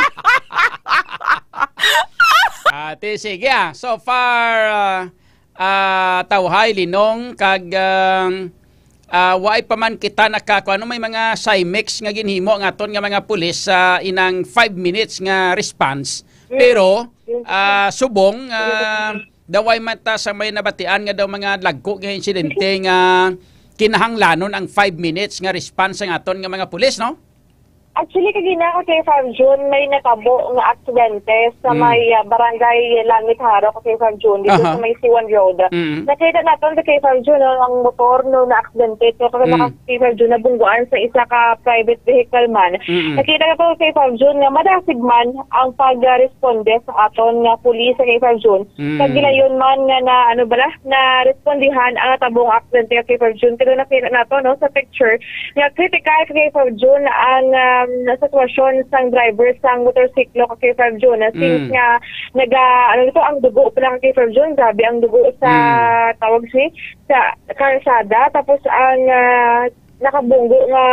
Ate, sige ah. So far, ah, ah, tawhay, linong, kag, ah, ah, waay pa man kita naka-, kung ano, may mga Cymex nga ginhimo ang aton nga mga pulis sa inang five minutes nga response. Mm. Pero, Yung ah, subong, ah, daway man ta sa may nabatian nga daw mga lagko nga insidente nga kinahanglanon ang five minutes nga response sang aton nga mga pulis, no? Actually, kagina ka kay five June, may natabo nga aksidente sa Mm. may, ah, barangay Langit Haro ka kay five June, dito Aha. sa may C one Road. Mm. Nakita naton sa kay five June, no, ang motor, no, na aksidente. So, kasi Mm. naka-, kay five June, nabungguan sa isa ka private vehicle man. Mm. Nakita naton kay five June nga madasig man ang pag-responde sa aton nga pulis sa kay five June. Mm. Sa gilayon man nga na, ano bala, na respondihan ang natabong aksidente kay five June. Pero nakita nato, no, sa picture nga critical kay five June ang, ah, na sitwasyon sang driver sang motorsiklo ka K five June, na since Mm. nga naga, ano to, ang dugo pala ka K five June, grabe ang dugo sa, Mm. tawag si, sa karsada, tapos ang, ah, nakabunggo nga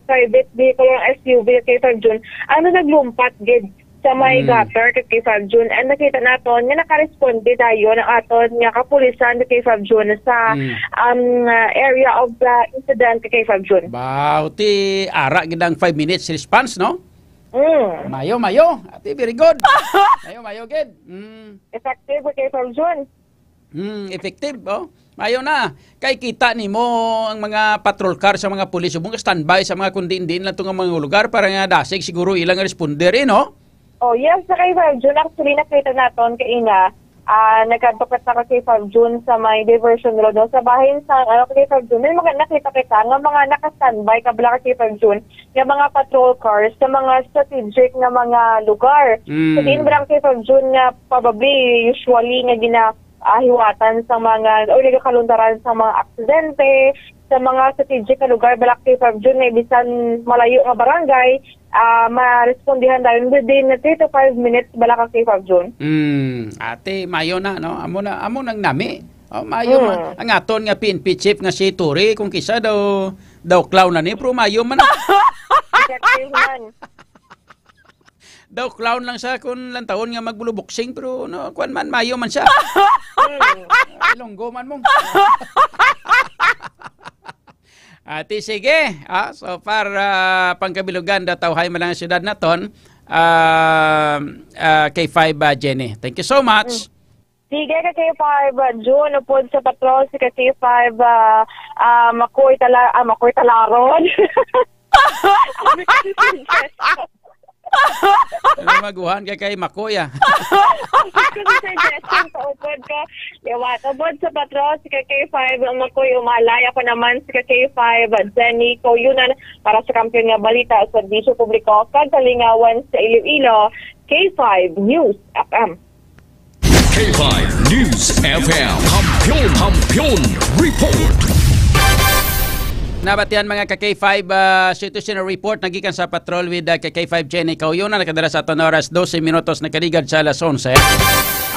private vehicle, ang S U V ka K five June, ano, naglumpat gid sa may Mm. gutter ka K five June. And nakita naton nga nakaresponde dayon ang aton nga kapulisan ka K five June sa, Mm. um, uh, area of the incident ka K five June. Wow, ti ara gid ang five minutes response, no? Mm. Mayo, mayo. Ati, very good. Mayo, mayo gid. Mm. Effective ka K five June. Hmm, effective, oh. Mayo na. Kay kita nimo ang mga patrol car sa mga pulis, subong standby sa mga kundi-, diin lang to nga mga lugar para nga dasig siguro ilang responder, eh, no? Oh, yes, sa K five June. Actually, nakita naton kaina, ah, nagkadto kita ka K five June sa may diversion road, no? Sa bahin sa, ano, K five June, may mga nakita kita nga mga naka-standby ka bala ka K five June, nga mga patrol cars sa mga strategic nga mga lugar. Mm. Sa diin bala ka K five June nga probably, usually, nga gina-, ah, hiwatan sa mga, o nagakalundaran sa mga aksidente, sa mga strategic nga lugar, bala ka K five June, nga bisan malayo nga barangay, ah, marespondihan dayon within three to five minutes, bala ka K five June. Mm, ate, mayo na, no? Amo na, amo nang nami. Oh, mayo man. Mm. Ang aton nga P N P chief nga si Tori, kung kisa daw, daw clown na ni, pero mayo man. Effective man. Daw clown lang siya kung lantawon nga magbuluboksing, pero no, kuwan man, mayo man siya. Hmm. Ilonggo man mo. Ati, sige. Ah, so far, ah, pangkabilugan, daw tawhay man lang ang syudad naton. Ah, ah, K five, ah, Jenny. Thank you so much. Sige ka K five, ah, June, upod sa patrol si ka K five, ah, ah, Makoy Tala-, ah, Makoy Talaron. Ano kasi suggestion? Ano maguhan ka kay Makoy, ah? Ano kasi suggestion sa upod ko? Liwat, upod sa patrol si ka K five, Makoy Umalay. Ako naman si ka K five, Jenny Koyunan, para sa Kampiyon nga Balita, Serbisyo Publiko, kag Kalingawan sa Iloilo, K five News F M. K five News F M. Kampiyon, Kampiyon Report. Nabatian, mga ka K five, ah, situational report nagikan sa patrol with, ah, ka K five Jenny Kauyon na nakadala sa aton oras dose minutos nakaligad sa alas onse.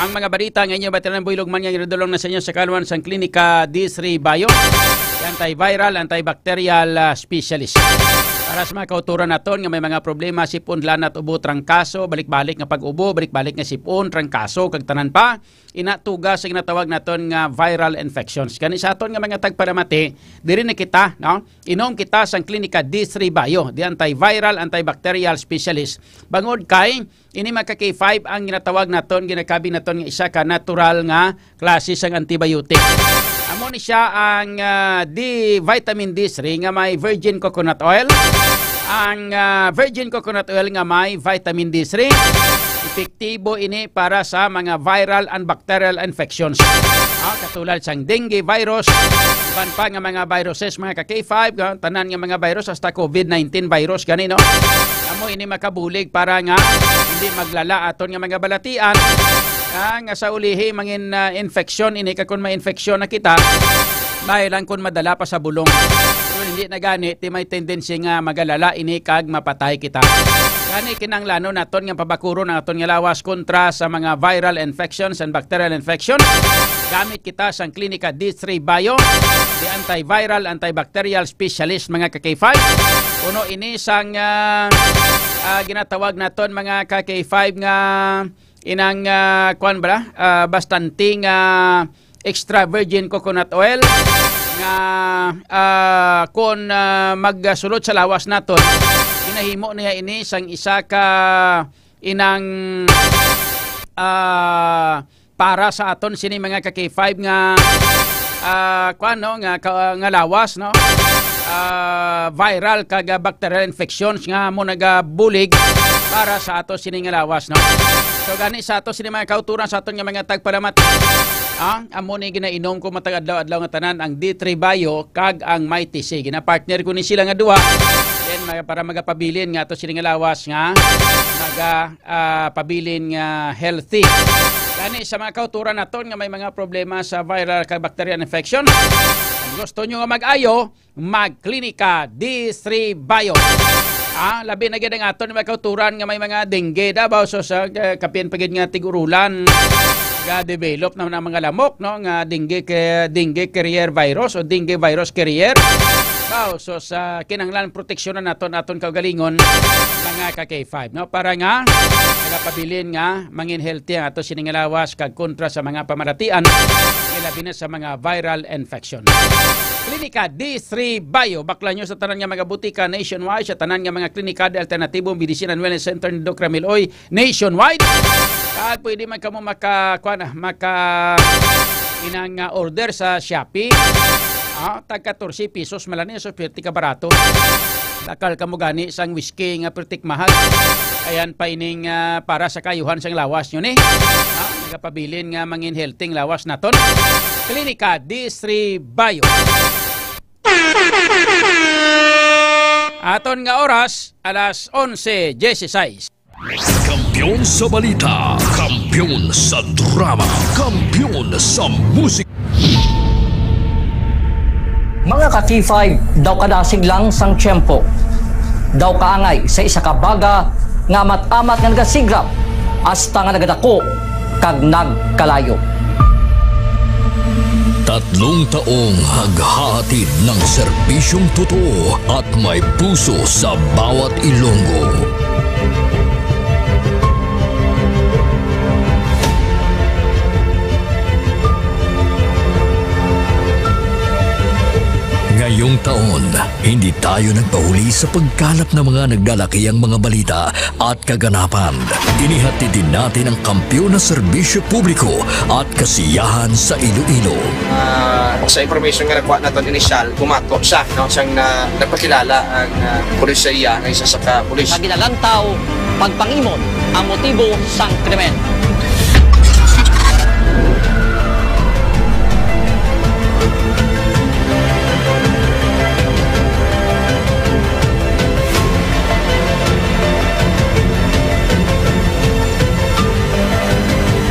Ang mga balita nga inyo batian, buylog man nga iradulong na sa inyo sa kaluan sang Klinika D three Bio, antiviral, antibacterial, ah, specialist. Para sa mga kauturan naton nga may mga problema, sipon, lanat, ubo, trangkaso, balik-balik nga pag-ubo, balik-balik nga sipon, trangkaso, kag tanan pa, ina tuga sa ginatawag naton nga viral infections. Kani sa aton nga mga tagpalamati, diri na kita, no? Inom kita sang Klinika D three Bio, the antiviral, antibacterial specialist. Bangod kay ini, mga ka K five, ang ginatawag naton, ginakabig naton nga isa ka natural nga klase sang antibiotic. Amo ni siya ang, ah, D, vitamin D three nga may virgin coconut oil. Ang, ah, virgin coconut oil nga may vitamin D three, epektibo ini para sa mga viral and bacterial infections. Ah, katulad sang dengue virus, iban pa nga mga viruses, mga ka K five, ah, tanan nga mga virus, hasta covid nineteen virus gani, no? Amo ini makabulig para nga hindi maglala aton nga mga balatian, ah, nga sa ulihi mangin, ah, infection ini, kag kon ma-infection na kita, may lang kon madala pa sa bulong. Pero hindi na gani, ti may tendency nga magalala ini kag mapatay kita. Gani, kinahanglanon naton nga pabakuron ang aton nga lawas kontra sa mga viral infections and bacterial infection. Gamit kita sang Klinika D three Bio, the antiviral, antibacterial specialist, mga ka K five. Puno ini sang, ah, ah, ginatawag naton, mga ka K five, nga inang, ah, kuwan ba? Ah, bastante nga extra virgin coconut oil nga, ah, kon, ah, magsulod sa lawas naton, ginahimo niya ini sang isa ka inang, ah, para sa aton sini, mga ka K five, nga, ah, kuwan, no, nga ka-, nga lawas, no? Ah, viral kag, ah, bacterial infections nga mo nagabulig para sa ato sini nga lawas, no? So, gani sa ato sini, mga kauturan, sa aton nga mga tagpalamati, ah, amo ni ginainom ko matag adlaw-adlaw nga tanan, ang D three Bio kag ang Mighty C. Ginapartner ko ni sila nga duha. Then, mga, para magapabilin nga ato sini nga lawas nga maga, ah, pabilin nga healthy. Gani sa mga kauturan naton nga may mga problema sa viral kag bacterial infection, kung gusto nyo nga mag-ayo, magklinika D three Bio. Ah, labi na gid ang aton mga kauturan nga may mga dengue da, baw, so sa, eh, kapin pa gid nga tig-urulan, ga-develop na ang mga lamok, no, nga dengue ke-, dengue carrier virus o dengue virus carrier. Baw, so sa kinahanglan proteksyonan naton aton kaugalingon, mga ka K five, no, para nga nagapabilin nga mangin healthy ang ato sining lawas kag kontra sa mga pamaratian, ilabi na sa mga viral infection. Klinika D three Bio, baklan nyo sa tanan nga mga butika nationwide, sa tanan nga mga klinika de alternatibo, medicine and wellness center ni Doc Ramil Oy nationwide. Kag pwede man kamo maka, kuwan, ah, maka inang, ah, order sa Shopee. Ah, tag katorse pesos man lang ni, so, perti ka barato. Dakal kamo gani sang whiskey nga pertik mahal. Ayan pa ining, ah, para sa kaayuhan sang lawas nyo ni. Ah, nagapabilin nga mangin healthy ang lawas naton. Klinika D three Bio. Aton nga oras, alas onse dieciséis. Kampiyon sa balita, kampiyon sa drama, kampiyon sa musika. Mga ka K five, daw kadasig lang sang tiyempo. Daw kaangay sa isa ka baga nga amat-amat nga nagasigrap hasta nga nagadako kag nagkalayo. Tatlong taong naghahatid ng serbisyong totoo at may puso sa bawat Ilonggo. Ngayong taon, hindi tayo nagpahuli sa pagkalap ng mga nagdalakiang mga balita at kaganapan. Inihatid din natin ang kampiyon na serbisyo publiko at kasiyahan sa Iloilo. Ah, sa information nga nakuha naton initial, bumato siya, no, siyang na, nagpakilala ang, ah, pulis sa iya nga isa sa ka pulis. Nga ginalantaw, pagpangimot ang motibo sang krimen.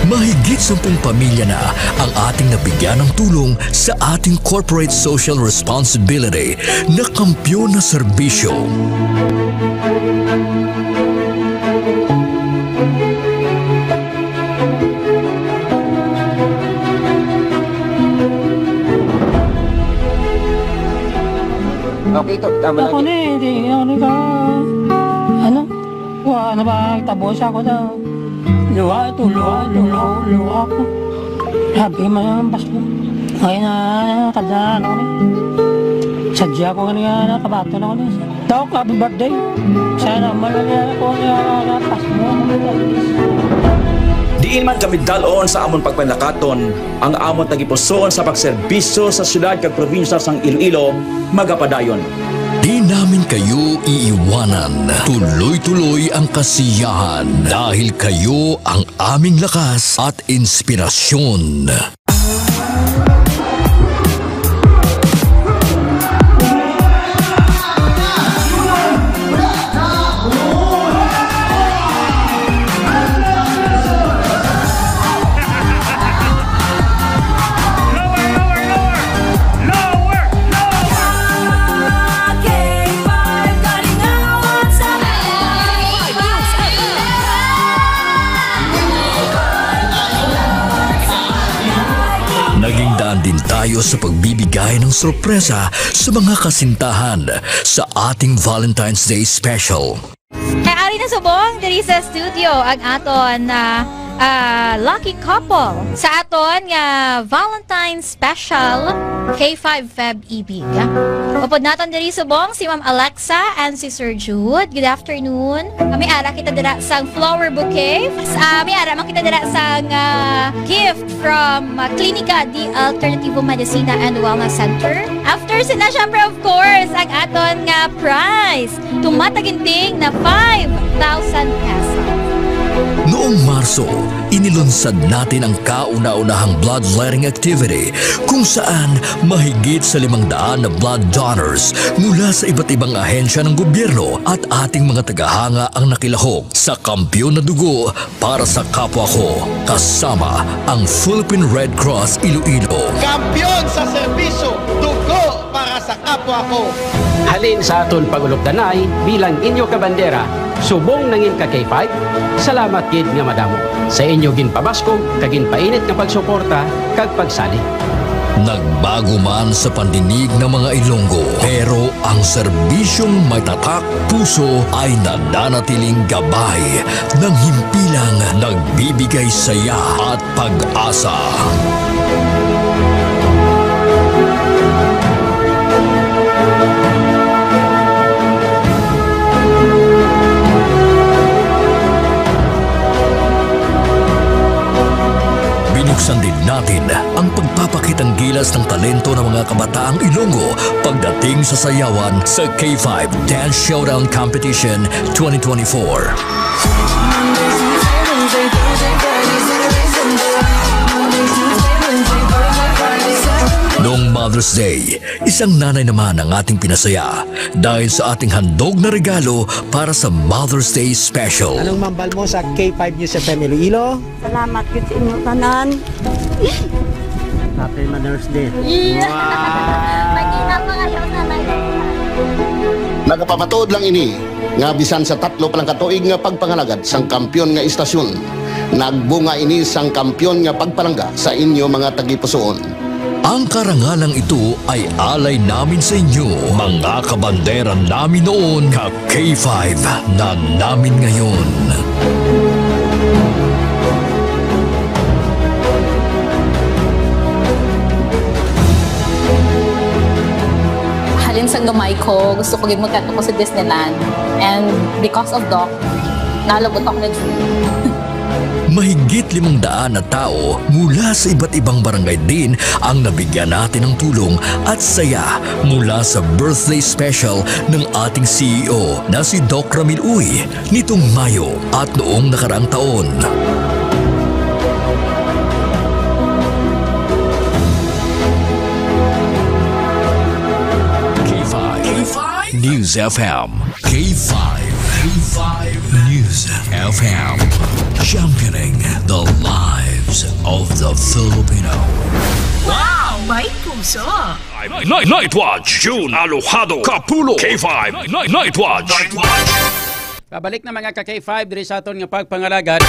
Mahigit sampung pamilya na ang ating nabigyan ng tulong sa ating corporate social responsibility na kampiyon na serbisyo. Okay, to. Tama lang. Ako ni, di, ako ni ka, ano? Wa na ba, tabo sa ako daw. Luha, to, luha, to, luha, luha ako. Happy man ang Pasko. Ngayon na, kada ano ni. Sadya ko nga niya, nakabato na ako ni. Doc, happy birthday. Sana malaya ko nga lapas mo. Diin man kami dalon sa amon pagpanakaton, ang amon tagipusoon sa pagserbisyo sa siyudad kag probinsya sang Iloilo magapadayon. Di namin kayo iiwanan. Tuloy-tuloy ang kasiyahan dahil kayo ang aming lakas at inspirasyon. Naging daan din tayo sa pagbibigay ng sorpresa sa mga kasintahan sa ating Valentine's Day special. Kay ari na subong diri sa studio ang aton, ah, ah, lucky couple sa aton nga Valentine's special K five Feb Ibig. Upod naton diri subong si Ma'am Alexa and si Sir Jude. Good afternoon. Kami ara kita dira sang flower bouquet. Ah, may ara man kita dira sang, ah, gift from, ah, Klinika de Alternativo Medicina and Wellness Center. After sina, syempre, of course, ang aton nga prize. Tumataginting na five thousand pesos. Noong Marso, inilunsad natin ang kauna-unahang bloodletting activity kung saan mahigit sa limang daan na blood donors mula sa iba't ibang ahensya ng gobyerno at ating mga tagahanga ang nakilahok sa kampiyon na dugo para sa kapwa ko, kasama ang Philippine Red Cross Iloilo. Kampiyon sa serbisyo, dugo para Sa kapwa ko. Halin sa aton pag-ulupdanay bilang inyo kabandera, subong nangin ka K five, salamat gid nga madamo sa inyo ginpabaskog kag ginpainit nga pagsuporta kag pagsalig. Nagbago man sa pandinig ng mga Ilonggo, pero ang serbisyong may tatak puso ay nananatiling gabay ng himpilang nagbibigay saya at pag-asa. Binuksan din natin ang pagpapakitang gilas ng talento ng mga kabataang Ilonggo pagdating sa sayawan sa K five Dance Showdown Competition twenty twenty-four. Noong Mother's Day, isang nanay naman ang ating pinasaya dahil sa ating handog na regalo para sa Mother's Day Special. Anong mambal mo sa K five News F M Iloilo? Salamat gid sa inyo tanan. Happy Mother's Day. Wow! Mag-ina pa kayo, nanay. Nagapamatuod lang ini nga bisan sa tatlo pa lang ka tuig nga pagpangalagad sang kampiyon nga istasyon, nagbunga ini sang kampiyon nga pagpalangga sa inyo mga tagipusoon. Ang karangalang ito ay alay namin sa inyo, mga kabandera namin noon, ka K five na namin ngayon. Halin sa gamay ko, gusto ko gid magkadto ko sa Disneyland. And because of Doc, nalabot ako na dream. Mahigit limang daan na tao mula sa iba't ibang barangay din ang nabigyan natin ng tulong at saya mula sa birthday special ng ating C E O na si Doc Ramil Uy nitong Mayo at noong nakaraang taon. K five News F M. K five. K five News F M. Championing the lives of the Filipino. Wow! May puso! Night, Night, Night Watch, June Alojado, Kapulo, K five, Night, Night, Night Watch. Night Watch. Pabalik na, mga ka K five, diri sa aton nga pagpangalagad.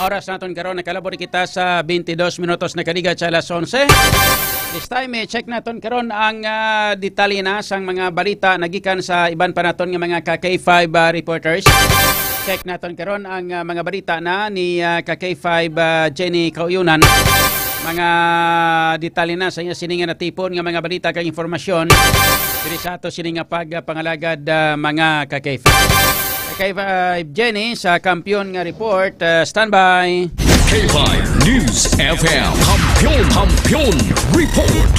Oras naton karon, nakalabot kita sa twenty-dos minutos, nakaligat sa alas onse. This time, eh, check naton karon ang, ah, detalye na sang mga balita nagikan sa iban pa naton nga mga ka K five, ah, reporters. Check naton karon ang, ah, mga balita na ni, ah, ka K five, ah, Jenny Kauyunan. Mga detalye na sa iya sini nga natipon nga mga balita kag impormasyon diri sa ato sini nga pagpangalagad, ah, mga ka K five. Ka K five Jenny sa kampiyon nga report, ah, standby. K five News F M, Kampiyon, Kampiyon Report.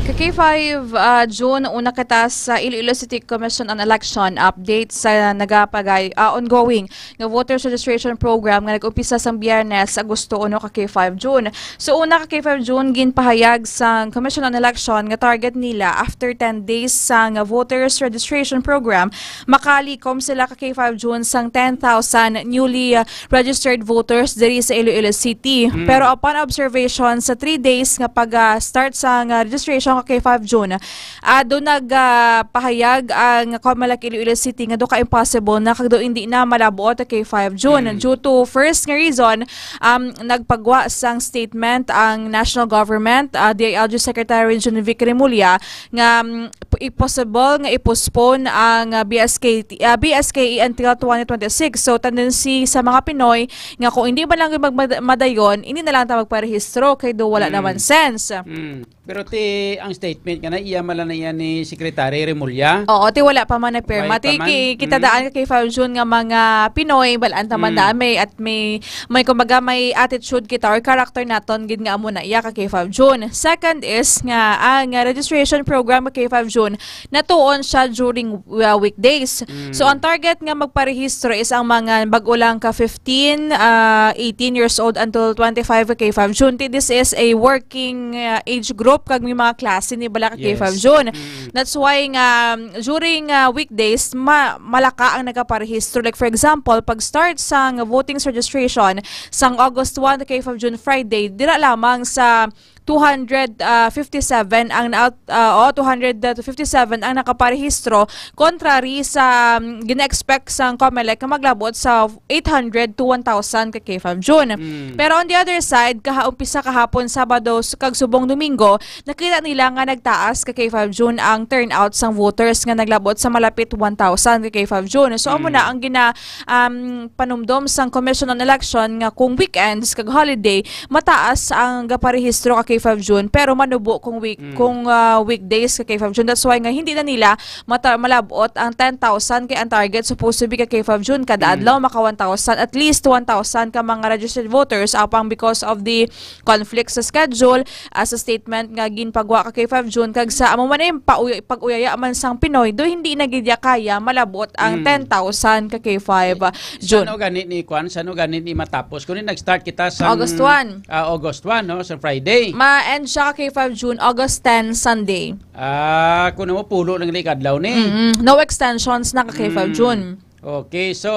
Ka K five, ah, June, una kita sa Iloilo City Commission on Election update sa nagapagay-, ah, ongoing nga voters registration program nga nag-umpisa sang Biyernes, Agosto uno, ka K five June. So, una, ka K five June, ginpahayag sang Commission on Election nga target nila after ten days sang voters registration program, makalikom sila, ka K five June, sang ten thousand newly, uh, registered voters diri sa Iloilo City. Mm. Pero upon observation sa three days nga pag, uh, start sang, uh, registration, ka K five June, ah, do nag, ah, pahayag ang Comelec Iloilo City nga do ka impossible na kag do hindi na malabot, ka K five June. Mm. Due to first nga reason, um, nagpagwa sang statement ang national government, ah, D I L G Secretary Jun Vic Remulla nga, um, p-, impossible nga i-postpone ang, ah, B S K, ah, B S K E until twenty twenty-six. So, tendency sa mga Pinoy nga kung hindi man lang magmad-, madayon, hindi na lang ta magparehistro kay do wala Mm. naman sense. Mm. Pero ti, ang statement nga na iya man lang na iya ni Secretary Remulla. Oo, ti wala pa man nagpirma. Wala pa Ti man. ki-, kita Mm. daan ka K five June nga mga Pinoy, balaan ta man Mm. daan may at may, may kumbaga may attitude kita or character naton gid nga amo na iya ka K five June. Second is nga ang, ah, registration program ka K five June natuon siya during, uh, weekdays. Mm. So ang target nga magparehistro is ang mga bag-o lang ka fifteen, ah, eighteen years old until twenty-five ka K five June. Ti, this is a work working, uh, age group kag may mga klase ni bala ka Yes. K five June. Mm. That's why nga, um, during, uh, weekdays, ma-, malaka ang nagaparehistro. Like, for example, pag start sang voting registration sang August one to K five June, Friday, dira lamang sa two hundred fifty-seven ang na, ah, o, two hundred fifty-seven ang nakaparehistro, contrary sa, um, gina-expect sang COMELEC nga maglabot sa eight hundred to one thousand ka K five June. Mm. Pero on the other side, kaha-, umpisa kahapon Sabado s-, kag subong Domingo, nakita nila nga nagtaas ka K five June ang turnout sang voters nga naglabot sa malapit one thousand ka K five June. So, amo Mm. na ang gina-, um, panumdom sang Commission on Election nga kung weekends kag holiday, mataas ang gaparehistro ka K five June, pero manubo kung week-, Mm. kung, ah, weekdays ka K five June. That's why nga hindi na nila mata-, malabot ang ten thousand, kay ang target supposed to be ka K five June, kada Mm. adlaw maka one thousand, at least one thousand ka mga registered voters, apang because of the conflict sa schedule, ah, sa statement nga ginpagwa ka K five June, kag sa amo man, eh, pauy-, pag-uyaya man sang Pinoy, do hindi na gid ya kaya malabot ang Mm. ten thousand ka K five June. Saan o gani ni kwan? Saan o gani ni matapos? Kung nag-start kita sa August one. Ah, August one, no? Sa Friday. Ma-end siya ka K five June, August ten, Sunday. Ah, kung mo pulo lang ni kadlaw ni. Mm-mm. No extensions na ka K five Mm. June. Okay, so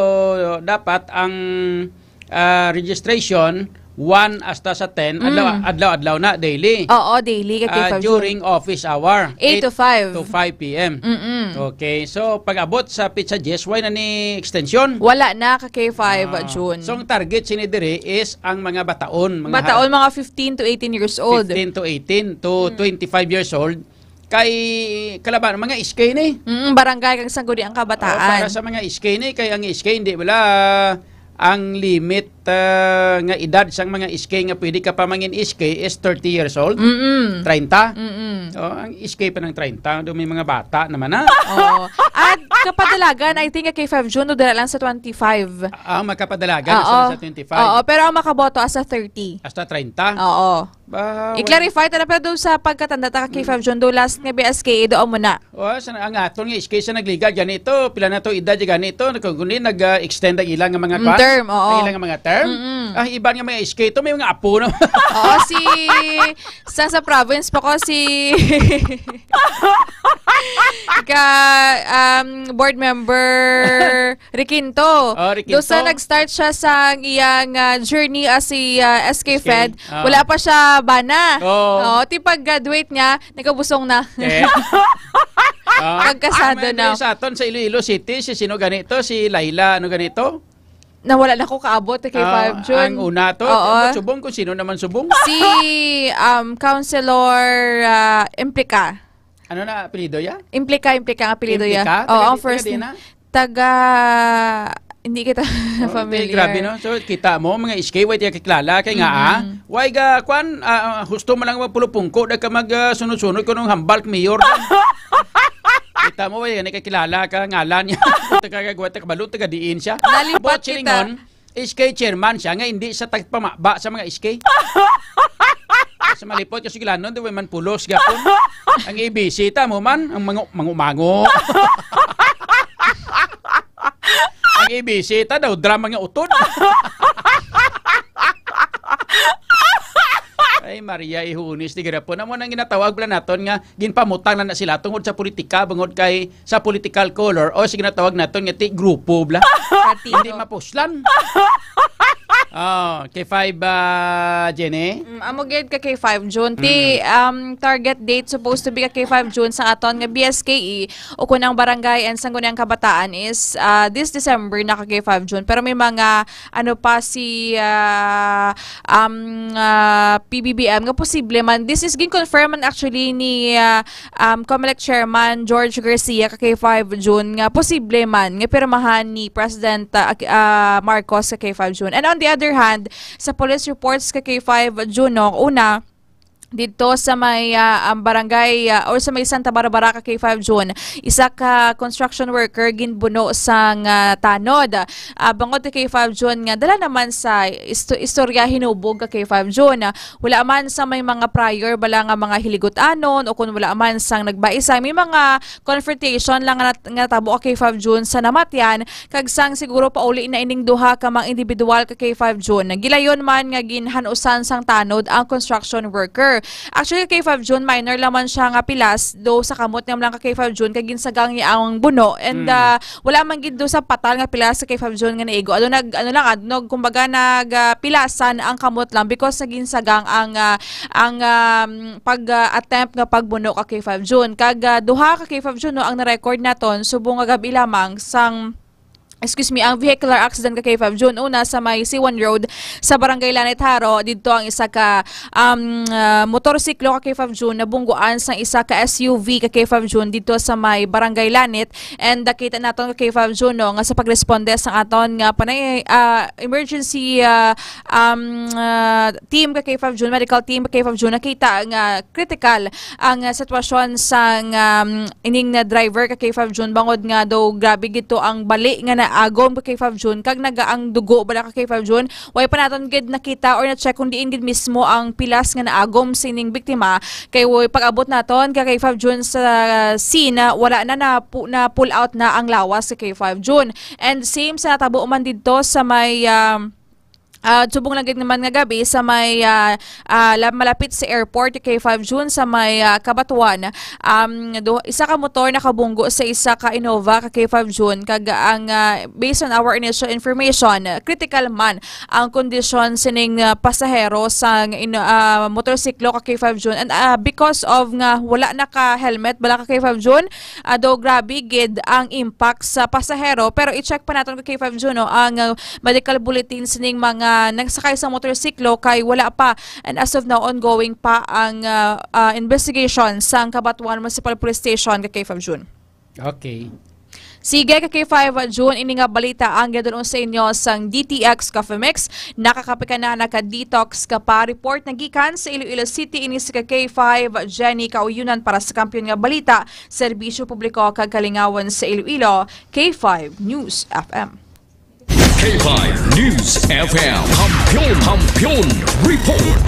dapat ang, ah, registration one hasta sa ten, adlaw, Mm. adlaw-adlaw na, daily. Oo, daily ka Ah, K five June. During office hour, Eight to five. to five P M. Mm-mm. Okay, so pag-abot sa petsa diyes, wala na ni extension? Wala na ka K five Ah, June. So ang target sini diri is ang mga bataon, mga Bataon, ha-, mga fifteen to eighteen years old. Fifteen to eighteen to Mm. twenty-five years old. Kay kalaban, mga S K ni. Mm, barangay kag sangguniang kabataan. Oh, para sa mga S K ni, kay ang S K hindi wala ang limit, ah, nga edad sang mga S K nga pwede ka pa mangin S K is thirty years old. Mm-mm. Treinta. Mm-mm. Oh, ang S K pa ng treinta, do may mga bata naman na. Oo. At kapadalagan, I think, kay five June, no, dira lang sa twenty-five. Ah, makapadalagan Oo. sa, sa twenty-five. Oo, pero ang makaboto as a thirty. Hasta treinta. Oo. Ba, wala. I-clarify ta na, pero doon sa pagkatanda ta ka kay five June, do last nga B S K A, doon mo na. O, sa, ang aton nga S K sa nagligad, ganito, pila na to, edad, ganito, nag-, kundi nag-, ah, extend ang ilang nga mga Mm, kwan? term, oo. Ang ilang nga mga term? Mm-mm. Ah, iban nga mga S K to, may mga apo na. Oo, si, sa, sa province pa ko, si, ka, um, board member Requinto. Oh, Requinto. Doon sa nag-start siya sa iyang, ah, journey as si, ah, S K S K, Fed, oh. wala pa siya bana. Oh. Oh, ti pag-graduate niya, nagkabusong na. Eh. Ah, Pagkasado ah, may na. Sa aton sa Iloilo City, si sino ganito? Si Laila, ano ganito? Nawala na ko kaabot kay Ah, five June. Ang una to, Oo. Ano, subong kung sino naman subong? Si, um, Councilor, ah, Implica. Ano na apelyido ya? Implica, Implica ang apelyido ya. Implica? Oo, Taga ang di-, first taga di na? Taga, hindi kita Oh, familiar. Grabe, no? So, kita mo, mga S K, way tiya kakilala, kay nga, ah, Mm-mm. way ga, kwan, ah, husto mo lang magpulupungko, da ka mag, ah, sunod-sunod, kunong hambal, mayor. Kita mo, way, ni kakilala ka, ngalan niya. Taga, taga, taga, kabalo, taga diin siya. Nalipat Bot, kita. Silingon, S K chairman siya nga hindi siya tagpamaba sa mga S K. Sa malipot ka sugilanon, di man pulos gapon. Ang A B C ta mo man, ang mangu-, mangu-mango. Ang A B C ta daw, drama nga utod. Ay, Maria, ihunis, di gihapon. Amo nang ginatawag pala naton nga ginpamutang na, na sila tungod sa politika, bangod kay sa political color o sa ginatawag naton nga ti grupo, bla. Partido. Hindi mapuslan. Oh, K five, ah, Jenny? Mm, amo gid ka K five June. Ti, Mm. um, target date supposed to be ka K five June sa aton nga B S K E o kung ang barangay and sangguniang kabataan is, ah, this December na ka K five June. Pero may mga, ano pa, si, ah, um, ah, P B B M nga posible man. This is gin-confirm man actually ni, ah, um, Comelec Chairman George Garcia ka K five June nga posible man nga pirmahan ni President, ah, Ak-, ah, Marcos ka K five June. And on the other hand, sa police reports ka K five June, no, una, dito sa may, ah, um, barangay, ah, or sa may Santa Barbara ka K five June, isa ka construction worker ginbuno sang, ah, tanod. Ah, bangod ka K five June nga dala naman sa isto-, istorya hinubog ka K five June. Wala man sa may mga prior bala nga mga hiligutanon o kung wala man sang nagbaisay, may mga confrontation lang nga nat-, nga natabo ka K five June sa namatyan, kag sang siguro pauli na ining duha ka mga individual ka K five June. Gilayon man nga ginhanusan sang tanod ang construction worker. Actually, ka K five June, minor lang man siya nga pilas, do sa kamot niya lang ka K five June, kay ginsagang niya ang buno. And, Mm. ah, wala man gid do sa patal nga pilas ka K five June nga naigo. Ano nag-, ano lang, ano, kumbaga nag, ah, pilasan ang kamot lang because naginsagang ang, ah, ang, um, pag, ah, attempt nga pagbuno ka K five June. Kag, ah, duha ka K five June, no, ang na-record naton subong nga gab-i lamang sang, excuse me, ang vehicular accident ka K five June. Una sa may C one Road sa Barangay Lanit Jaro, didto ang isa ka, um, ah, motorsiklo ka K five June nabungguan sang isa ka S U V ka K five June didto sa may Barangay Lanit. And nakita naton ka K five June, no, nga sa pagresponde sang aton nga panay, ah, emergency, ah, um, ah, team ka K five June, medical team ka K five June, nakita nga critical ang, ah, sitwasyon sang, um, ining na driver ka K five June, bangod nga daw grabe gid to ang bali nga naagom ka K five June, kag naga ang dugo bala ka K five June. Way pa naton gid nakita or na-check kung diin gid mismo ang pilas nga naagom sining biktima, kay way pag-abot naton ka K five June sa scene, wala na, na, pu-, na pull out na ang lawas ka K five June. And same sa natabo man didto sa may, um, ah, subong lang gid naman nga gab-i sa may, ah, ah, la-, malapit sa airport, K five June, sa may, ah, Cabatuan. Um, do, isa ka motor nakabunggo sa isa ka Innova ka K five June, kag ang, ah, based on our initial information, critical man ang kondisyon sining, ah, pasahero sa ino-, ah, motorsiklo ka K five June. And, ah, because of nga wala naka-helmet bala ka K five June, ah, do grabe gid ang impact sa pasahero. Pero i-check pa naton ka K five June, no, ang, ah, medical bulletin sining mga nagsakay sa motorsiklo kay wala pa. And as of now, ongoing pa ang, ah, ah, investigation sang Cabatuan Municipal Police Station ka K five June. Okay. Sige, ka K five June, ini nga balita ang ginadul-ong sa inyo sang D T X Coffee Mix. Nakakape ka na, naka-detox ka pa. Report na gikan sa Iloilo City, ini si ka K five Jenny Kauyunan para sa Kampiyon nga Balita, Serbisyo Publiko kag Kalingawan sa Iloilo, K five News F M. K five News F M. Kampiyon, Kampiyon Report.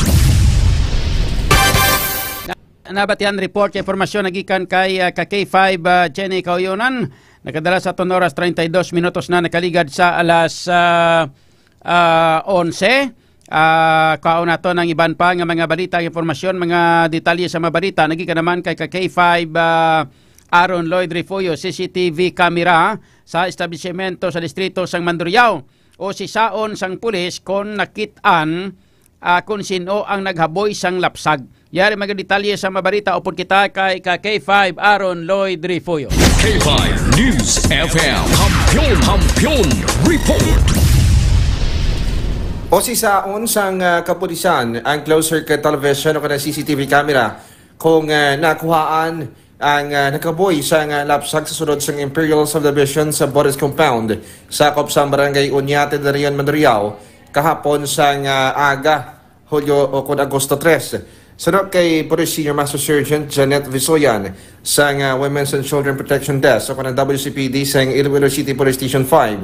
Nabatian report kay impormasyon nagikan kay, ah, ka K five, ah, Jenny Kauyonan. Nakadala sa aton oras, treinta y dos minutos na nakaligad sa alas, ah, ah, onse. Ah, kaon nato ng iban pa nga mga balita, impormasyon, mga detalye sa mga balita. Nagikan naman kay ka K five, ah, Aaron Lloyd Refugio, C C T V camera sa establisimento sa distrito sang Mandurriao o sisaon sang pulis kon nakit-an, ah, kon sin-o ang naghaboy sang lapsag. Yari mga detalye sa mabalita upod kita kay ka K five Aaron Lloyd Refugio. K five News F M. Kampiyon, Kampiyon Report. O sisaon sang, ah, kapulisan ang closed circuit television o kada C C T V camera kung, ah, nakuhaan ang, ah, nakaboy sang, ah, lapsag sa sulod sang Imperial Subdivision sa Boris Compound, sakop sa Barangay Uñate, Darion, Mandurriao, kahapon sang, ah, aga, Hulyo o kon Agosto tres. Suno kay Police Senior Master Sergeant Janet Visoyan sang, ah, Women's and Children Protection Desk o kon ang W C P D sang Iloilo City Police Station five,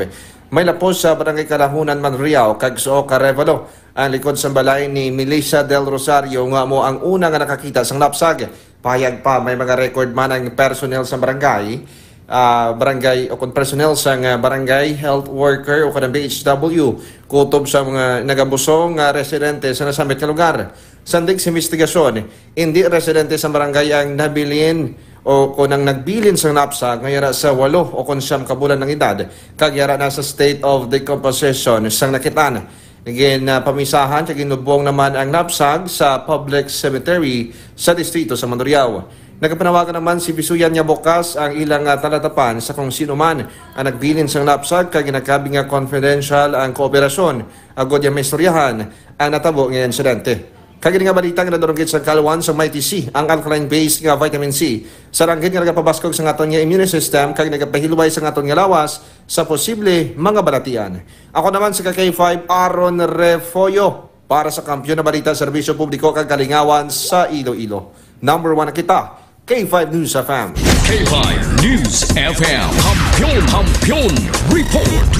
may lapos sa Barangay Kalahunan, Mandurriao, kag suok ka Arevalo ang likod sang balay ni Melissa Del Rosario nga amo ang una nga nakakita sang lapsag. Pahayag pa, may mga record man ang personnel sa barangay, ah, barangay o kon personnel sang, ah, barangay, health worker o kon ang B H W, kutob sa mga nagabusong nga residente sa nasambit nga lugar. Sandig sa investigasyon, indi residente sa barangay ang nabilin o kon ang nagbilin sang lapsag nga yara sa walo o kon siyam ka bulan ng edad, kag yara na sa state of decomposition sang nakit-an. Gin, ah, pamisahan kag ginubong naman ang lapsag sa public cemetery sa distrito sa Mandurriao. Nagapanawagan naman si Bisuyan nga bukas ang ilang, ah, talatapan sa kung sino man ang nagbilin sang lapsag kag ginakabig nga confidential ang kooperasyon agod nga maistoryahan ang natabo nga insidente. Kag ini nga balita nga nadurong gid sa kalwan sa Mighty C, ang alkaline base nga vitamin C, sa ranggit nga nagapabaskog sa aton nga immune system kag nagapahilway sa aton nga lawas sa posible mga balatian. Ako naman si ka K five Aaron Refollo para sa Kampiyon na Balita, Serbisyo Publiko kag Kalingawan sa Iloilo. Number one na kita, K five News F M. K five News F M. Kampiyon, Kampiyon Report.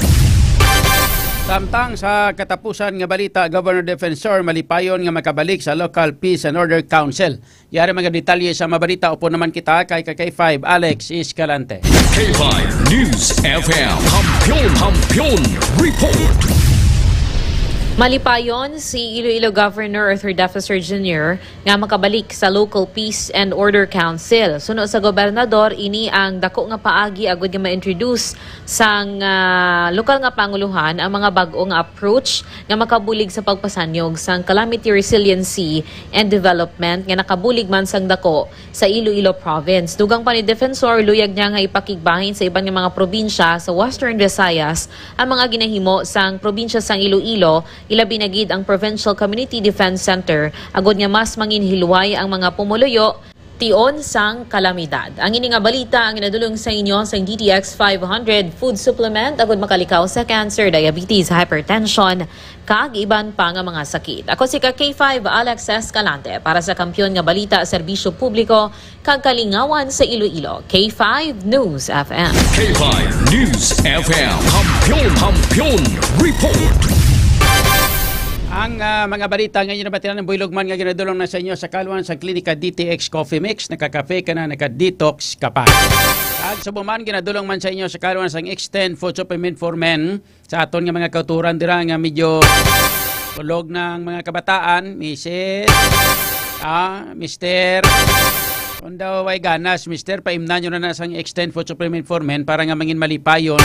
Samtang sa katapusan nga balita, Governor Defensor malipayon nga makabalik sa Local Peace and Order Council. Yari mga detalye sa mabalita, upo naman kita kay ka K five Alex Escalante. K five News F M. Kampiyon, Kampiyon Report. Malipayon si Iloilo Governor Arthur Defensor Junior nga makabalik sa Local Peace and Order Council. Suno sa gobernador, ini ang dako nga paagi agud nga ma-introduce sang, ah, lokal nga panguluhan ang mga bag-o nga approach nga makabulig sa pagpasanyog sang calamity resiliency and development nga nakabulig man sang dako sa Iloilo Province. Dugang pa ni Defensor, luyag niya nga ipakigbahin sa iban nga mga probinsya sa Western Visayas ang mga ginahimo sang probinsya sang Iloilo, ilabi na gid ang Provincial Community Defense Center, agud nga mas manginhilway ang mga pumuluyo tion sang kalamidad. Ang ini nga balita ang ginadulong sa inyo sang D T X five hundred food supplement agud makalikaw sa cancer, diabetes, hypertension, kag iban pa nga mga sakit. Ako si ka K five Alex Escalante para sa Kampiyon nga Balita, Serbisyo Publiko, kag Kalingawan sa Iloilo, K five News F M. K five News F M. Kampiyon, Kampiyon Report. Ang, ah, mga balita nga inyo nabatiran, ang buylog man nga ginadulong na sa inyo sa kalwan sa Klinika D T X Coffee Mix, nakakape ka na, naka-detox ka pa. Kag subo man, ginadulong man sa inyo sa kalwan sang Extend Food Supplement for Men, sa aton nga mga kauturan dira nga medyo tulog na ang mga kabataan, misis, ah, mister. Kung daw way ganas, mister, paimnan nyo na na sang Extend Food Supplement for Men para nga mangin malipayon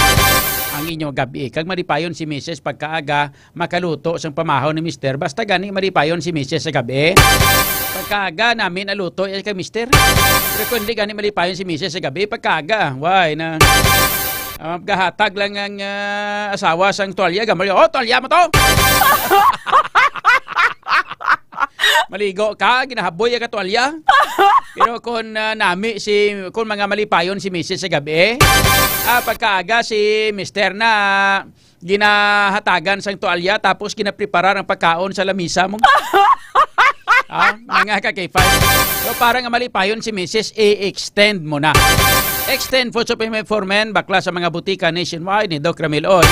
ang inyo gabi. Kag malipayon si misis pagkaaga, makaluto sang pamahaw ni mister. Basta gani malipayon si misis sa gabi. Pagkaaga namin aluto yan kay mister. Pero kung di gani malipayon si misis sa gabi, pagkaaga, why na? Ah, gahatag lang ang, ah, asawa sang tuwalya. Gamay, "Oh, tuwalya mo to?" Maligo ka, ginahaboy ka tuwalya. Pero kung, ah, nami si, kung mga malipayon si misis sa gabi, ah, pagkaaga si mister na ginahatagan sang tuwalya, tapos ginapreparar ang pagkaon sa lamisa mo. Ah, mga ka K five. So, para nga malipayon si misis, i-extend mo na. Extend Food Supplement for Men, bakla sa mga butika nationwide ni Doc Ramil Oy.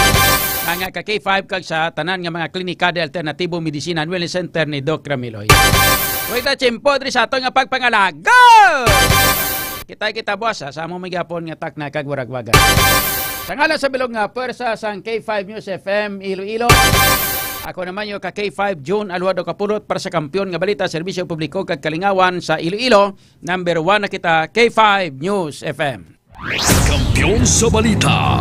Mga ka K five, kag sa tanan nga mga klinika de alternatibo medisina and wellness center ni Doc Ramil Oy. Wait a, tiyempo diri sa aton nga pagpangalaga. Kita kita buwas, ha, sa among may gihapon nga takna kag waragwagan. Sa ngalan sa bilog nga pwersa sang K five News F M Iloilo, ako naman yung ka K five June Aluado Kapulot para sa Kampiyon nga Balita, Serbisyo Publiko kag Kalingawan sa Iloilo. Number one na kita, K five News F M. Kampiyon sa balita.